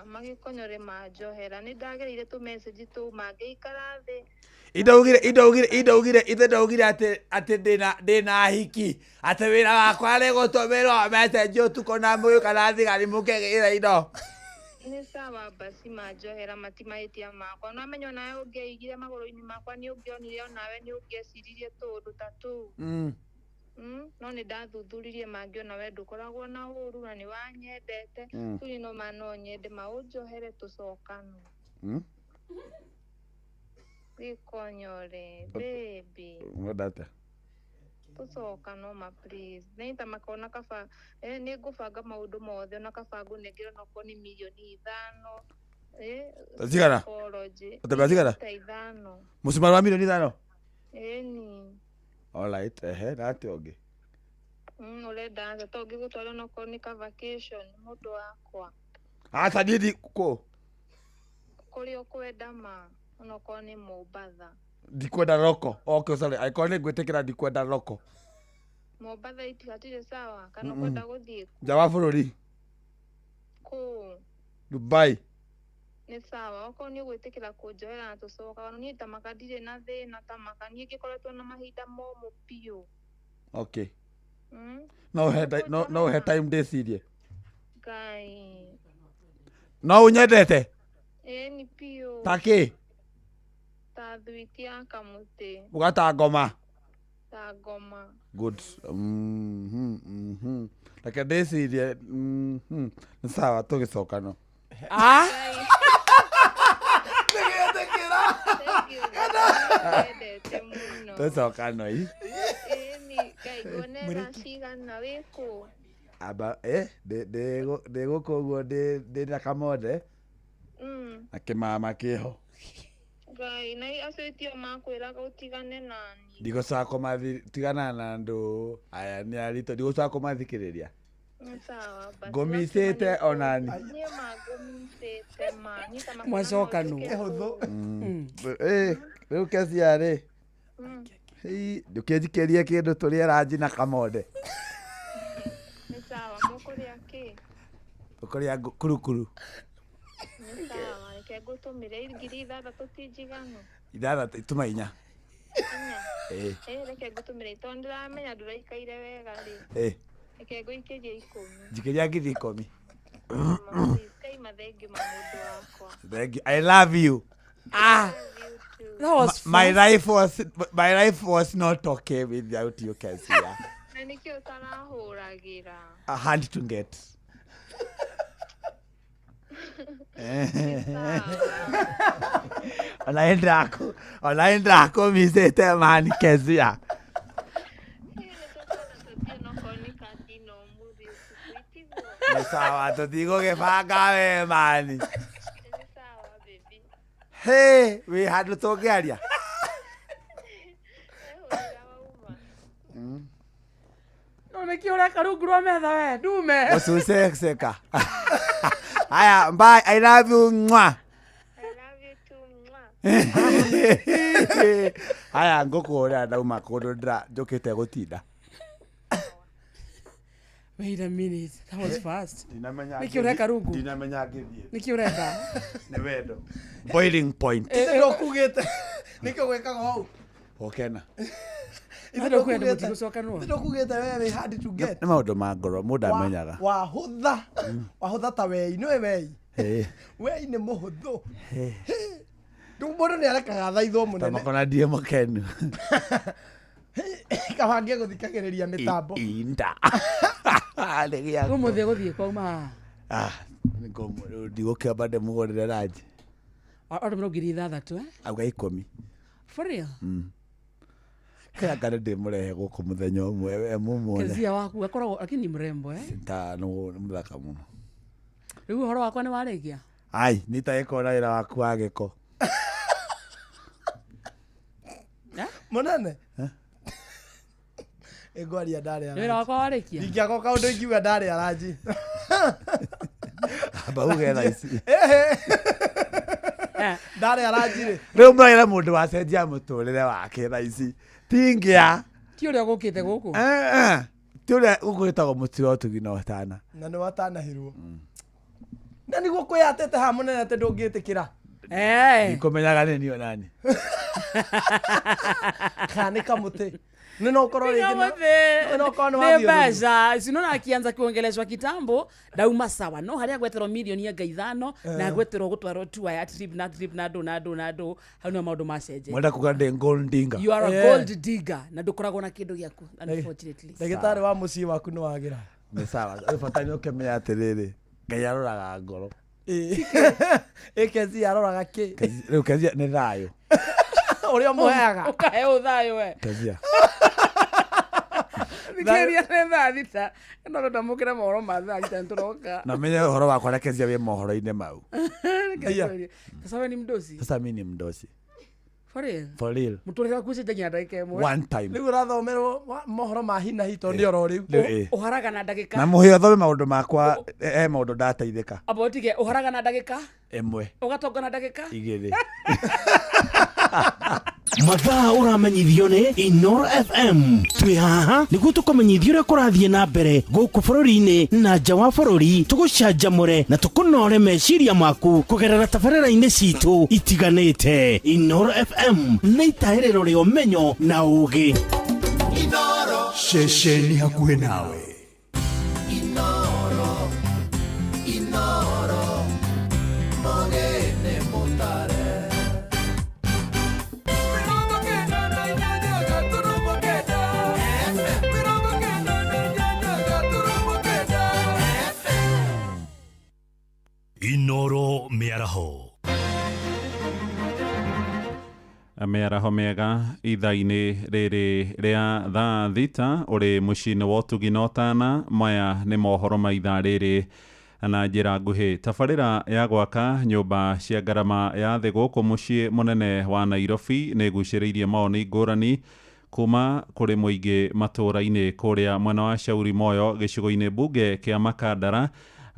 Magĩkonyore ma njohera. Nĩ ndagereire tũ message tũu mangĩikara thĩ. Indaugire atĩ ndĩna hiki, atĩ wĩra wakwa nĩ gũtũmĩrwo message ũtukũ na mũyũ kana thigari mũkĩgĩra indo. Nĩ sawa basi ma njohera matimahĩtia makwa. No amenye onawe ũngĩaigire magũrũ-inĩ makwa nĩ ũngĩonire onawe nĩ ũngĩeciririe tũũndũ ta tũu. No nĩ ndathuthuririe mangĩona we ndũkoragwo na ũru na nĩ wanyendete. Rĩu no ma no nyende ma ũnjohere tũcokanwo. Gĩkonyore baby. Ũrenda atĩa? Tũcokanwo ma please. Nĩ ta makona kaba nĩ ngũbanga maũndũ mothe ona kaba ngũnengere onokorwo nĩ mirioni 5. Cigana? Ũtembea cigana? Ta 5. Mũcumari wa mirioni 5? Ĩni. All right, na atĩa ũngĩ? Ũrenda atĩa to ngĩgũtwara onokorwo nĩ ka vacation mũndũ wakwa. Aca niĩ kũ? Kũrĩa ũkwenda ma onokorwo nĩ Mombatha. Ndikwenda roko. Okay, sorry. Angĩkorwo nĩ ngwĩtĩkĩra ndikwenda roko. Mombatha itihatirĩ sawa kana ũkwenda gũthiĩ kũ? Nja wa bũrũri. Kũ? Dubai. Nĩ sawa okorwo nĩ ũgwĩtĩkĩra kũnjohera na tũcoka ona niĩ tamaka ndirĩ na thĩna tamaka niĩ ngĩkoretwo na mahinda momũ biũ. Okay. No ũhe time ndĩcirie. Ngai. No ũnyendete? Ĩĩ nĩ biũ. Ta kĩ? Ta thwiti ya kamũtĩ. Uga ta ngoma. Ta ngoma. Good. Reke ndĩcirie. Nĩ sawa tũgĩcoka no. Ah? Ndendete mũno. Tũcoka no i. Ĩni Ngai nguone thaa cigana wĩ kũ? Amba ndĩ gũkũ ũguo ndĩ na kamonde na kĩmama kĩho. Ngai na acio tio makwĩraga ũtigane nani. Ndigũcoka kũmatigana na andũ aya nĩ aritũ ndigũcoka kũmathikĩrĩria. Nĩ sawa basi. Ngũmicĩte onani. Niĩ mangũmicĩte ma. Niĩ ta makona Mwacoka no nũ? njũke Hũthũ. Rĩu Kezia rĩ ndũkĩnjikĩrie kĩndũ tũrĩe ranji na kamonde. Nĩ sawa mũkũrĩa kĩ? Tũkũrĩa kurukuru. Nĩ sawa reke ngũtũmĩre 6,000 ti njiganu. 6 tũma 4. Inya. Ĩĩ. Reke ngũtũmĩre tondũ ndĩramenya ndũraikaire wega rĩ. Ĩĩ. Reke ngũikĩrie 10. Njikĩria 10,000. Ngai mathengio ma mũndũ wakwa. Thank you. I love you. Ah. That was My fast. life was not okay without you, Kezia. Na nĩkĩo ũtarahũragĩra? A hand to get. Ona ndakũmicĩte mani Kezia. Nĩ sawa tũtigũgĩbanga we mani. Hey, wĩ handũ tũngĩaria? No nĩkĩo ũreka rungu rwa metha we ndume. Ũcuceceka. Haya, bye. I love you. Mwah. I love you too. Mwah. Haya, ngũkũhũrĩra ndauma kũndũ njũkĩte gũtinda. Wait a minute. That was fast. Ndinamenya Nĩkĩ ũreka rungu? Ndinamenya ngĩthiĩ. Nĩkĩ ũreka? Nĩ wendo. Boiling point. Ithe ndũkugĩte. Nĩkĩo gwĩkaga ũũ? Gũkena. Ithe Ndũkwenda ndũkugĩte. mũtigũcokanwo. Ithe ndũkugĩte we wĩ hard to get. Nĩ maũndũ ma ngoro mũndũ amenyaga. Wahũtha. Wahũtha ta wei. Nĩũĩ wei? Ĩĩ. Wei nĩ mũhũthũ. Rĩu mũndũ nĩ arekaga thaithwo mũnene. Tamakona ndiĩ mũkenu. Kabangie gũthikagĩrĩria mĩtambo. Inda. Ũmũthĩ gũthiĩ kwauma haha. Ah, ndigũkĩamba ndĩmũgũrĩre ranji. Andũ 6,000 eh? Auga 10. For real? Kaya ngari ndĩmũrehe gũkũ mũthenya ũmwe we mũmuone. Kezia waku akoragwo lakini ni mrembo eh? Ta nĩ mũthaka mũno. Rĩu ũhoro wakwa nĩ warĩkia? Ai, nĩ na wĩra waku wa gĩko. Mũnene? Ĩngwaria ndarĩ Nĩ wĩra wakwa warĩkia? Ingĩakwo kaũndũ ingiuga ndarĩ aranji. Amba uge thaa ici. Ndarĩ aranji rĩ. Rĩu mũraira mũndũ wacenjia mũtũrĩre wake thaa ici. Ti ngĩa. Ti ũrĩa ũgũkĩte gũkũ? Ti ũrĩa gũkũ gĩtagwo mũtĩ wa ũtugi na ũtana. Na nĩ watanahirwo. Na nĩguo kwĩyatĩte haha mũnene atĩ ndũngĩtĩkĩra. Ndikũmenyaga nĩ niĩ onani. Kana nĩ kamũtĩ. Nĩ no ũkorwo rĩngĩ Nĩ no ũkorwo nĩ nĩ wathiũrũrũka. mbeca sinona akianza kuongeleshwa kitambo ndauma sawa no haria gweterwo milioni anga 5 na gweterwo gutwarwo tour ya trip na trip na ndũ na ndũ na ndũ hau nĩho maũndũ macenjetie. Mwenda kuga ndĩ gold digger. You are a gold digger na ndũkoragwo na kĩndũ gĩaku unfortunately. Ndagĩtarĩ wa mũciĩ waku nĩ wagĩra. Nĩ sawa. Rĩu bata nĩ ũkĩmenya atĩrĩrĩ, Ngai aroraga ngoro. Ĩ Kezia aroraga kĩ? Rĩu Kezia nĩ thayũ. Ũrĩa ũmũheaga. Ũkahe ũthayũ we. Kezia. Thikĩrĩria nĩ thaa 6 no tũtamũkĩre mohoro ma thaa 6 nĩtũroka. Na menye ũhoro wakwa na Kezia wĩ mohoro-inĩ mau. Sasa we ni mdosi. Sasa mimi ni mdosi. For real? For real. Mũtũrĩre waku ũcenjagia na ndagĩka ĩmwe. One time. Rĩu ũrathomerwo mohoro ma hi na hi tondũ nĩ oro rĩu. Ũharaga na ndagĩka. Na mũhĩa thome maũndũ makwa he maũndũ ndateithĩka. Amba ũtige ũharaga na ndagĩka ĩmwe. Ũgatonga na ndagĩka igĩrĩ. Mathaa ũramenyithio nĩ Inoro FM. Twĩ haha nĩguo tũkũmenyithia ũrĩa kũrathiĩ na mbere gũkũ bũrũri-inĩ na nja wa bũrũri, tũgũcanjamũre na tũkũnore meciria maku kũgerera tabarĩra-inĩ citũ itiganĩte. Inoro FM nĩ itahĩrĩro rĩa ũmenyo na ũũgĩ. Inoro ceceni hakuhĩ nawe. Inoro Inoro Mogene Mutare. Inoro mĩaraho. Mĩaraho mĩega ithaa-inĩ rĩrĩ rĩa thaa thita ũrĩ mũciĩ-inĩ wa ũtugi na ũtana. Maya nĩ mohoro ma ithaa rĩrĩ na njĩra nguhĩ. Tabarĩra ya gwaka nyũmba cia ngarama ya thĩ gũkũ mũciĩ mũnene wa Nairobi nĩ ĩgucĩrĩirie mawoni ngũrani kuma kũrĩ mũingĩ matũũra-inĩ kũrĩa mwena wa Shauri Moyo gĩcigo-inĩ mbunge kĩa Makandara.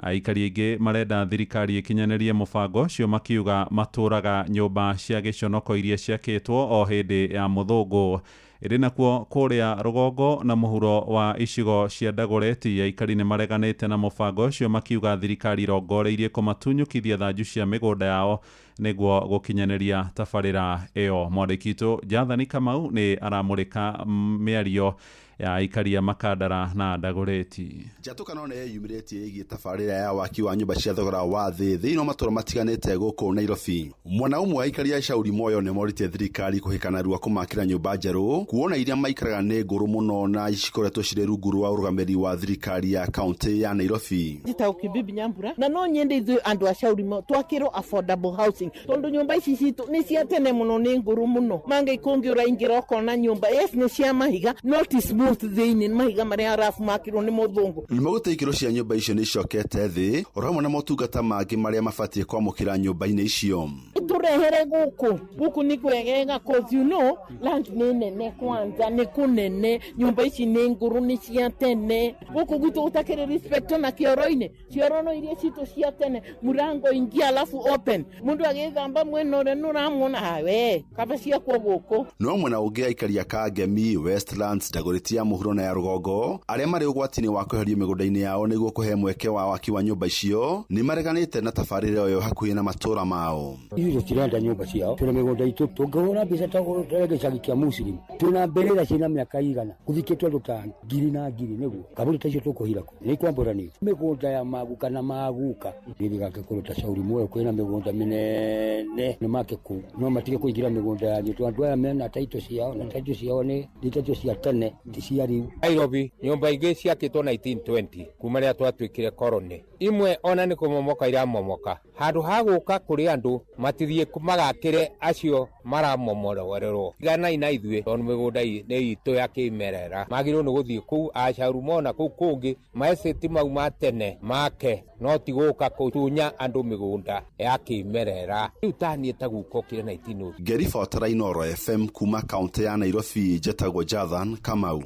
Aikari aingĩ marenda thirikari ĩkinyanĩrie mũbango ũcio makiuga matũraga nyũmba cia gĩconoko iria ciakĩtwo o hĩndĩ ya mũthũngũ. Ĩrĩ nakuo kũrĩa rũgongo na mũhuro wa icigo cia Dagoretti aikari nĩ mareganĩte na mũbango ũcio makiuga thirikari ĩrongoreirie kũmatunyũkithia thanju cia mĩgũnda yao nĩguo gũkinyanĩria tabarĩra ĩyo. Mwandĩki witũ Jathani Kamau nĩ aramũrĩka mĩario ya aikari a Makandara na Dagoretti. Njatũkano nĩ yeyumĩrĩtie ĩgiĩ tabarĩra ya waki wa nyũmba cia thogora wa thĩ thĩinĩ wa matũũra matiganĩte gũkũ Nairobi. Mwena ũmwe aikari a Shauri Moyo nĩ morĩtie thirikari kũhĩka narua kũmakĩra nyũmba njerũ kuona iria maikaraga nĩ ngũrũ mũno na cikoretwo cirĩ rungu rwa ũrũgamĩrĩri wa thirikari ya kaunti ya Nairobi. Njĩtagwo Kibibi Nyambura na no nyende ithuĩ andũ a Shauri Moyo twakĩrwo affordable housing tondũ nyũmba ici citũ nĩ cia tene mũno, nĩ ngũrũ mũno. Mangĩ kũngĩ ũraingĩra ũkona nyũmba yes nĩ cia mahiga no ti smooth thĩinĩ, mahiga marĩa arabu makĩrwo nĩ mũthũngũ. Nĩmagũte ikĩro cia nyũmba icio nĩ icokete thĩ oro hamwe na motungata mangĩ marĩa mabatiĩ kwamũkĩra nyũmba-inĩ icio. Tũrehere gũkũ gũkũ nĩ kwegega cause you know land nĩ nene, kwanza nĩ kũnene, nyũmba ici nĩ ngũrũ, nĩ cia tene. Gũkũ gwitũ gũtakĩrĩ respect na kĩoro-inĩ, cioro no iria citũ cia tene, mũrango ingia alafu open, mũndũ agĩthamba mwena ũrĩa nĩũramuona we kaba ciakwo gũkũ. No mwena ũngĩ aikari a Kangemi, Westlands, Dagoretti ya mũhuro na ya rũgongo arĩa marĩ ũgwati-inĩ wa kweherio mĩgũnda-inĩ yao nĩguo kũhe mweke wa waki wa nyũmba icio nĩ mareganĩte na tabarĩra ĩyo hakuhĩ na matũũra mao. Ithuĩ tũtirenda nyũmba ciao, twĩna mĩgũnda itũ, tũngĩhũra mbica ta gĩcagi kĩa Muslim twĩna mbĩrĩra ciĩna mĩaka igana gũthikĩtwo andũ ta ngiri na ngiri, nĩguo kaburi ta icio tũkũhira kũ nĩ kwambũranĩte mĩgũnda ya maguka na maguka. Gĩthigake kũrũ ta Shauri Moyo kwĩna mĩgũnda mĩnene nĩ make kũu, no matige kũingĩra mĩgũnda yanyu tondũ andũ aya mena taitũ ciao na taitũ ciao nĩ taitũ cia tene ti cia rĩu. Nairobi nyũmba ingĩ ciakĩtwo 1920 kuma rĩrĩa twatuĩkire koroni, imwe ona nĩ kũmomoka iramomoka. Handũ ha gũka kũrĩ andũ matithiĩ magakĩre acio maramomorerwo. Tiganai na ithuĩ tondũ mĩgũnda nĩ itũ ya kĩmerera, magĩrĩirwo nĩ gũthiĩ kũu Ashauri Moyo na kũu kũngĩ maeseti mau ma tene make, no ti gũka kũtunya andũ mĩgũnda ya kĩmerera. Rĩu ta niĩ ta guka ũkire 19 Ngĩribotera Inoro FM kuma kaunti ya Nairobi, njĩtagwo Jathan Kamau.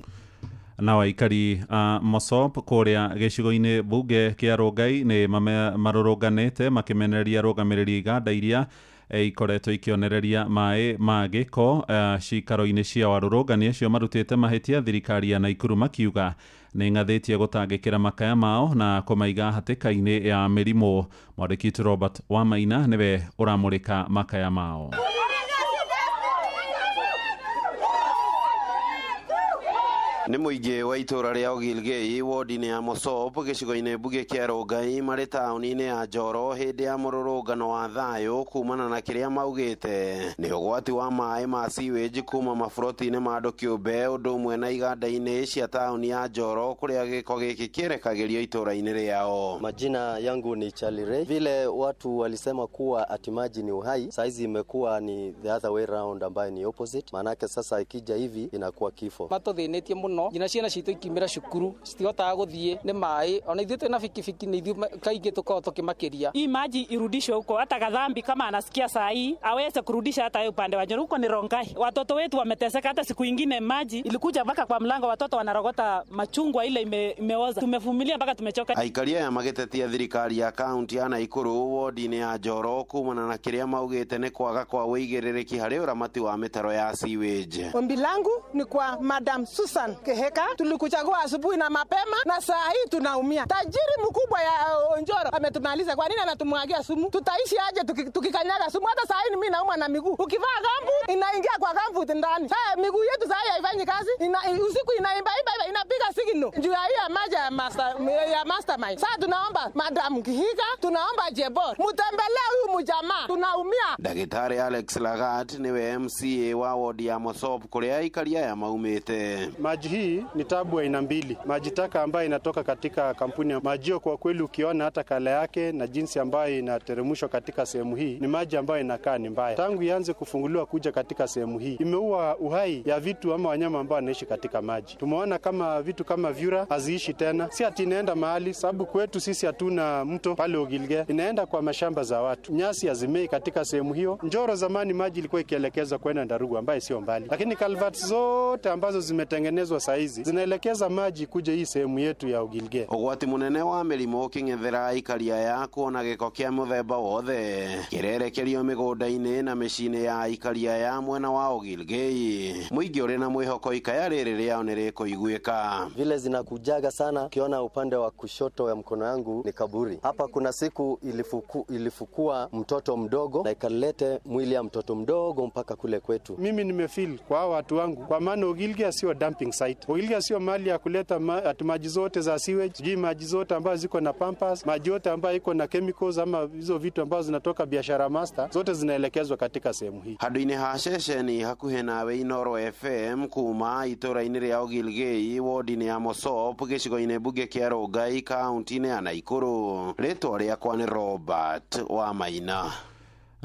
Na aikari a Mosop kũrĩa gĩcigo-inĩ mbunge kĩa Rongai nĩ marũrũnganĩte makĩmenereria arũgamĩrĩri iganda iria ikoretwo ikĩonereria maĩ ma gĩko cikaro-inĩ ciao. Arũrũngani acio marutĩte mahĩtia thirikari ya Naikuru makiuga nĩ ng'athĩtie gũtangĩkĩra makaya mao na kũmaiga hatĩka-inĩ ya mĩrimũ. Mwandĩki witũ Robert Wamaina nĩwe ũramũrĩka makaya mao. Nĩ mũingĩ wa itũũra rĩa Ogilgei wodi-inĩ ya Mosop gĩcigo-inĩ mbunge kĩa Rongai marĩ taũni-inĩ ya Njoro hĩndĩ ya mũrũrũngano wa thayũ kumana na kĩrĩa maugĩte nĩ ũgwati wa maĩ ma sewage kuma maburoti-inĩ ma andũ kĩũmbe ũndũ ũmwe na iganda-inĩ cia taũni ya Njoro kũrĩa gĩko gĩkĩ kĩrekagĩrio itũũra-inĩ rĩao. Majina yangu ni Charlie Ray. Vile watu walisema kuwa ati maji ni uhai, saizi imekuwa ni the other way round ambayo ni opposite. Maanake sasa ikija hivi inakuwa kifo. Matũthĩnĩtie mũno muno nginya ciana citũ ikiumĩra cukuru citihotaga gũthiĩ nĩ maĩ ona ithuĩ twĩna bikibiki nĩ ithuĩ kaingĩ tũkoragwo tũkĩmakĩria. Hii maji irudishwe huko, hata Kadhambi kama anasikia saa hii aweze kurudisha hata upande wa Njoro, huko ni Rongai. Watoto wetu wameteseka, hata siku ingine maji ilikuja mpaka kwa mlango, watoto wanarogota machungwa ile imeoza. Tumevumilia mpaka tumechoka. Aikari aya magĩtetia thirikari ya kaunti ya Naikuru wodi-inĩ ya Njoro kumana na kĩrĩa maugĩte nĩ kwaga kwa ũigĩrĩrĩki harĩ ũramati wa mĩtaro ya sewage. Ombi langu ni kwa Madam Susan Keheka, tulikuchagua asubuhi na mapema na saa hii tunaumia. Tajiri mkubwa ya Njoro ametumaliza. Kwa nini anatumwagia sumu? Tutaishi aje tukikanyaga sumu? Hata saa hii mimi naumwa na miguu. Ukivaa gambu inaingia kwa gambu ndani. Sasa miguu yetu saa hii haifanyi kazi. Usiku inaimba imba inapiga signal. Juu ya hii maji ya mastermind. Sasa tunaomba Madam Kihika, tunaomba Jebor, mutembelee huyu mjamaa. Tunaumia. Ndagĩtarĩ Alex Lagat niwe MCA wa wodi ya Mosop kũrĩa aikari aya maumĩte. Maji hii ni tabu aina mbili. Maji taka ambayo inatoka katika kampuni ya majio, kwa kweli ukiona hata kala yake na jinsi ambayo inateremshwa katika sehemu hii ni maji ambayo inakaa ni mbaya. Tangu ianze kufunguliwa kuja katika sehemu hii imeua uhai ya vitu ama wanyama ambao wanaishi katika maji. Tumeona kama vitu kama vyura haziishi tena, si ati inaenda mahali, sababu kwetu sisi hatuna mto pale Ogilge, inaenda kwa mashamba za watu, nyasi hazimei katika sehemu hiyo. Njoro zamani maji ilikuwa ikielekezwa kwenda Ndarugu ambaye sio mbali, lakini culverts zote ambazo zimetengenezwa saa hizi zinaelekeza maji kuja hii sehemu yetu ya Ogilge. Ũgwati mũnene wa mĩrimũ ũkĩng'ethera aikari aya kuona gĩko kĩa mũthemba wothe kĩrerekerio mĩgũnda-inĩ na mĩciĩ-inĩ ya aikari aya mwena wa Ogilgei. Mũingĩ ũrĩ na mwĩhoko ikaya rĩrĩ rĩao nĩ rĩkũiguĩka. Vile zinakujaga sana, ukiona upande wa kushoto ya mkono yangu ni kaburi. Hapa kuna siku ilifukua mtoto mdogo na ikalete mwili ya mtoto mdogo mpaka kule kwetu. Mimi nimefeel kwa watu wangu, kwa maana Ogilgei sio dumping site. Ogilgei sio mali ya kuleta maji zote za sewage, sijui maji zote ambazo ziko na pampers, maji yote ambayo iko na chemicals ama hizo vitu ambazo zinatoka biashara master, zote zinaelekezwa katika sehemu hii. Handũ-inĩ ha ceceni hakuhĩ nawe Inoro FM kuma itũra-inĩ rĩa Ogilgei wodi-inĩ ya Mosop gĩcigo-inĩ mbunge kĩa Rongai kaunti-inĩ ya Naikuru. Rĩtwa rĩakwa nĩ Robert wa Maina.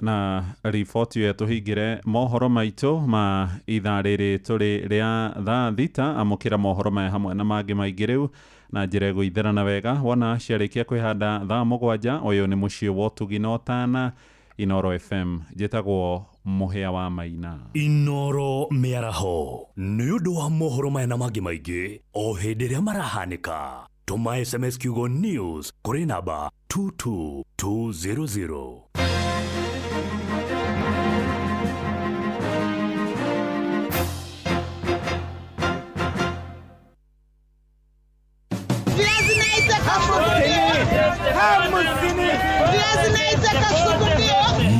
Na riboti ĩyo tũhingĩre mohoro maitũ ma ithaa rĩrĩ tũrĩ rĩa thaa thita. Amũkĩra mohoro maya hamwe na mangĩ maingĩ rĩu na njĩra ĩgũitherana wega wona ciarĩkia kwĩhanda thaa 7. Ũyũ nĩ mũciĩ wa ũtugi na ũtana, Inoro FM. Njĩtagwo Mũhĩa wa Maina. Inoro mĩaraho nĩ ũndũ wa mohoro maya na mangĩ maingĩ o hĩndĩ ĩrĩa marahanĩka. Tũma SMS kiugo news kũrĩ namba 22200.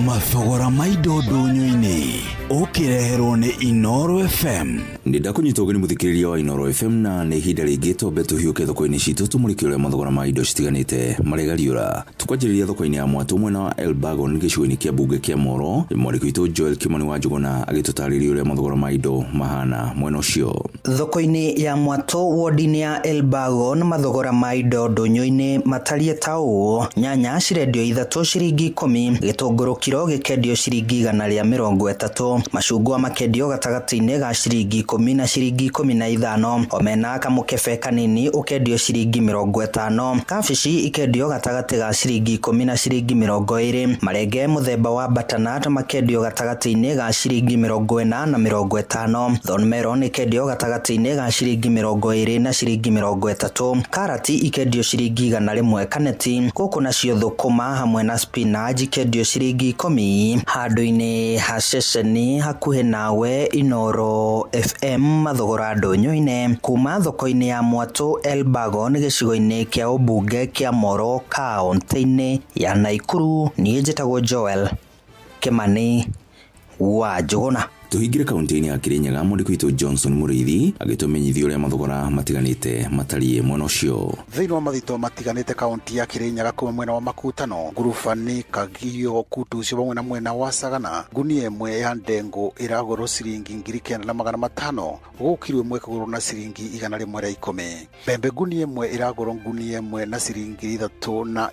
Mathogora ma indo ndũnyũ-inĩ ũkĩreherwo nĩ Inoro FM. Nĩ ndakunyita ũgeni mũthikĩrĩria wa Inoro FM, na nĩ ihinda rĩngĩ twambe tũhiũke thoko-inĩ citũ tũmũrĩke ũrĩa mathogora ma indo citiganĩte maregariũra. Tũkwanjĩrĩria thoko-inĩ ya Mwatũ mwena wa Elbagon gĩcigo-inĩ kĩa mbunge kĩa Moro. Mwandĩki witũ Joel Kimani wa Njũgũna agĩtũtarĩria ũrĩa mathogora ma indo mahana mwena ũcio. Thoko-inĩ ya Mwatũ wodi-inĩ ya Elbagon mathogora ma indo ndũnyũ-inĩ matariĩ ta ũũ: nyanya cirendio 3 ciringi 10, gĩtũngũrũ kiro gĩkendio ciringi 130, macungwa makendio gatagatĩ-inĩ ga ciringi 10 na ciringi 15, omena kamũkebe kanini ũkendio ciringi 50, kabici ikendio gatagatĩ ga ciringi 10 na ciringi 20, marenge mũthemba wa butternut makendio gatagatĩ-inĩ ga ciringi 40 na 50, thorn ikendio gatagatĩ-inĩ ga ciringi 20 na ciringi 30, karati ikendio ciringi 100 kaneti, gũkũ nacio thũkũma hamwe na spinach ikendio ciringi 10. Handũ-inĩ ha ceceni hakuhĩ nawe Inoro FM mathogora ndũnyũ-inĩ kuma thoko-inĩ ya Mwatũ Elbagon gĩcigo-inĩ kĩa ũmbunge kĩa Moro kaũntĩ-inĩ ya Naikuru. Niĩ njĩtagwo Joel Kimani wa Njũgũna. Tũhingĩre kaunti-inĩ ya Kirinyaga, mwandĩki witũ Johnson Mũrĩithi agĩtũmenyithia ũrĩa mathogora matiganĩte matariĩ mwena ũcio. Thĩinĩ wa mathito matiganĩte kaunti ya Kirinyaga kuma mwena wa Makutano, Ngurubani, Kagio, Kutucio hamwe na mwena wa Sagana, ngunia ĩmwe ya ndengu ĩragũrwo ciringi 9,500 gũkũ kiro ĩmwe ĩkagũrwo na ciringi 110. Mbembe ngunia ĩmwe ĩragũrwo ngunia ĩmwe na ciringi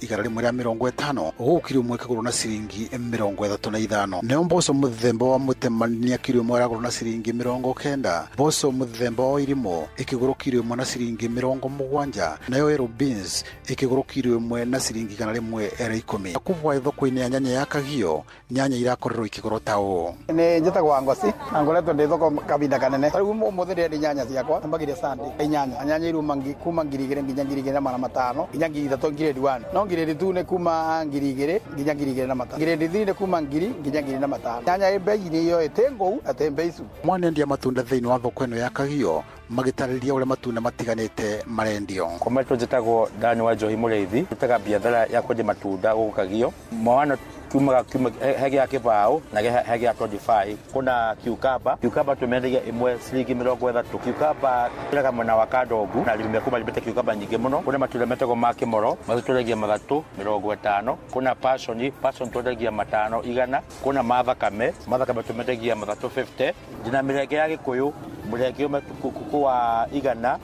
3,150 gũkũ kiro ĩmwe ĩkagũrwo na ciringi 35. Nayo mboco mũthemba wa mũtemania kiro ĩmwe ĩragũrwo na ciringi 90. Mboco mũthemba wa irimũ ĩkĩgũrwo kiro ĩmwe na ciringi 70, nayo yellow beans ĩkĩgũrwo kiro ĩmwe na ciringi 110. Kubwa thoko-inĩ ya nyanya ya Kagio, nyanya irakorirwo ikĩgũrwo ta ũũ. Nĩ njĩtagwo Wangoci na ngoretwo ndĩ thoko kahinda kanene. Ta rĩu ũmũthĩ ndĩrendia nyanya ciakwa mbagire Sunday inyanya. Nyanya iruma kuma 2000 nginya 2500 nginya 3000 grade 1. No grade 2 nĩ kuma 2000 nginya 2500. Grade 3 nĩ kuma 1000 nginya 2500. Nyanya ĩ bei-inĩ ĩyo ĩtĩ ngũu na tĩ mbeicu. Mwanendia matunda thĩinĩ wa thoko ĩno ya Kagio magĩtarĩria ũrĩa matunda matiganĩte marendio. Kwa marĩtwa njĩtagwo Dani wa Njohi Mũrĩithi, ndutaga biathara ya kwendia matunda gũkũ Kagio. Mwana kiumaga he gĩa kĩbaũ na he gĩa 25. Kuna cucumber, cucumber tũmendagia ĩmwe ciringi 30. Cucumber tũrega mwena wa Kandongu na arĩmi aku marĩmĩte cucumber nyingĩ mũno. Kuna matunda metagwo ma kĩmoro, macio twendagia 350. Kuna passion, passion twendagia 500. Kuna mathakame, mathakame tũmendagia 350. Ndĩna mĩrenge ya Gĩkũyũ, mũrenge ũmwe wa 100,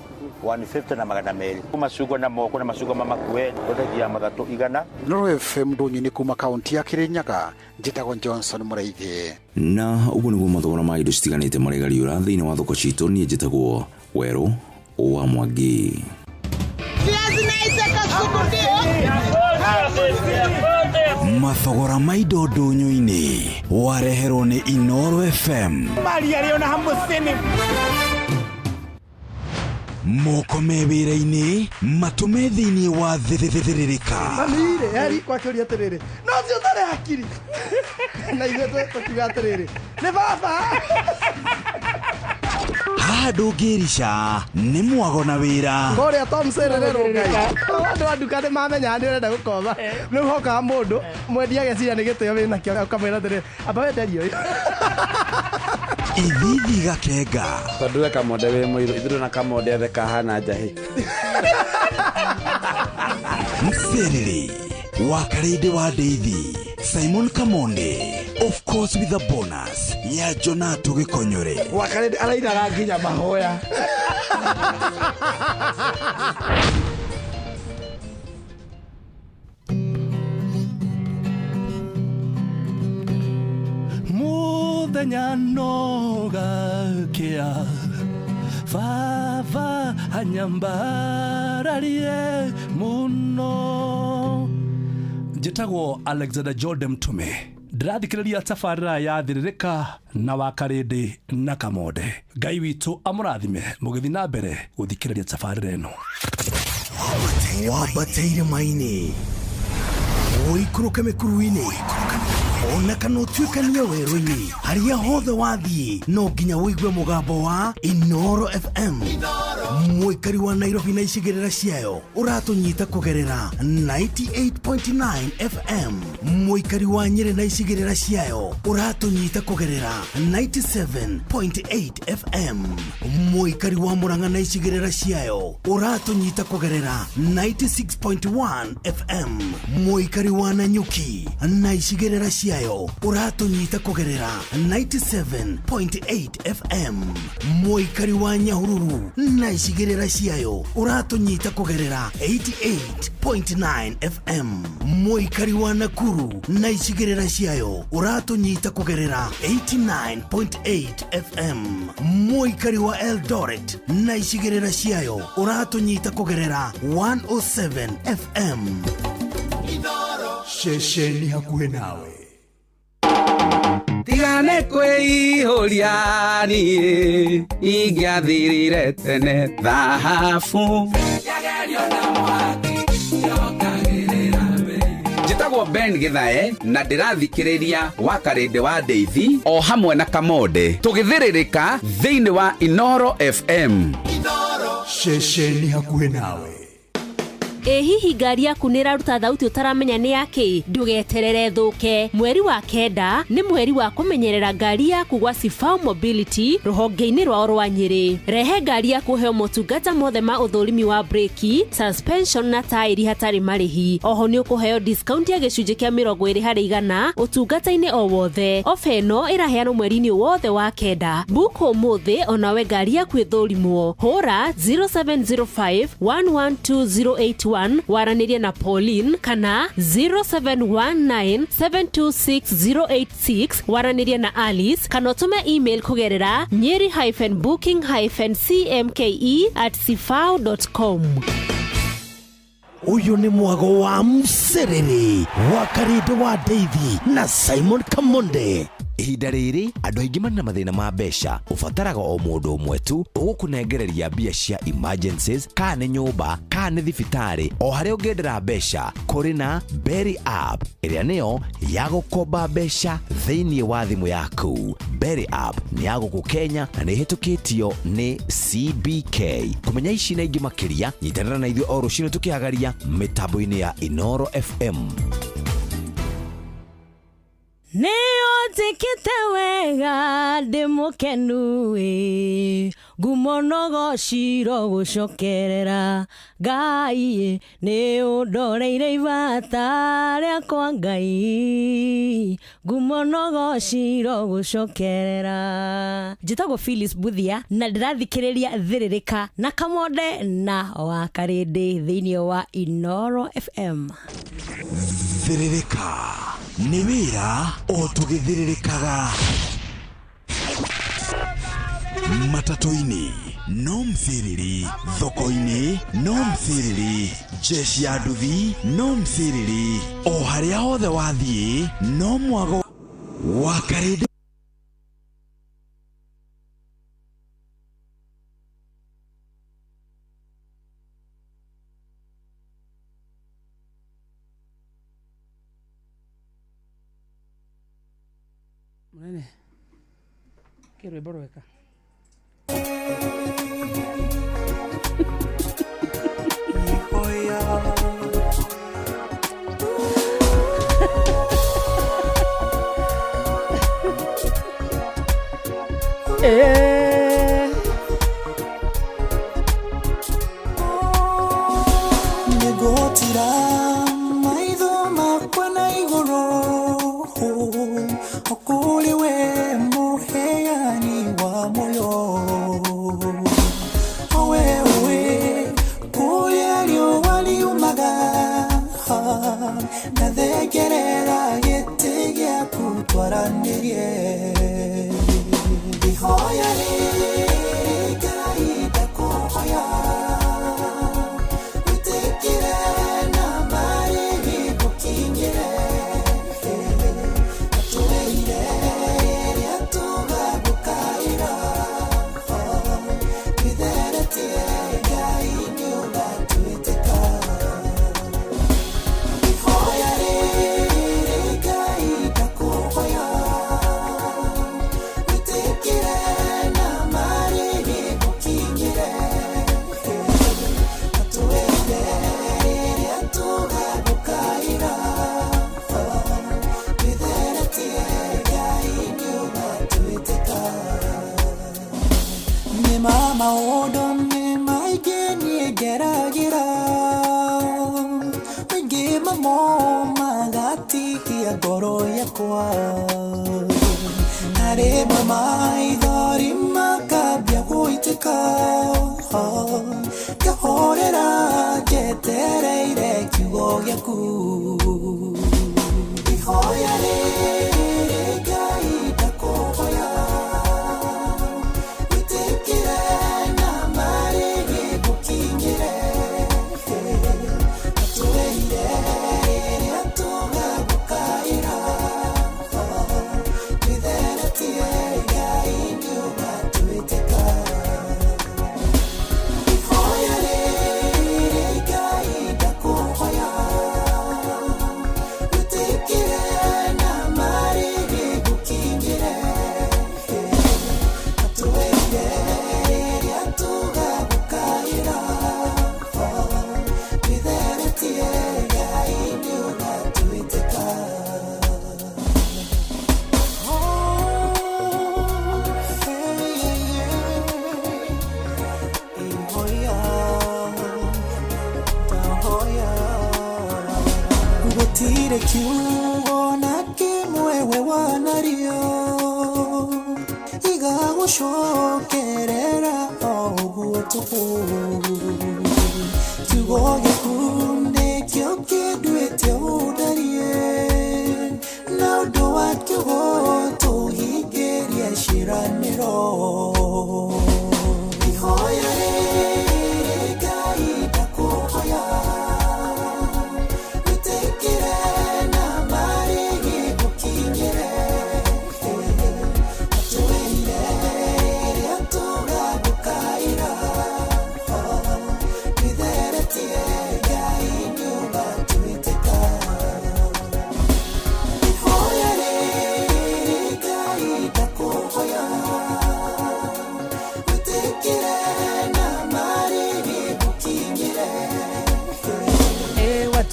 150 na 200. Macungwa namo, kuna macungwa ma Makueni twendagia 300. Nuru FM ndũnyũ-inĩ kuma kaunti ya Kirinyaga, njĩtagwo Johnson Mũrĩithi. Na ũguo nĩguo mathogora ma indo citiganĩte maregariũra thĩinĩ wa thoko citũ. Niĩ njĩtagwo Werũ wa Mwangi. Mathogora ma indo ndũnyũ-inĩ wareherwo nĩ Inoro FM. Maria rĩ ona 50. Moko me wĩra-inĩ matũme thĩinĩ wa thĩthĩrĩrĩka. Mami-rĩ, heri kwakĩũria atĩrĩrĩ, no ũcio ũtarĩ hakiri. Na ithuĩ tũkiuga atĩrĩrĩ, nĩ baba. Haha ndũngĩrica nĩ mwago na wĩra. Kũrĩa Tom Serere Rũngai. Andũ a nduka nĩ mamenyaga nĩ ũrenda gũkoma. Rĩu hokaga mũndũ mwendia ageciria nĩ gĩtĩo wĩnakĩo ũkamwĩra atĩrĩrĩ, amba wenderie ũyũ. Ithithi gakenga. Tondũ we Kamonde wĩ mũirũ, ithuĩ na Kamonde othe kahana njahĩ. Mserere wa Karĩndĩ wa Ndeithi, Simon Kamonde, of course with a bonus ya Jonato Gĩkonyore. Wa Karĩndĩ arainaga nginya mahoya. Muthenya no gakĩa, baba anyambararie mũno. Njĩtagwo Alexander Jordan Mtume, ndĩrathikĩrĩria tabarĩra ya Thĩrĩrĩka na wa Karĩndĩ na Kamonde. Ngai witũ amũrathime mũgĩthiĩ na mbere gũthikĩrĩria tabarĩra ĩno. Wambate irĩma-inĩ, ũikũrũke mĩkuru-inĩ, ona kana ũtuĩkanie werũ-inĩ, harĩa hothe wathiĩ no nginya ũigue mũgambo wa Inoro FM. Mũikari wa Nairobi na icigĩrĩra ciayo ũratũnyita kũgerera 98.9 FM. Mũikari wa Nyĩrĩ na icigĩrĩra ciayo ũratũnyita kũgerera 97.8 FM. Mũikari wa Murang'a na icigĩrĩra ciayo ũratũnyita kũgerera 96.1 FM. Mũikari wa Nanyuki na icigĩrĩra ciayo ũratũnyita kũgerera 97.8 FM. Mũikari wa Nyahururu na icigĩrĩra ciayo ũratũnyita kũgerera 88.9 FM. Mũikari wa Nakuru na icigĩrĩra ciayo ũratũnyita kũgerera 89.8 FM. Mũikari wa Eldoret na icigĩrĩra ciayo ũratũnyita kũgerera 107 FM. Ceceni hakuhĩ nawe. Tigane kwĩihũria niĩ ingĩathirire tene thahabu. Njĩtagwo Ben Githae na ndĩrathikĩrĩria wa Karĩndĩ wa Ndeithi o hamwe na Kamonde tũgĩthĩrĩrĩka thĩinĩ wa Inoro FM. Ceceni hakuhĩ nawe. Ĩ hihi ngari yaku nĩ ĩraruta thauti ũtaramenya nĩ yakĩ? Ndũgeterere thũke. Mweri wa 9 nĩ mweri wa kũmenyerera ngari yaku gwa Sifau Mobility rũhonge-inĩ rwao rwa Nyĩrĩ. Rehe ngari yaku ũheo motungata mothe ma ũthũrimi wa breki, suspension na taĩri hatarĩ marĩhi. Oho nĩ ũkũheo discount ya gĩcunjĩ kĩa 20% ũtungata-inĩ o wothe. Ofa ĩno ĩraheanwo mweri-inĩ wothe wa 9. Book ũmũthĩ onawe ngari yaku ĩthũrimwo. Hũra 0705 112 081 281 waranĩrie na Pauline kana 0719726086 waranĩrie na Alice kana ũtũme email kũgerera nyeri-booking-cmke@sifao.com. Ũyũ nĩ mwago wa mserere wa Karĩndĩ wa Ndeithi na Simon Kamonde. Ihinda rĩrĩ andũ aingĩ marĩ na mathĩna ma mbeca. Ũbataraga o mũndũ ũmwe tu ũgũkũnengereria mbia cia emergencies, kana nĩ nyũmba kana nĩ thibitarĩ, o harĩa ũngĩendera mbeca. Kũrĩ na Berry App ĩrĩa nĩyo ya gũkomba mbeca thĩinĩ wa thimũ yaku. Berry App nĩ ya gũkũ Kenya na nĩ ĩhĩtũkĩtio nĩ CBK. Kũmenya ici na ingĩ makĩria, nyitanĩra na ithuĩ o rũcinĩ tũkĩhagaria mĩtambo-inĩ ya Inoro FM. Nĩ ũnjĩkĩte wega ndĩ mũkenu ĩ, ngumo no gociro gũcokerera Ngai, nĩ ũndoreire ibata rĩakwa Ngai, ngumo no gociro gũcokerera. Njĩtagwo Phyllis Buthia na ndĩrathikĩrĩria Thĩrĩrĩka na Kamonde na wa Karĩndĩ thĩinĩ wa Inoro FM. Thĩrĩrĩka nĩ wĩra o tũgĩthĩrĩrĩkaga. Matatũ-inĩ no msiriri, thoko-inĩ no msiriri, jeshi ya nduthi no msiriri, o harĩa hothe wathiĩ no mwago wa Karĩndĩ. Munene kä rwä rweka. Nĩngũtira maitho makwa na igũrũ o kũrĩ we mũheani wa muoyo, o we ũĩ kũrĩa riũa riumaga, na thengerera gĩtĩ gĩaku twaranĩrie. Ihoya rĩrĩ Ngai ndakũhoya, wĩtĩkĩre na marĩhi ngũkinyĩre, atũĩire rĩrĩa tũgagũkaĩra, twĩtheretie Ngai nĩũgatwĩtĩka. Ihoya rĩrĩ Ngai ndakũhoya, wĩtĩkĩre na marĩhi ngũkinyĩre, atũĩire rĩrĩa tũgagũkaĩra, twĩtheretie Ngai nĩũgatwĩtĩka. Nĩ ma maũndũ nĩ maingĩ niĩ ngeragĩra, maingĩ mamo magatihia ngoro yakwa, na rĩmwe maithori makambia gũitĩka, ngahorera njetereire kiugo gĩaku. Ihoya rĩrĩ Ngai ndakũhoya, wĩtĩkĩre na marĩhi ngũkinyĩre, atũĩire rĩrĩa tũgagũkaĩra, twĩtheretie Ngai nĩũgatwĩtĩka. Ihoya rĩrĩ Ngai ndakũhoya, wĩtĩkĩre na marĩhi ngũkinyĩre, atũĩire rĩrĩa tũgagũkaĩra, twĩtheretie Ngai nĩũgatwĩtĩka. Gũtirĩ kiugo na kĩmwe we wanario igagũcokerera o ũguo tũhũ, kiugo gĩaku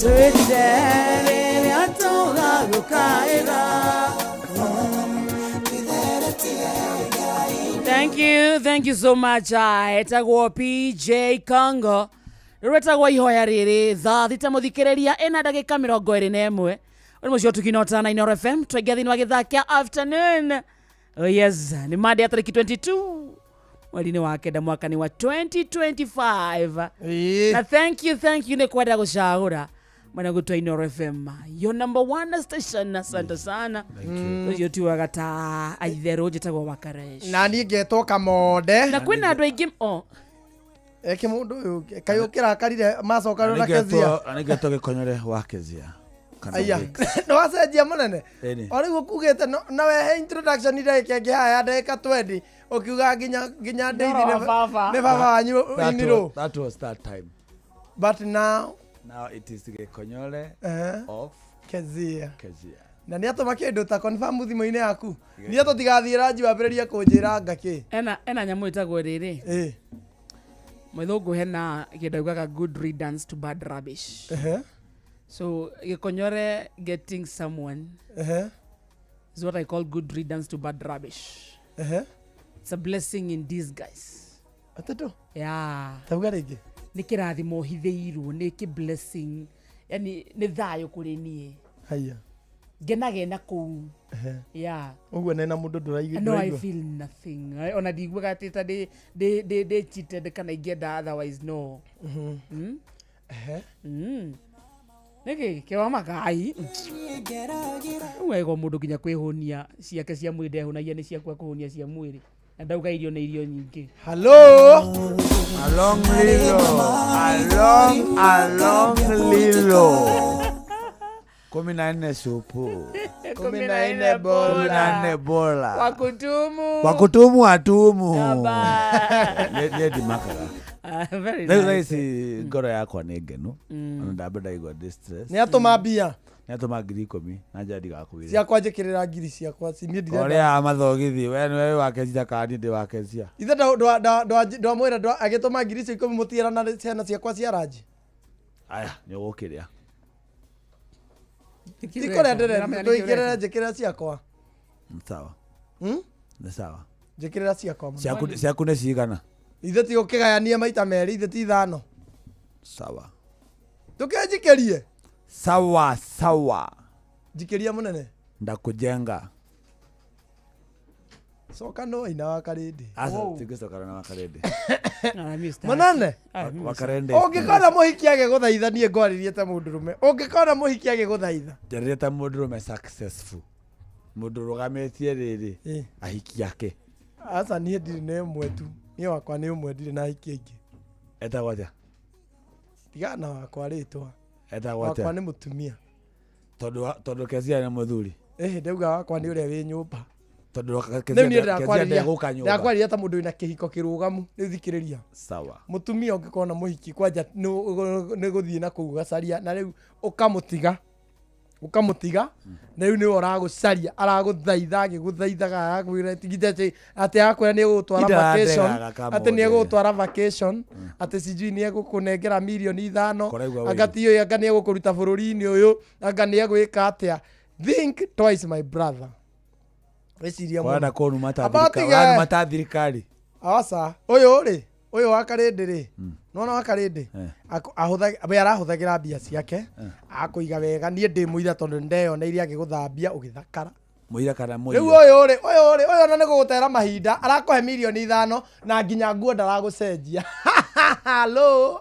Twĩrire rĩrĩa tũgagũkaĩra. Thank you so much. Etagwo PJ Congo. Rwetagwo ihoya rĩrĩ thaa thita mũthikĩrĩria ĩna ndagĩka 21. Ũrĩ mũciĩ ũtugi tana Inooro FM twaingĩa thĩinĩ wa gĩthaa kĩa afternoon. Oh yes, nĩ Monday ya tarĩki 22 mweri-inĩ wa kenda mwaka-inĩ wa 2025. Na thank you nĩ kwenda gũcagũra mwena gũtwa Inooro FM, your number one station. Asante sana. Ũcio tiwaga ta aitherũ njĩtagwo Wakaresh. Na niĩ ngetwo Kamonde. Na kwĩna andũ aingĩ o eke mũndũ ũyũ kaĩ ũkĩrakarire macoka na Kezia. Na nĩngetwo Gĩkonyore wa Kezia. Aya, nĩ wacenjia mũnene. Ĩni. O rĩu ũkugĩte na wehe introduction ndagĩka ĩngĩ haha ya ndagĩka 20 ũkiuga nginya ndeithi wa baba. nĩ baba wanyu inirũ. That was that time. But now it is Gĩkonyore of Kezia. Kezia. Na nĩ atũma kĩndũ ta confirm thimũ-inĩ yaku. Nĩ tũtigathiĩ ranji wambĩrĩrie kũnjĩra ngakĩ. Ena nyamũ ĩtagwo rĩrĩ. Mwĩthũngũ hena kĩndũ augaga good riddance to bad rubbish. So Gĩkonyore getting someone is what I call good riddance to bad rubbish. It's a blessing in disguise. Atatũ? Yeah. Tauga rĩngĩ. Nĩ kĩrathimo hithĩirwo, nĩ kĩ blessing. Yani nĩ thayũ kũrĩ niĩ. Haya. Ngenage na kũu. Yeah. Ũguo nena mũndũ ndũraigua. No, I feel nothing. Ona ndiguaga atĩ ta ndĩ cheated kana ingĩenda otherwise no. Nĩkĩ kĩwa makai. Wega mũndũ nginya kwĩhũnia ciake cia mwĩrĩ ndehũnagia nĩ ciakwa kũhũnia cia mwĩrĩ. Na ndauga irio nĩ irio nyingĩ. Hello. Along Lilo. Along Lilo. 14 supu. 14 bola. 14 bola. Wakutumu. Wakutumu atumu. Nĩ ndimakaga. Very Rĩu thaa nice. ici ngoro yakwa nĩ ngenu. Ona ndamba ndaigua distress. Nĩ atũma mbia. Nĩ atũma 10,000 na nja ndigakwĩre. Ciakwa njĩkĩrĩra ngiri ciakwa niĩ ndirenda. Ũrĩa mathogithi we nĩwe wa Kezia kana niĩ ndĩ wa Kezia. Ithe ndwamwĩra agĩtũma ngiri icio 10 mũtigĩra na ciana ciakwa cia ranji. Aya nĩ ũgũkĩrĩa. Ti kũrĩa ndĩrenda tũigĩrĩre njĩkĩrĩra ciakwa. Nĩ sawa. Nĩ sawa. Njĩkĩrĩra ciakwa. Ciaku nĩ cigana? Ithe ti ũkĩgayania maita merĩ, ithe ti 5. Sawa. Ndũkĩnjikĩrie. Sawa sawa. Njikĩria mũnene. Ndakujenga. Coka no ina wa Karĩndĩ. Aca tingĩcokana na wa Karĩndĩ. Mũnene. Wa Karĩndĩ. Ũngĩkona mũhiki agĩgũthaitha niĩ ngwarĩrie ta mũndũrũme. Ũngĩkona mũhiki agĩgũthaitha. Njarĩrie ta mũndũrũme successful. Mũndũ ũrũgamĩtie rĩrĩ ahiki ake. Aca niĩ ndirĩ na ĩmwe tu. Niĩ wakwa nĩ ũmwe ndirĩ na ahiki aingĩ. Etagwo atĩa? Tigana na wakwa rĩtwa. Etagwo atĩa? Wakwa nĩ mũtumia. Tondũ Kezia nĩ mũthuri. Ndauga wakwa nĩ ũrĩa wĩ nyũmba. Tondũ Kezia ndegũka nyũmba. Ndakwarĩria ta mũndũ wĩna kĩhiko kĩrũgamu. Rĩu thikĩrĩria. Sawa. Mũtumia ũngĩkona mũhiki kwanja nĩ gũthiĩ na kũu gacaria na rĩu ũkamũtiga. Ũkamũtiga na rĩu nĩwe ũragũcaria aragũthaitha agĩgũthaithaga arakwĩra tigite atĩ akwĩra nĩ egũgũtwara vacation atĩ nĩ egũgũtwara vacation atĩ sijui nĩ egũkũnengera mirioni 5 anga ti ũyũ anga nĩ egũkũruta bũrũri-inĩ ũyũ anga nĩ egwĩka atĩa. Think twice my brother. Wĩcirie mũno. Ũrenda kũnuma ta thirikari. Aca ũyũ rĩ ũyũ wa Karĩndĩ rĩ nĩwona wa Karĩndĩ we arahũthagĩra mbia ciake akũiga wega niĩ ndĩ mũira tondũ nĩndeyoneire agĩgũthambia ũgĩthakara. Mũira kana mũira? Rĩu ũyũ rĩ ũyũ ona nĩ gũgũtera mahinda arakũhe mirioni 5 na nginya nguo ndaragũcenjia. Hello.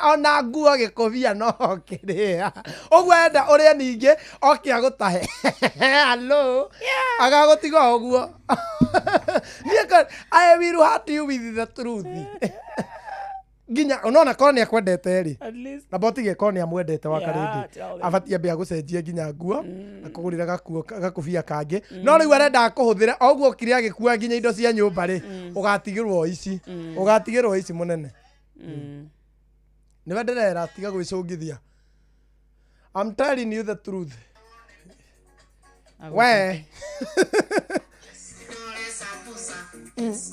Ona nguo gĩkũbia no kĩrĩa ũguo enda ũrĩa ningĩ oke agũtahe. Hello. Agagũtiga ũguo. I will hurt you with the truth. Nginya unaona korwo nĩ akwendete rĩ na botige korwo nĩ amwendete wa Karĩndĩ abatie ambia gũcenjia nginya nguo akũgũrĩra gakuo gakũbia kangĩ no rĩu arenda akũhũthĩre o ũguo kire agĩkua nginya indo cia nyũmba rĩ ũgatigĩrwo ici ũgatigĩrwo ici mũnene. Nĩwe ndĩrera tiga gwĩcũngithia. I'm telling you the truth. We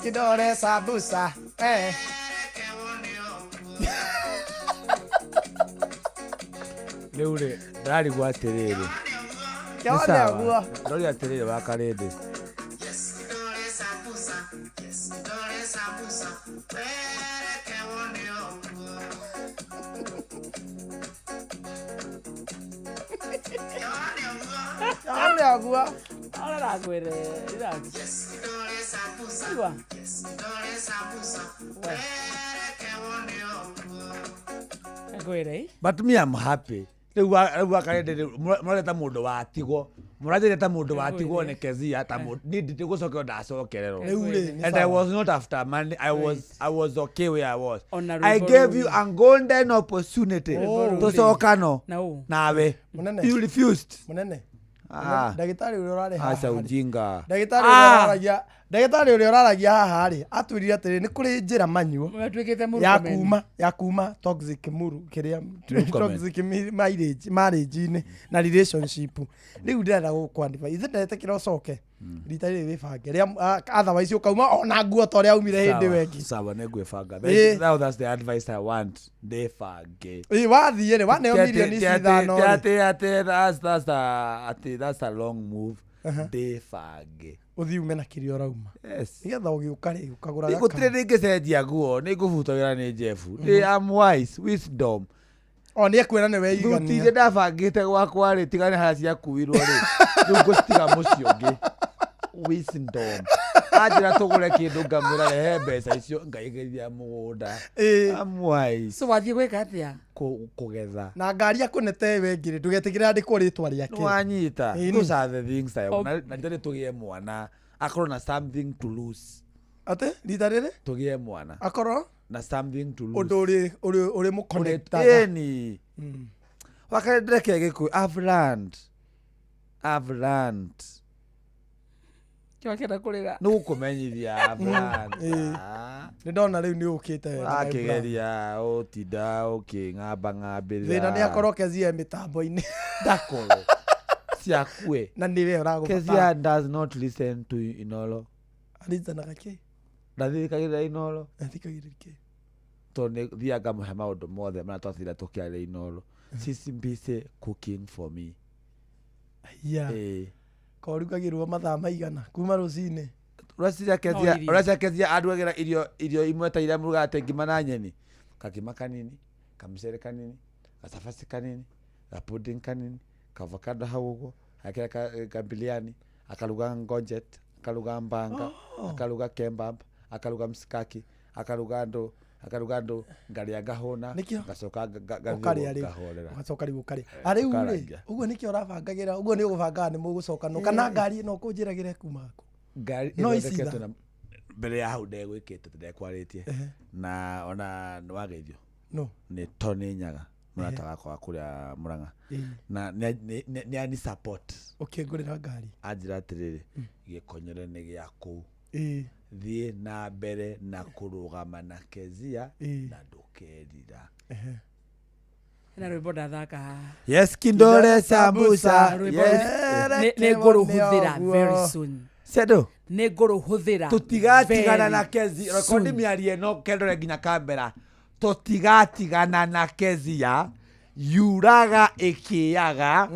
kidore sabusa. Rĩu rĩ ndarigwo atĩrĩrĩ. Nĩ Kĩone sawa. ũguo. Ndoria atĩrĩrĩ wa karĩndĩ. Kĩone ũguo. Ararakwĩre, relax. Igua. We. Ngwĩre, ĩ? But me I'm happy. Rĩu wa karĩndĩ rĩu mũrareta mũndũ watigwo. Mũranjĩra ta mũndũ watigwo nĩ Kezia ta mũndũ niĩ ndigũcokerwo ndacokererwo. Rĩu rĩ, nĩ And I sawa. was not after money. I was okay where I was. Ona I rwĩmbo gave rũu you rĩ. a golden opportunity. Rwĩmbo rũu rĩ. Tũcokano Na ũ? nawe. Mũnene. You refused. Mũnene. Ah. Ndagĩtarĩ ũrĩa ũrarĩ haha Aca rĩ. ujinga. Ndagĩtarĩ ũrĩa ũraragia ndagĩtarĩ ũrĩa ũraragia haha rĩ atwĩrire atĩrĩ nĩ kũrĩ njĩra manyuo Mwatuĩkĩte ya Murkomen. kuma ya kuma toxic muru kĩrĩa Murkomen. toxic marriage marriage-inĩ na relationship rĩu ndĩrenda gũkũ ithe ndetĩkĩra ũcoke rita rĩrĩ wĩbange rĩa otherwise ũkauma ona nguo ta ũrĩa aumire hĩndĩ Sawa, ĩyo sawa nĩngwĩbanga. Ĩ. Now that's the advice I want. Ndĩbange. ĩngĩ wathiĩ rĩ waneo mirioni ici ithano rĩ Atĩ atĩ atĩ that's a long move. Ndĩbange. ũthiĩ ume na kĩrĩa ũrauma Yes. nĩgetha ũgĩũka rĩ ũkagũra Gũtirĩ ndĩngĩcenjia nguo nĩ ngũbutwo wĩra nĩ Jeff. Ndĩ am wise wisdom. O nĩ ekuona nĩ Thuti weigania iria ndabangĩte gwakwa rĩ tigane harĩa ciakuirwo rĩ rĩu ngũcitiga mũciĩ ũngĩ. Wisdom. Anjĩra tũgũre kĩndũ ngamwĩra rehe mbeca icio ngaigĩrĩria mũgũnda. I'm wise. So wathiĩ gwĩka atĩa? Kũgetha. Na ngari akũnete ĩyo ĩngĩ rĩ ndũgetĩkĩre andĩkwo rĩtwa rĩake. Nĩwanyita. Ĩni. Those are the things I want. Na rita rĩrĩ tũgĩe mwana akorwo na something to lose. Atĩ rita rĩrĩ Tũgĩe mwana akorwo na something to lose. ũndũ ũrĩ ũrĩ ũrĩ mũconnectaga. Ĩni. Wakarĩ ndĩreke gĩkũyũ I've learned. I've learned. Kĩo akĩenda kũrĩra. Nĩ gũkũmenyithia I've learned. Nĩ ndona rĩu nĩ ũkĩte wega, my brother. Akĩgeria ũtinda ũkĩng'amba ng'ambĩrĩra. Thĩna nĩ akorwo Kezia e mĩtambo-inĩ. Ndakorwo. Ciakue. Na nĩwe ũragũbatara. Kezia does not listen to Inoro. Aritanaga kĩ? Ndathikagĩrĩria Inoro. Athikagĩrĩria kĩ? Tondũ nĩ thiaga ngamũhe maũndũ mothe marĩa twatinda tũkĩaria Inoro. She's busy cooking for me. Yeah. Ĩĩ. Korugagĩrwo mathaa maigana kuma rũcinĩ. Ũreciria Kezia ũreciria Kezia andugagĩra irio irio imwe ta iria mũrugaga atĩ ngima na nyeni. Kakima kanini, kamũcere kanini, gacabaci kanini, ga pudding kanini, ka avocado hau ũguo, agekĩra kambiliani, akaruga ngonjet, akaruga mbanga, akaruga kebab, akaruga mshikaki, akaruga ndũ, akaruga ndũ, ngarĩa ngahũna, Nĩkĩo? ngacoka ngathiĩ Ũkarĩa ũguo rĩu. ngahorera. Ũgacoka rĩu ũkarĩa. A rĩu rĩ, ũkarangia. ũguo nĩkĩo ũrabangagĩra, ũguo nĩ ũgũbangaga nĩ mũgũcokanwo kana ngari ĩno ũkũnjĩragĩre kuma kũ? Ngari No ici ĩthondeketwo tha. na mbere ya hau ndegwĩkĩte ndekwarĩtie na ona nĩwageithio No. nĩ Tony Nyaga mũrata wakwa wa kũrĩa Mũrang'a Ĩĩ. na nĩ ani support Ũkĩngũrĩra ngari. anjĩra atĩrĩrĩ gĩkonyore nĩ gĩaku Ĩĩ. thiĩ na mbere na kũrũgama na Kezia Ĩĩ. na ndũkerira. Hena rwĩmbo ndathaka haha. Yes kindore sambusa. Rwĩmbo Yes. nĩ ngũrũhũthĩra very soon. Sedo. Nĩ ngũrũhũthĩra. Tũtigatigana very na Kezia. Rekondi soon. mĩario ĩno kendore nginya kamera. Tũtigatigana na Kezia. Yuraga ĩkĩaga.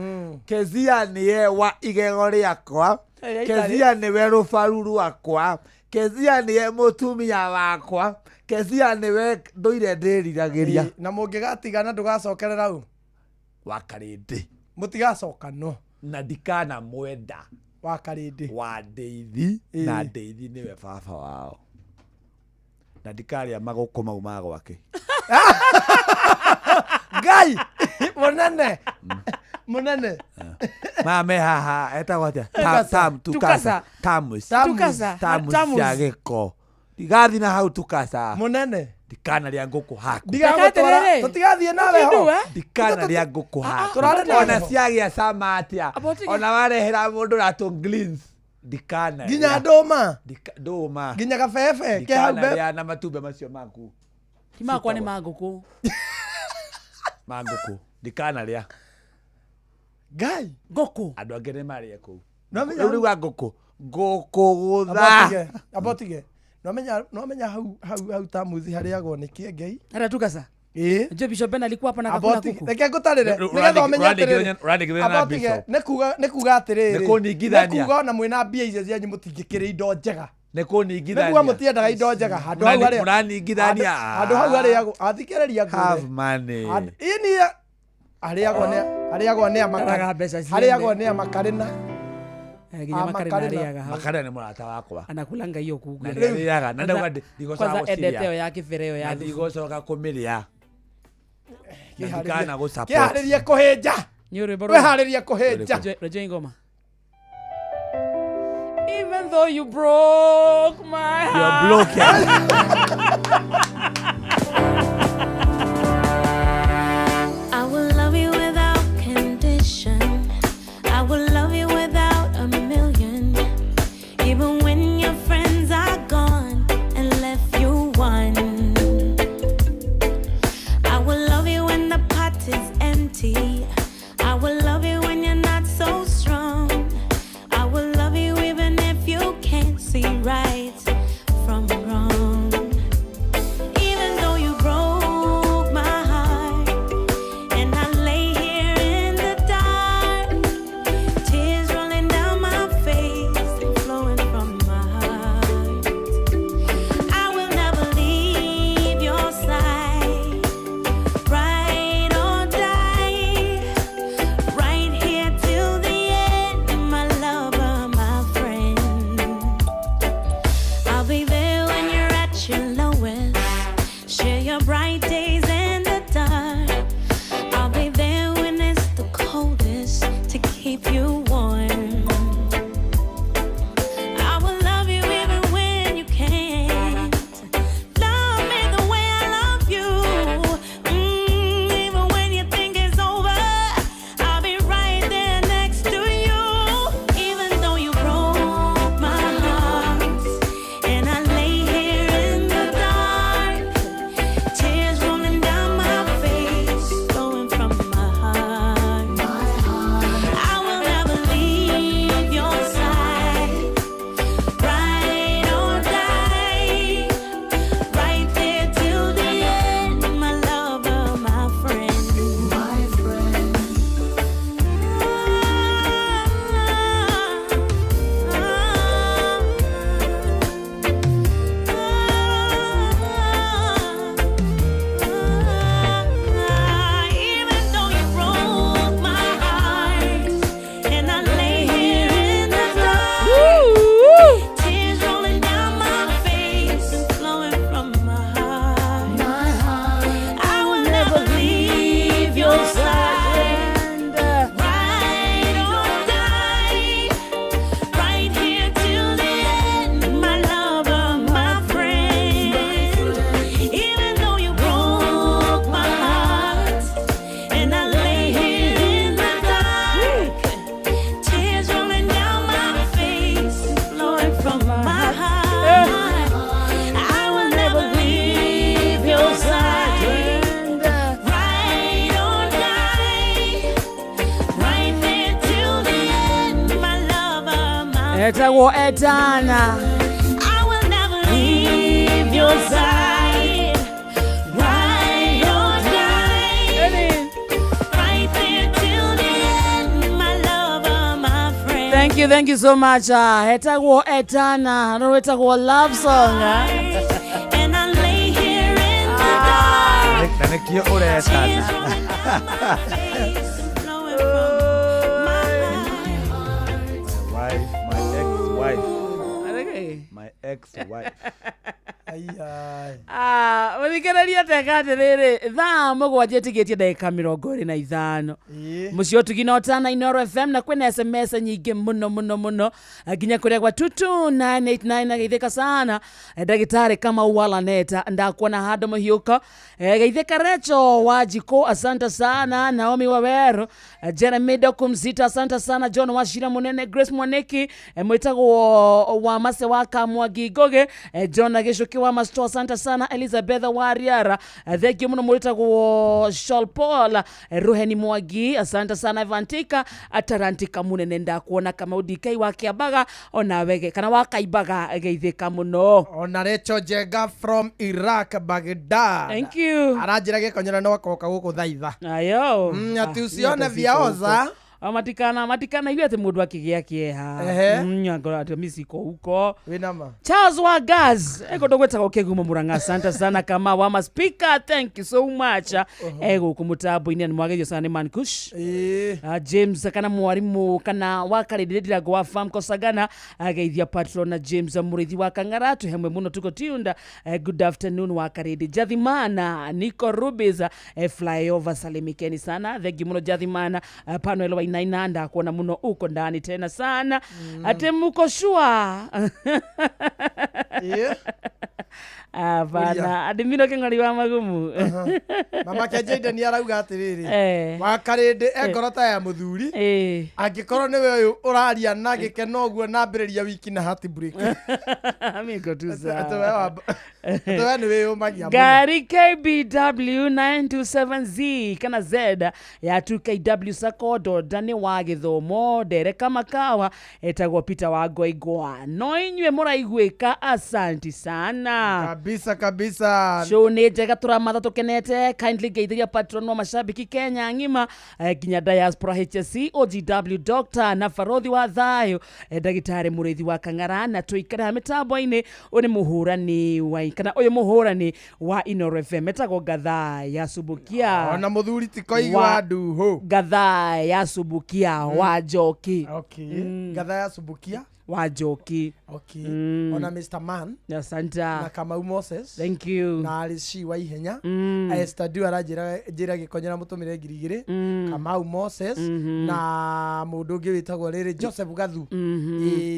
Kezia nĩye wa igego rĩakwa. Ĩrĩa itarĩ. Kezia nĩwe rũbaru rwakwa. Kezia nĩye mũtumia wakwa. Kezia nĩwe ndũire ndĩriragĩria. Ĩĩ, Na mũngĩgatigana ndũgacokerera ũ? Wa Karĩndĩ. Mũtigacokanwo. Na ndikanamwenda. Wa Karĩndĩ. Wa Ndeithi. Na Ĩĩ. Ndeithi nĩwe baba wao. Na ndikarĩa magũkũ mau ma gwake. Ngai! Mũnene! Mũnene! Maya me haha etagwo atĩa? Tukasa. Tukasa. Tukasa. Tamus. Tukasa. Tamus Tamus. cia gĩko. Ndigathiĩ na hau tukasa. Mũnene. Ndikanarĩa ngũkũ haku. Ndigagũtwara. Tũtigathiĩ nawe ho. Ndikanarĩa ngũkũ haku. Tũrarĩ nawe Ona ho. ciagĩa cama atĩa. Ona warehera mũndũ ratũ greens. Ndikanarĩa. Nginya ndũma. Ndũma. Nginya gabebe. Ke hau be- Ndikanarĩa na matumbĩ macio maku. Ti makwa nĩ ma ngũkũ. Ma ngũkũ. Ndikanarĩa. Ngai. Ngũkũ. Andũ angĩ nĩ marĩe kũu. Nĩwamenya Rĩu rĩu ngũkũ. Ngũkũgũtha. Amba ũtige. Nĩwamenya hau hau hau tamuthi harĩagwo nĩ kĩengei. Harĩa tukasa. Njũĩ Bishop Ben alikuwa hapa na kakula kuku. Reke ngũtarĩre Nĩ- nĩgetha ũmenye ũrandĩkithania- atĩrĩrĩ. ũrandĩkithania na Amba ũtige, Bishop. nĩ kuga atĩrĩrĩ Nĩ kũningithania. nĩ kuga ona mwĩna mbia icio cianyu mũtingĩkĩrĩa indo njega nĩ nĩ kũningithania kuga mũtiendaga indo njega handũ hau harĩa Mũraningithania. handũ hau harĩagwo athikĩrĩria ngwĩre. Have money. Ĩ niĩ arĩagwo nĩ arĩagwo nĩ Araga mbeca ciene. arĩagwo nĩ amakarĩna Nginya Ah, makarĩna makarĩna. arĩaga hau. Makarĩna nĩ mũrata wakwa. Anakulanga hiyo kuku. Na nĩarĩaga, na ndauga ndigocoka Kwanza gũcirĩa. endete ĩyo ya kĩbere ĩyo ya Na thubu. ndigocoka kũmĩrĩa. Na ndikana gũ-support. Kĩharĩrie kũhĩnja. Nĩ rwĩmbo rũrũ. Wĩharĩrie kũhĩnja. Rũjũ ngoma. Even though you broke my heart. You're broken. I will love you without condition. I will love you without a million. Even when your friends are gone and left you one. I will love you when the pot is empty. I will love you when you're not so strong. I will love you even if you can't see right from wrong. Even though you broke my heart, and I lay here in the dark, tears rolling down my face and flowing from my heart. I will never leave your side, ride or die, right here till the end, my lover, my friend. I'll be there when you're at your lowest. Share your bright days and the dark. I'll be there when it's the coldest to keep you warm. I will love you even when you can't. Love me the way I love you. Even when you think it's over, I'll be right there next to you. Even though you broke my heart, and I lay here in the dark, tears rolling down my face, flowing from my heart. I will never leave your side, ride or die, right there till the end, my lover, my friend, my friend. Even though you broke my heart, and I lay here in the dark, tears rolling down my face, flowing from my heart. I will never leave your side, ride or die, right here till the end, my lover, my friend. Even though you broke my heart, and I lay here in the dark, tears rolling down my face, flowing from my heart. I will never leave your side, ride or die, right there till the end, my lover, my Etagwo Etana. I will never leave your side. Ride or die. Right there till the end, my lover, my friend. Thank you so much. Etagwo Etana. No etagwo love song. And I lay here in the dark. Na nĩkĩo ũretana. Wife, my ex-wife. My ex-wife. Mũthikĩrĩria teka atĩrĩrĩ thaa mũgwanja ĩtigĩtie ndagĩka 25 mũciĩ ũtugi na ũtana Inooro FM na kwĩna SMS nyingĩ mũno mũno mũno nginya kũrĩa gwa 22989 ageithĩka sana ndagĩtarĩ Kamau wa Laneta ndakuona handũ mũhiũko. Geithĩka Recho wa Jiko, asante sana Naomi Wawero, Jeremy Dokumzita, asante sana John Wachira Munene, Grace Mwaniki, mwĩtagwo wa Mase wa Kamwangi Ngũgĩ, John Gĩcũkĩ wa Masto, asante sana Elizabeth Wariara, thank you muno mwitagwo Shol Paul, Ruheni Mwagi, asante sana Evantika Atarantika munene ndakuona kama UDK wa Kiabaga ona wege kana wa Kaibaga geithika muno. Ona Recho Jenga from Iraq, Baghdad. Thank you. Aranjira gikonyora no akoka guku thaitha. Ayo. Ati usione viaoza. Matikana matikana iwe ati mundu akigia kieha. Ngora ati misiko huko. Winama. Charles wa Gaz. Ego ndogwetagwo Kigumo Murang'a. Asante sana kama wa speaker. Thank you so much. Ego kumutambo-inĩ nĩ mwageithio sana nĩ Mankush. James kana mwarimu kana wa Karĩndĩ wa farm Kosagana ageithia patron na James Murithi wa Kang'ara tuhemwe muno tuko tiunda. Good afternoon wa Karĩndĩ. Jathimana Nico Rubis, flyover salimikeni sana. Thank you muno Jathimana. Panuel wa Inainanda kuona muno uko ndani tena sana. Ate muko shua. Yeah. Bana adimino keng'ori wa magumu. Mama ke Jaden arauga atiriri wa Karĩndĩ engoro ta ya muthuri angikorwo niwe uyu uraria na gikeno uguo na ambiriria wiki na heartbreak. Amigo tu sawa. Ate we ni wiyumagia muno. Gari KBW 927Z kana Z ya 2KW Sacco Dodani wa Githumo Ndereka Makawa etagwo Peter wa Ngoingwa. No inyue muraiguika, asanti sana. Kabisa kabisa. Show nĩ njega tũramatha tũkenete. Kindly geithiria patron wa mashabiki Kenya ng'ima, nginya diaspora HSC OGW Doctor na Farothi wa Thayo, ndagĩtarĩ Mũrĩithi wa Kang'ara na tũikare mĩtambo-inĩ. Ũyũ nĩ mũhũrani wa kana ũyũ mũhũrani wa Inooro FM etagwo Ngatha ya Subukia. Ona mũthuri ti koigua nduhu. Ngatha ya Subukia wa Njoki. Okay. Ngatha ya Subukia wa Njoki. Okay. Ona Mr. Man. Asante. Na Kamau Moses. Thank you. Na Alishi wa Ihenya. Esther Du aranjira njira gikonyera mutumire 2000. Kamau Moses na mundu ungi witagwo riri Joseph Gathu.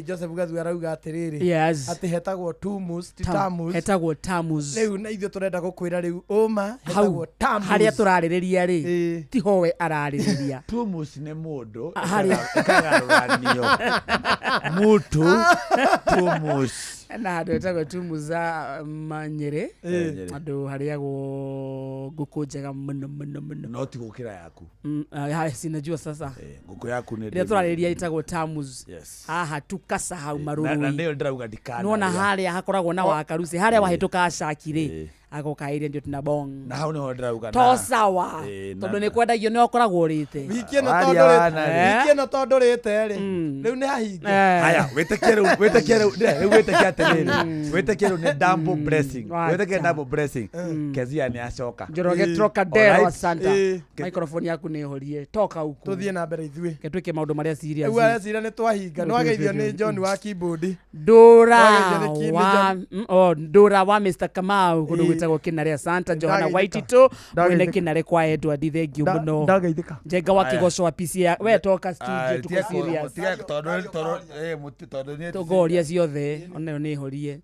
Joseph Gathu arauga atiriri. Yes. Ati hetagwo Tumus ti Tamus. Hetagwo Tamus. Riu na ithuĩ turenda gukwira riu uma hetagwo Tamus. Haria turaririria ri ti howe araririria. Tumus ni mundu ikagarũranio. Mutu Tumus. Na andũ etagwo Tumuza Manyere. Andũ harĩagwo ngũkũ njega mũno mũno mũno. No ti gũkĩra yaku. Sinajua sasa. Ngũkũ yaku nĩ rĩrĩa tũrarĩrĩria ĩtagwo Tamus. Haha tukasa hau marũrũ. Na nĩyo ndĩrauga ndikana. Nĩwona harĩa hakoragwo na wakaruci harĩa wahĩtũka caki rĩ agoka ire ndio tunabong. Na hau niho ndĩrauga. To sawa. Tondũ nĩ kwendagio nĩ ũkoragwo ũrĩte. Wiki ĩno tondũ rĩte rĩ rĩu nĩ hahinge. Haya wĩtĩkie rĩu wĩtĩkie rĩu rĩu wĩtĩkie atĩrĩrĩ wĩtĩkie rĩu nĩ double blessing. Wĩtĩkie double blessing. Kezia nĩ acoka. Njoroge Trocadero asante. Microphone yaku nĩ horie. Toka huku. Tũthiĩ na mbere ithuĩ. Ke twĩke maũndũ marĩa serious. Rĩu arĩa serious nĩ twahinga. Nĩ wageithio nĩ John wa keyboard. Ndũra wa Mr. Kamau kũndũ gwĩtagwo Kinare. Asante Johana Waitito mwene Kinare kwa Edward thank you muno. Ndagaithĩka. Njenga wa Kĩgoco wa PC we toka studio tuko serious. Tondũ tũgoria ciothe onayo nĩ horie.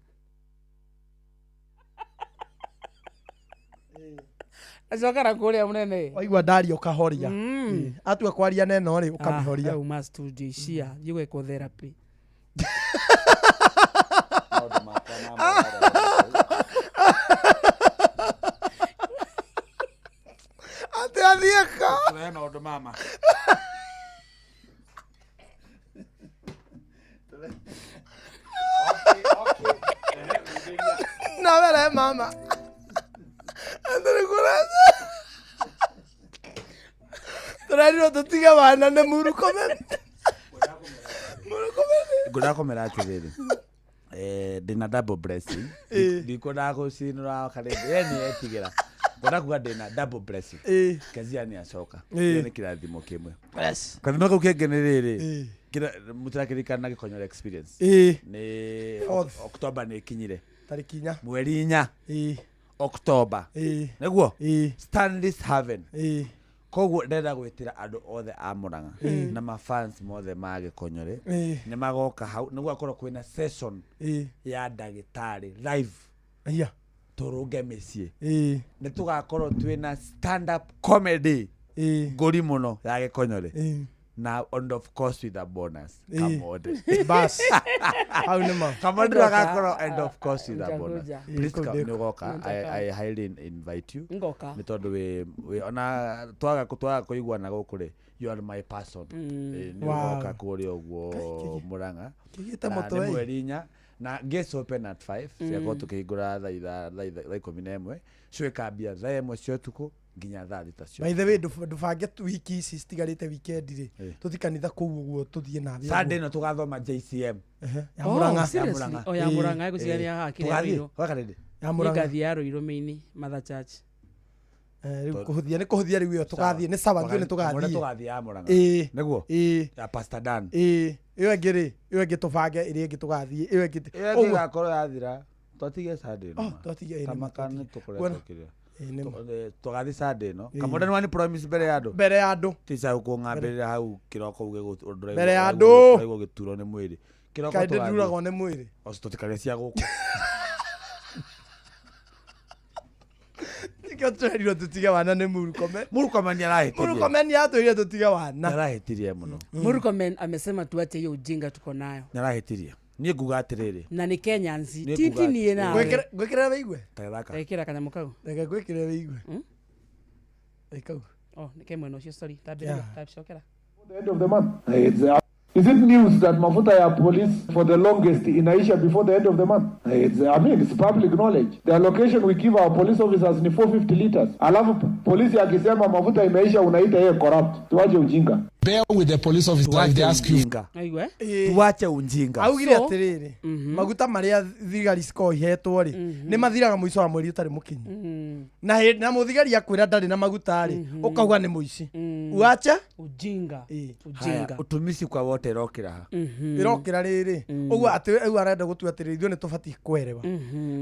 Acokara kũrĩa mũnene. Waigua ndaria ũkahoria. Atua kwaria neno rĩ ũkamĩhoria. Uma studio icia thiĩ gwĩkwo therapy. Ate athiĩka. Tũrehe maũndũ mama. Na were mama. Tũrerirwo tũtige wana nĩ Murkomen. Ngwenda kũmera atĩrĩrĩ ndĩna double blessing. Ndikwendaga gũcinũra Karĩndĩ we nĩ etigĩra. Ngwenda kuga ndĩna double blessing. Kezia nĩ acoka. Kĩo nĩ kĩrathimo kĩmwe. Kĩrathimo kĩu kĩngĩ nĩ rĩrĩ mũtirakĩririkana Gĩkonyora experience. Nĩ October nĩ ĩkinyire. Tarĩki inya. Mweri inya. October. Nĩguo Stanley's Haven. Koguo ndĩrenda gwĩtĩra andũ othe a Murang'a na mafans mothe ma Gĩkonyore nĩ magoka hau nĩguo akorwo kwĩna session ya ndagĩtarĩ live tũrũnge mĩciĩ. Nĩ tũgakorwo twĩna stand up comedy ngũri mũno ya Gĩkonyore. Na and of course with a bonus. Ĩĩ. Kamode. Bas. Hau nĩ ma. Kamode Ngoka. agakorwo and of course with a bonus. Nitakuja. Please Ĩĩ, come kũu nĩũgoka. Nitaka. I highly invite you. Ngoka. Nĩ tondũ wĩ ona twaga kũiguana gũkũ rĩ, you are my person. Ĩĩ, nĩ Wow. ũgoka kũrĩa ũguo Murang'a. Kĩgĩte Na mũtwe nĩ ĩ. mweri 4 na gates open at 5 ciakorwo tũkĩhingũra thaa 11 show ĩkambia thaa 1 cia ũtukũ nginya thaa 6 cia By the way, ndũbange wiki ici citigarĩte weekend rĩ, Ĩĩ. tũthiĩ kanitha kũu ũguo tũthiĩ na thĩ Sunday ũguo. ĩno tũgathoma JCM. Ya Oh, Murang'a. seriously? Ya Murang'a. Oh, ya Ĩĩ. Murang'a, ĩgũciria nĩ ya haha, kĩrĩa Tũgathiĩ? Ruiru. Wakarĩndĩ? Ya Murang'a. Nĩngathiĩ ya Ruiru main Mother Church. Rĩu kũhũthia nĩ kũhũthia rĩu ĩyo tũgathiĩ nĩ sawa ithuĩ nĩ Kamũra tũgathiĩ. tũgathiĩ ya Murang'a. Ĩĩ. Nĩguo? Ĩĩ. Ya Pastor Dan. Ĩĩ. Ĩyo ĩngĩ rĩ, ĩyo ĩngĩ tũbange ĩrĩa ĩngĩ tũgathiĩ, ĩyo ĩngĩ Ĩyo ũguo. ĩngĩ ĩgakorwo yathira. Twatige Sunday ĩno. Oh, twatige, ĩĩ, nĩ ma, Tamaka nĩ twatige. tũkoretwo Kuona- kĩrĩa. Ĩĩ, nĩ ma. Tũgathiĩ Sunday ĩno. Ĩĩ. Kamũra nĩ wani promise mbere ya andũ. Mbere ya andũ. Tica gũkũng'ambĩrĩra hau kĩroko uge Mbere ya andũ. ũraigua ũgĩturwo nĩ mwĩrĩ. Kĩroko Kaĩ tũgathiĩ. ndĩnduragwo nĩ mwĩrĩ. Ocio tũtikarĩe cia gũkũ. Nĩkĩo twerirwo tũtige wana nĩ Murkomen. Murkomen nĩarahĩtirie. Murkomen nĩatwĩrire tũtige wana. Nĩarahĩtirie mũno. Murkomen amesema tuache hiyo ujinga tuko nayo. Nĩarahĩtirie. Niĩ nguga atĩrĩrĩ. Na nĩ Kenyans. Niĩ Ti nguga ti niĩ nawe. Ngwĩkĩrĩre wĩigue? Ta gĩthaka. Ĩkĩra kanyamũ kau. Reke ngwĩkĩrĩre wĩigue. Ĩ kau. Oh, nĩ ke mwena ũcio, sorry. Tambĩrĩria, Yeah. tacokera. The end of the month. Is it news that mafuta ya police for the longest inaisha before the end of the month? It's, I mean, it's public knowledge. The allocation we give our police officers ni 450 liters. Alafu polisi akisema mafuta imeisha unaita yeye corrupt. Tuache ujinga. Bear with the police officer if they ask you. Aigua? Tuache ujinga. Augire So- atĩrĩrĩ, maguta marĩa thigari cikoragwo ihetwo rĩ, nĩ mathiraga mũico wa mweri ũtarĩ mũkinyu. Na hĩndĩ na mũthigari akwĩra ndarĩ na maguta rĩ, ũkauga nĩ mũici. Uache Ujinga. Haya, Ujinga. utumisi kwa wote ĩrokĩra ha. Ĩrokĩra rĩrĩ, ũguo atĩ rĩu arenda gũtua atĩrĩrĩ, ithuĩ nĩ tũbatiĩ kwerewa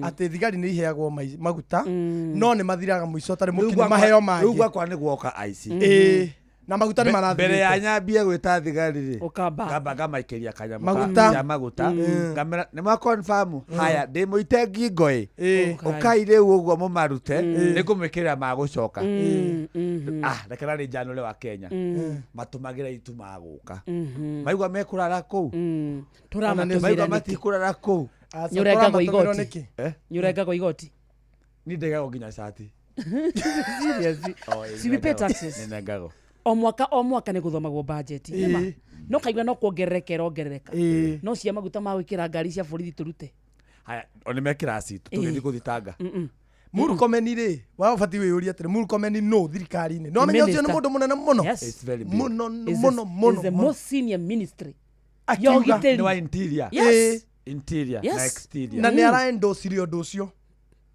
atĩ thigari nĩ iheagwo maguta no nĩ mathiraga mũico ũtarĩ mũkinyu maheo Rĩu mangĩ. gwakwa nĩ guoka aici. Ĩĩ. Na maguta nĩ marathirĩte. Mbere ya nyambie gwĩta thigari rĩ, Ũkamba. ngamba ngamaikĩria kanyamũ Maguta. ka maguta. Ngamera nĩ mwa confirm haya ndĩmũite ngingo ĩ. Ĩĩ. Ũkai rĩu ũguo mũmarute nĩ ngũmwĩkĩrĩra ma gũcoka. Ah, reke narĩ njanũre wa Kenya. Matũmagĩra itu ma gũka. Maigua mekũrara kũu. Tũramatũmĩra Maigua nĩkĩ? matikũrara kũu. Nĩũrengagwo igoti. Nĩkĩ? Eh? Nĩũrengagwo igoti. Niĩ ndegagwo nginya cati. Seriously. Oh, ĩ, Si we pay nĩnengagwo. taxes. Nĩnengagwo. O mwaka o mwaka nĩ gũthomagwo budget. Nĩma. No kaigua no kuongerereka ĩrongerereka. Ĩĩ. No cia maguta ma gwĩkĩra ngari cia borithi tũrute. Haya, o nĩ mekĩra citũ tũgĩthiĩ gũthitanga. Murkomen rĩ, wa ũbatiĩ wĩyũrie atĩrĩ, Murkomen no thirikari-inĩ. No amenye ũcio nĩ Minister. mũndũ mũnene mũno. Yes. It's very big. Mũno Is mũno mũno. the mũno. most senior ministry. Ya Akiuga. ũgitĩri. Nĩ wa interior. Yes. Interior Yes. na exterior. Na nĩ araendorcirie ũndũ ũcio.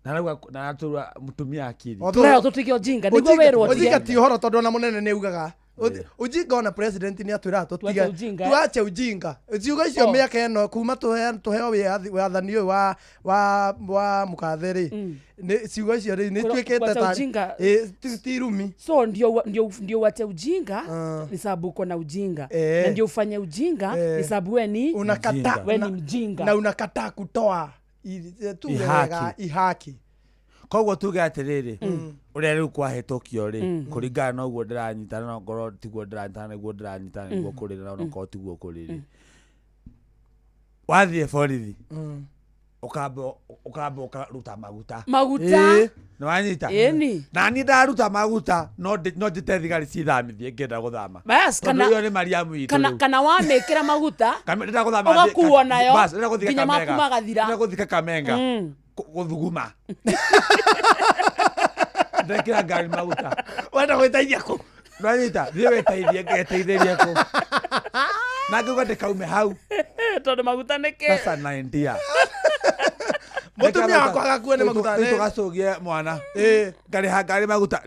Na arauga na aratũra mũtumia akiri. Tũrehwo tũtige ujinga nĩguo wĩrwo Ujinga tige. ti ũhoro tondũ ona mũnene nĩ augaga. Ujinga ona president nĩ atwĩraga tũtige Tuache ujinga, eh? tuache ujinga. Ciugo icio Oh. mĩaka ĩno kuma tũheo wathani ũyũ wa mũkathe rĩ, nĩ ciugo icio rĩ nĩ ituĩkĩte Kuacha ta ujinga. Ĩ, ti irumi. So ndio uache ujinga ni sababu uko na ujinga. Eh. Na ndio ufanye ujinga Eh. ni sababu we ni Unakataa we ni mjinga. na unakataa kutoa tuge Ihaki. wega ihaki. Koguo tuge atĩrĩrĩ, ũrĩa rĩu kwahĩtũkio rĩ, kũringana na ũguo ndĩranyitana na ngorwo tiguo ndĩranyitana nĩguo ndĩranyitana nĩguo kũrĩ na onakorwo tiguo kũrĩ rĩ. Wathiĩ borithi ũkamba ũkaruta maguta. Maguta. Ĩĩ. Nĩ wanyita? Ĩni. Na niĩ ndaruta maguta no no njĩte thigari cithamithie ngĩenda gũthama. Bas, Tondũ kana ĩyo nĩ Mariamu itũ rĩu. kana wamĩkĩra maguta Ndĩrenda gũthama thiĩ ũgakuo nayo Bas, ndĩrenda gũthiĩ nginya maku Kakamega. magathira. Ndĩrenda gũthiĩ Kakamega. Gũthuguma. Ndekĩra ngari maguta. Wenda gwĩteithia kũ? Nĩwanyita? Thiĩ wĩteithie ngeteithĩrie kũ. Na ngauga ndĩkaume hau. Tondũ maguta nĩ kĩ? Sasa naendia. Mũtumia wakwa agakua nĩ maguta. Rĩu tũgacũgie mwana. Ngarĩha ngari maguta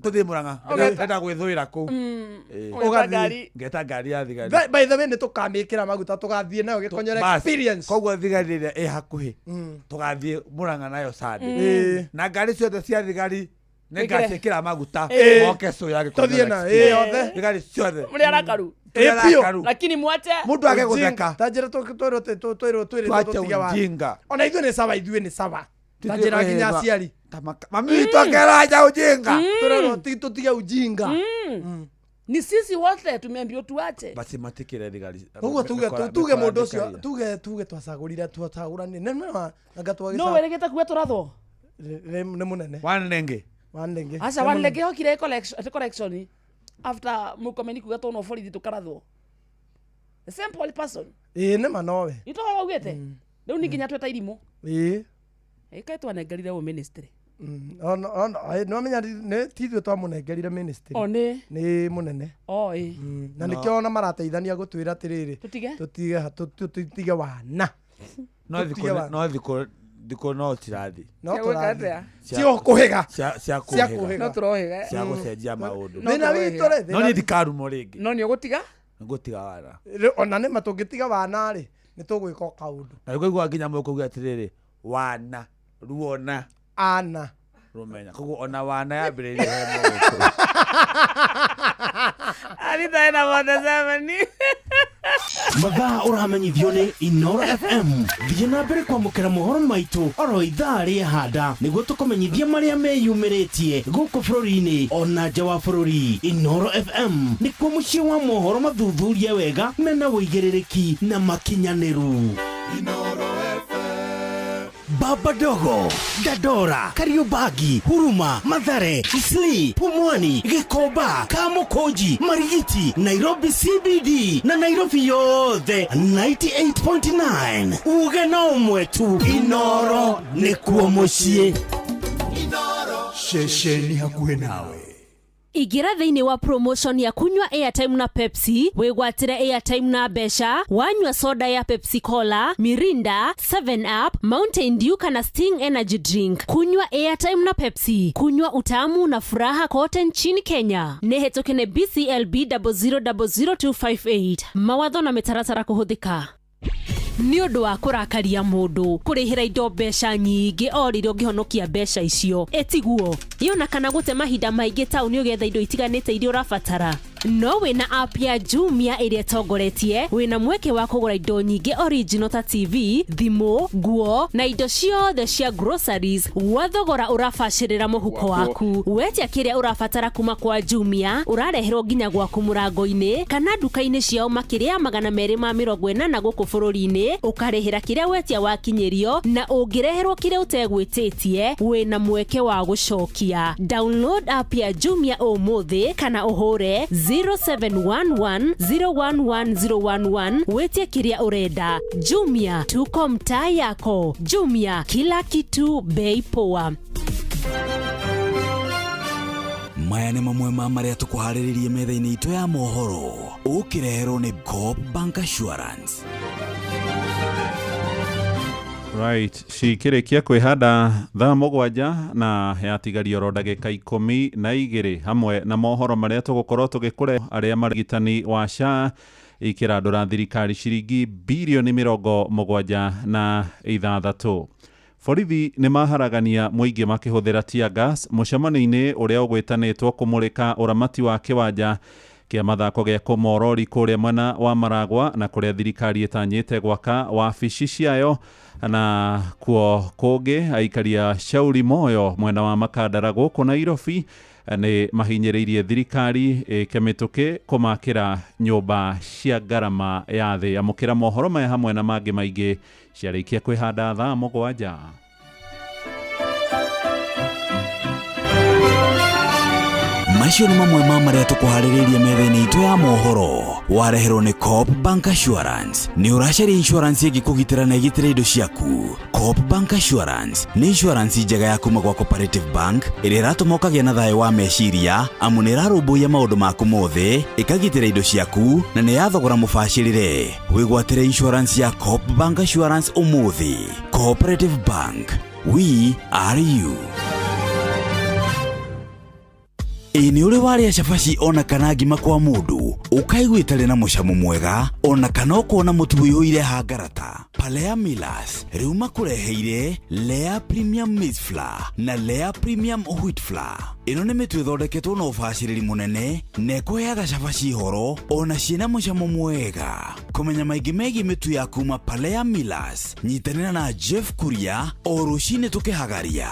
tũthiĩ Murang'a. Ndĩrenda gwĩthũĩra kũu. Ĩĩ. Ũgeta ngari. Ngeta ngari ya thigari. By the way nĩ tũkamĩkĩra maguta tũgathiĩ nayo gĩkonyore Bas, experience. Koguo thigari ĩrĩa ĩ hakuhĩ tũgathiĩ Murang'a nayo Sunday. Na ngari ciothe cia thigari nĩ Wĩkĩre. ngaciĩkĩra maguta Ĩĩ. moke cũya Tũthiĩ gĩkonyore nayo, experience. ĩĩ, othe. Thigari ciothe. Mũrĩ arakaru. Tũrĩ Ĩĩ, biũ. arakaru. Lakini mwache Mũndũ age Ujinga. gũtheka. Ta njĩra twĩrwo twĩrwo Twache tũtige wa- ujinga. Ona ithuĩ nĩ sawa, ithuĩ nĩ sawa. Ta njĩra nginya aciari. Mami witũ akeraja ujinga. Tũrerwo tũtige ujinga. Ni sisi wote tumeambiwa tuache. Basi matikire thigari. Ũguo tuge mũndũ ũcio tuge twacagũrire twacagũranire nĩ nĩ anga twagĩca No werĩgĩte kuga tũrathwo. Nĩ mũnene. Wanlenge. Wanlenge. Aca Wanlenge hokire collection after Murkomen kuga tuonwo borithi tũkarathwo. The same poor person. Ĩĩ nĩ ma nowe. Nitoga waugĩte. Rĩu nĩ nginya tweta irimũ. Ĩĩ. Ĩkaĩ twanengerire ũ ministry. Ono nĩwamenya nĩ ti ithuĩ twamũnengerire ministry. O nĩ. Nĩ mũnene. O ĩ. Na nĩkĩo ona marateithania gũtwĩra atĩrĩrĩ. Tũtige. Tũtige wana. No thikũ no thikũ thikũ no tirathi. No tũrathiĩ. Cia kũhĩga. Cia kũhĩga. No tũrohĩga. Cia gũcenjia maũndũ. Thĩna witũ rĩ. No niĩ ndikarumwo rĩngĩ. No nĩ ũgũtiga? Ngũtiga wana. Ona nĩ ma tũngĩtiga wana rĩ nĩ tũgwĩka o kaũndũ. Na rĩu nginya mũkũuga atĩrĩrĩ wana ruona ana rumenya koguo ona wana yambĩrĩirie he mũgĩkũyũ. Anita ena mothe 7. Mathaa ũramenyithio nĩ Inoro FM. Thiĩ na mbere kwamũkĩra mohoro maitũ oro ithaa rĩehanda nĩguo tũkũmenyithie marĩa meyumĩrĩtie gũkũ bũrũri-inĩ ona nja wa bũrũri. Inoro FM nĩkuo mũciĩ wa mohoro mathuthurie wega mena ũigĩrĩrĩki na makinyanĩru. Baba Dogo, Dandora, Kariobangi, Huruma, Mathare, Isli, Pumwani, Gikomba, Kamukunji, Marigiti, Nairobi CBD na Nairobi yothe 98.9. Uge na ũmwe tu, Inoro nĩkuo mũciĩ. Ceceni hakuhĩ nawe. Ingĩra thĩinĩ wa promotion ya kunywa airtime na Pepsi wĩgwatĩre airtime na mbeca wanyua soda ya Pepsi Cola, Mirinda, 7 Up, Mountain Dew kana Sting Energy Drink. Kunywa airtime na Pepsi, kunywa utamu na furaha kote nchini Kenya. Nĩ hetũke nĩ BCLB 0000258. Mawatho na mĩtaratara kũhũthĩka. Nĩ ũndũ wa kũrakaria mũndũ kũrĩhĩra indo mbeca nyingĩ o rĩrĩa ũngĩhonokia mbeca icio ĩtiguo yona kana gũte mahinda maingĩ taũni ũgetha indo itiganĩte iria ũrabatara. No wĩna app ya Jumia ĩrĩa ĩtongoretie wĩna mweke wa kũgũra indo nyingĩ original ta TV, thimũ, nguo na indo ciothe cia groceries gwa thogora ũrabacĩrĩra mũhuko waku. Wetia kĩrĩa ũrabatara kuma kwa Jumia ũrareherwo nginya gwaku mũrango-inĩ kana nduka-inĩ ciao makĩria ya 280 gũkũ bũrũri-inĩ ũkarĩhĩra kĩrĩa wetia wakinyĩrio na ũngĩreherwo kĩrĩa ũtegwĩtĩtie wĩna mweke wa gũcokia. Download app ya Jumia ũmũthĩ kana ũhũre 0711 011011 wetie kĩrĩa ũrenda. Jumia, tuko mtaa yako. Jumia, kila kitu bei poa. Maya nĩ mamwe ma marĩa tũkũharĩrĩrie metha-inĩ itũ ya mohoro ũkĩreherwo nĩ Coop Bank Assurance. Right, cikĩrĩkia kwĩhanda thaa 7 na yatigaria oro ndagĩka 12 hamwe na mohoro marĩa tũgũkorwo tũgĩkũre arĩa marigitani wa SHA ikĩrandũra thirikari ciringi birioni 76. Borithi nĩ maharagania mũingĩ makĩhũthĩra tear gas mũcemanio-inĩ ũrĩa ũgwĩtanĩtwo kũmũrĩka ũramati wa kĩwanja kĩa mathako gĩa Komorori kũrĩa mwena wa Maragwa na kũrĩa thirikari ĩtanyĩte gwaka wabici ciayo. Na kuo kũngĩ aikaria Shauri Moyo mwena wa Makandara gũkũ Nairobi nĩ mahinyĩrĩirie thirikari ĩke mĩtũkĩ kũmakĩra nyũmba cia ngarama ya thĩ. Amũkĩra mohoro maya hamwe na mangĩ maingĩ ciarĩkia kwĩhanda thaa 7. Macio nĩ mamwe ma marĩa tũkũharĩrĩirie metha-inĩ itũ ya mohoro wareherwo nĩ Coop Bank Assurance. Nĩ ũracaria insurance ĩngĩkũgitĩra na ĩgitĩre indo ciaku. Coop Bank Assurance nĩ insurance njega ya kuma gwa Cooperative Bank ĩrĩa ĩratũma ũkagĩa na thayũ wa meciria amu nĩ ĩrarũmbũiya maũndũ maku mothe, ĩkagitĩra indo ciaku na nĩ ya thogora mũbacĩrĩre. Wĩgwatĩre insurance ya Coop Bank Assurance ũmũthĩ. Cooperative Bank, we are you. Ĩ nĩ ũrĩ warĩa cabaci ona kana ngima kwa mũndũ ũkaigua ĩtarĩ na mũcamo mwega ona kana ũkona mũtu ũiyũire hangarata. Palea Millers rĩu makũreheire Lea Premium Maize Flour na Lea Premium Wheat Flour. Ĩno nĩ mĩtu ĩthondeketwo na ũbacĩrĩri mũnene na ĩkũheaga cabaci horo ona ciĩna mũcamo mwega. Kũmenya maingĩ megiĩ mĩtu ya kuma Palea Millers, nyitanĩra na Jeff Kuria o rũcinĩ tũkĩhagaria.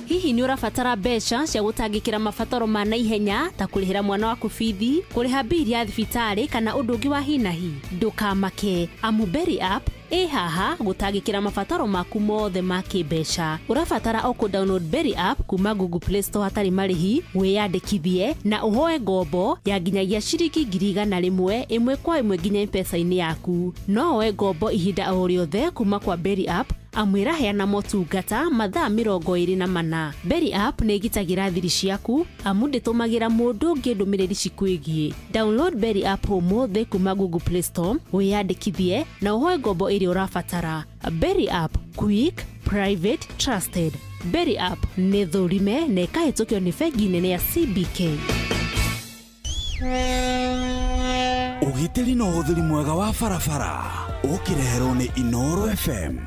Hihi nĩ ũrabatara mbeca cia gũtangĩkĩra mabataro ma naihenya ta kũrĩhĩra mwana waku bithi, kũrĩha mbiri ya thibitarĩ kana ũndũ ũngĩ wa hi na hi? Ndũkamake, amu Berry App ĩ haha gũtangĩkĩra mabataro maku mothe ma kĩmbeca. Ũrabatara o kũ download Berry App kuma Google Play Store hatarĩ marĩhi, wĩyandĩkithie na ũhoe ngombo ya nginyagia ciringi 100,000 ĩmwe kwa ĩmwe nginya M-Pesa-inĩ yaku. No woe ngombo ihinda o rĩothe kuma kwa Berry App amu ĩraheana motungata mathaa 24. Berry App nĩ ĩgitagĩra thiri ciaku amu ndĩtũmagĩra mũndũ ũngĩ ndũmĩrĩri cikwĩgiĩ. Download Berry App ũmũthĩ kuma Google Play Store, wĩyandĩkithie na ũhoe ngombo ĩrĩa ũrabatara. Berry App, quick, private, trusted. Berry App nĩ thũrime na ĩkahĩtũkio nĩ bengi nene ya CBK. Ũgitĩri na ũhũthĩri mwega wa barabara ũkĩreherwo nĩ Inoro FM.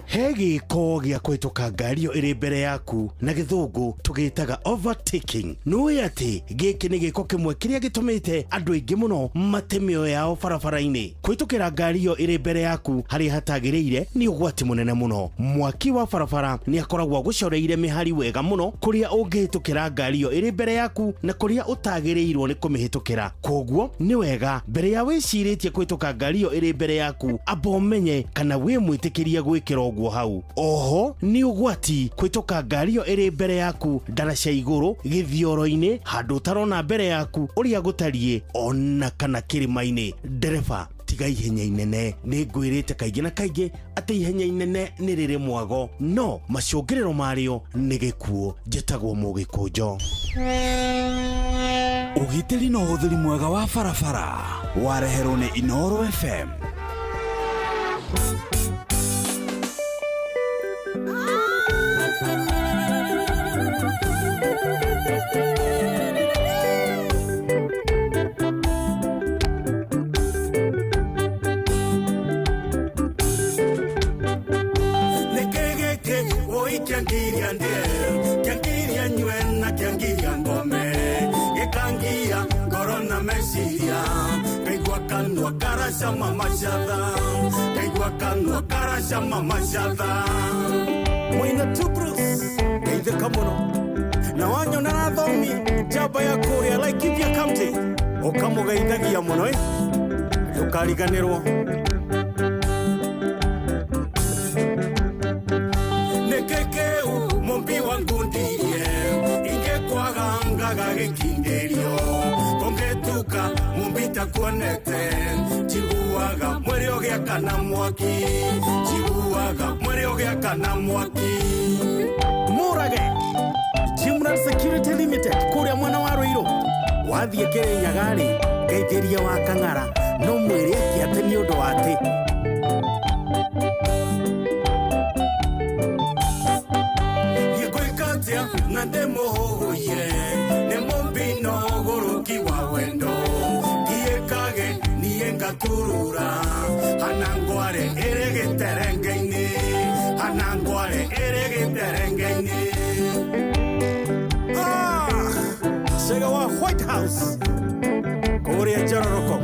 He gĩko gĩa kũhĩtũka ngari ĩyo ĩrĩ mbere yaku na gĩthũngũ tũgĩtaga overtaking. Nĩũĩ atĩ gĩkĩ nĩ gĩko kĩmwe kĩrĩa gĩtũmĩte andũ aingĩ mũno mate mĩoyo yao barabara-inĩ. Kũhĩtũkĩra ngari ĩyo ĩrĩ mbere yaku harĩa hatagĩrĩire nĩ ũgwati mũnene mũno. Mwaki wa barabara nĩ akoragwo agũcoreire mĩhari wega mũno kũrĩa ũngĩhĩtũkĩra ngari ĩyo ĩrĩ mbere yaku na kũrĩa ũtagĩrĩirwo nĩ kũmĩhĩtũkĩra. Koguo nĩ wega mbere ya wĩcirĩtie kũhĩtũka ngari ĩyo ĩrĩ mbere yaku amba ũmenye kana wĩ mwĩtĩkĩrie gwĩkĩra ũguo hau. Oho nĩ ũgwati kũhĩtũka ngari ĩyo ĩrĩ mbere yaku ndaraca igũrũ gĩthioro-inĩ handũ ũtarona mbere yaku ũrĩa gũtariĩ ona kana kĩrĩma-inĩ. Ndereba tiga ihenya inene. Nĩ ngwĩrĩte kaingĩ na kaingĩ atĩ ihenya inene nĩ rĩrĩ mwago no macũngĩrĩro marĩo nĩ gĩkuũ. Njĩtagwo Mũgĩkũnjo. Ũgitĩri na ũhũthĩri mwega wa barabara wareherwo nĩ Inoro FM. Kĩangiria ndĩe, kĩangiria nyue na kĩangiria ngome, gĩkangia ngoro na meciria, ngaigua kanua karacama macatha, ngaigua kanua karacama macatha. Mwina Tubrus, ngeithĩka mũno na wanyona na thomi njamba ya kũrĩa Laikipia County ũkamũgeithagia mũno ĩ, ndũkariganĩrwo. Mumbi wangu ndirie ingekwaga ngaga gĩkindĩrio kũngĩtuka mumbi takuonete njiguaga mwĩrĩ ũgĩakana mwaki, njiguaga mwĩrĩ ũgĩakana mwaki. Mũrage Jimran Security Limited kũrĩa mwena wa Ruiru wathiĩ Kĩrĩnyaga-rĩ ngeithĩria wa Kang'ara no mwĩre eke atĩ nĩ ũndũ wa atĩ na ndĩmũhũhũire nĩ mũmbi no ũgũrũki wa wendo ngiĩkage niĩ ngaturura hana ngware ĩrĩ gĩterenge-inĩ, hana ngware ĩrĩ gĩterenge-inĩ. Cega wa White House kũrĩa Njororoko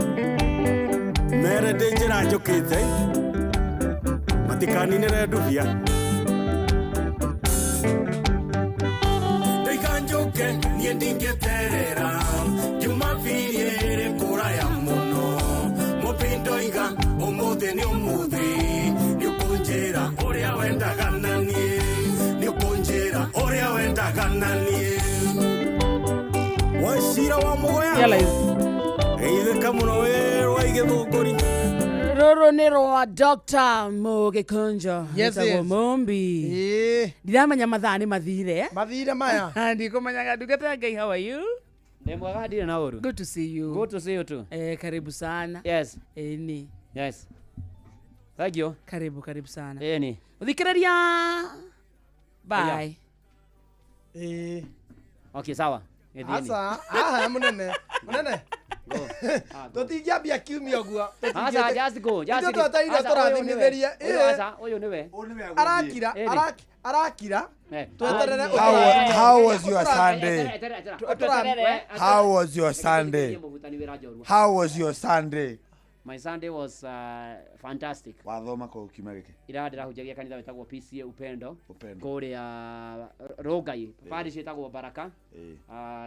mere ndĩ njĩra njũkĩte matikaninĩre ndubia. Niĩ ndingĩterera Jumapili ĩrĩ kũraya mũno mũmbi ndoiga ũmũthĩ nĩ ũmũthĩ nĩũkũnjĩra ũrĩa wendaga na niĩ, nĩũkũnjĩra ũrĩa wendaga na niĩ. Wacira wa Mũgoya geithĩka mũno wĩ rwa Igĩthũngũri. Rũrũ nĩ rwa Dr. Mũgĩkũnjo. Yes, yes. Mumbi. Ndiramenya mathaa nĩ mathire. Mathire maya. Ndikũmenyaga ndungata ya Ngai, how are you? Ndĩ mwega ndirĩ na ũru. Good to see you. Good to see you too. Karibu sana. Yes. Ni. Yes. Thank you. Karibu, karibu sana. Ni. Ũthikĩrĩria. Bye. Okay, sawa. Asa, aha, munene. Munene. Tũtingĩambia kiumia ũguo. Aca, just go, just go. Twetereire tũrathimithĩrie. Aca, ũyũ nĩwe. Arakira, arakira. Tweterere. How was your Sunday? How was your Sunday? How was your Sunday? My Sunday was fantastic. Wathoma kå kiumia gä kä Ira ndĩrahunjagia kanitha wĩtagwo PCA Upendo Upendo. kũrĩa Rongai, parish ĩtagwo Baraka. Ĩĩ.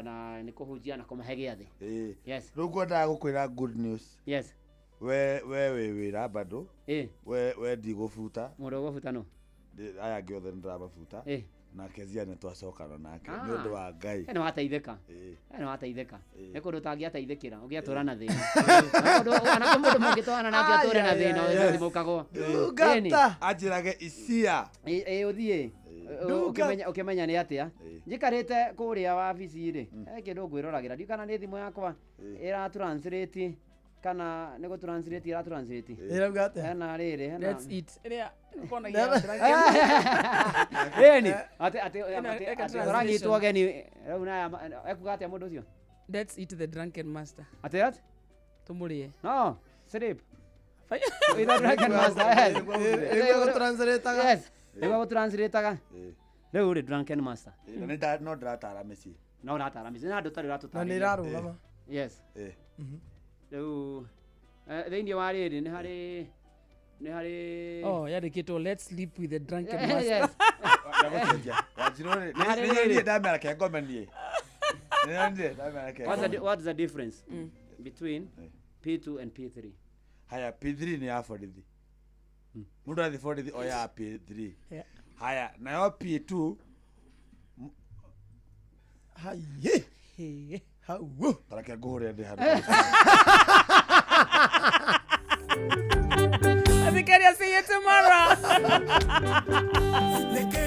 Na nĩ kũhunjia na kũmahe gĩathĩ. Yes. Rä u ngwendaga gå kwä ra good news. Yes. We wä wä ra bado. Ĩĩ. We ndigå buta. Mũndũ ũgũbuta no? Aya angä othe nä ndĩramabuta. Ĩĩ. Na Kezia nä twacokana nake Ah. nä å ndå wa Ngai. Nĩ wateithĩka. Ĩĩ. Nĩ wateithĩka. Ĩĩ. Nĩ kũndũ ũtangĩateithĩkĩra ũngĩatũra na thĩna. Ona kwĩ mũndũ mũngĩtwarana nake atũre na thĩna ũthimũkagwo. Anjĩrage isia. Ĩ ũthiĩ. Ndungata. Ũkĩmenya nĩ atĩa njikarĩte kũrĩa wabici rĩ, he kĩndũ ngwĩroragĩra ndiũ kana nĩ thimũ yakwa ĩra translate kana nĩ gũ translate ĩra translate. Ĩrauga atĩa? Hena rĩrĩ hena Let's eat. Ĩrĩa ũkonagia Ĩni atĩ atĩ Ĩno, atĩ eka atĩ translation. ũranyitwo ũgeni rĩu naya ekuga atĩa mũndũ ũcio? Let's eat the drunken master. Atĩ atĩ? Tũmũrĩe. No, sleep. With the drunken master. Yes. Nĩguo gũtranslate-aga. Yes. Nĩguo gũtranslate-aga. Rĩu rĩ drunken master. Na nĩ nda- no ndĩratara mĩciĩ. No ũratara mĩciĩ na andũ tarĩ ũratũtarĩria. Na nĩ ĩrarũgama. Yes. Ĩĩ. Rĩu thĩinĩ wa rĩrĩ nĩ harĩ nĩ harĩ Oh, yandĩkĩtwo let's sleep with the drunken Yes. master. Ndagũcenjia. Wanjirũ rĩ, Nĩ harĩ nĩ rĩrĩ. nyonire ndamera ke ngome niĩ. Nĩ nyonire ndamera ke What's the, ngome. what's the difference between P2 and P3? Haya, P3 nĩ ya borithi. Mũndũ athiĩ borithi oyaga P3. Yeah. Haya, nayo P2 Haye. Hau. Tareke ngũhũre ndĩ handũ. Athikeria, see you tomorrow. Nĩkĩ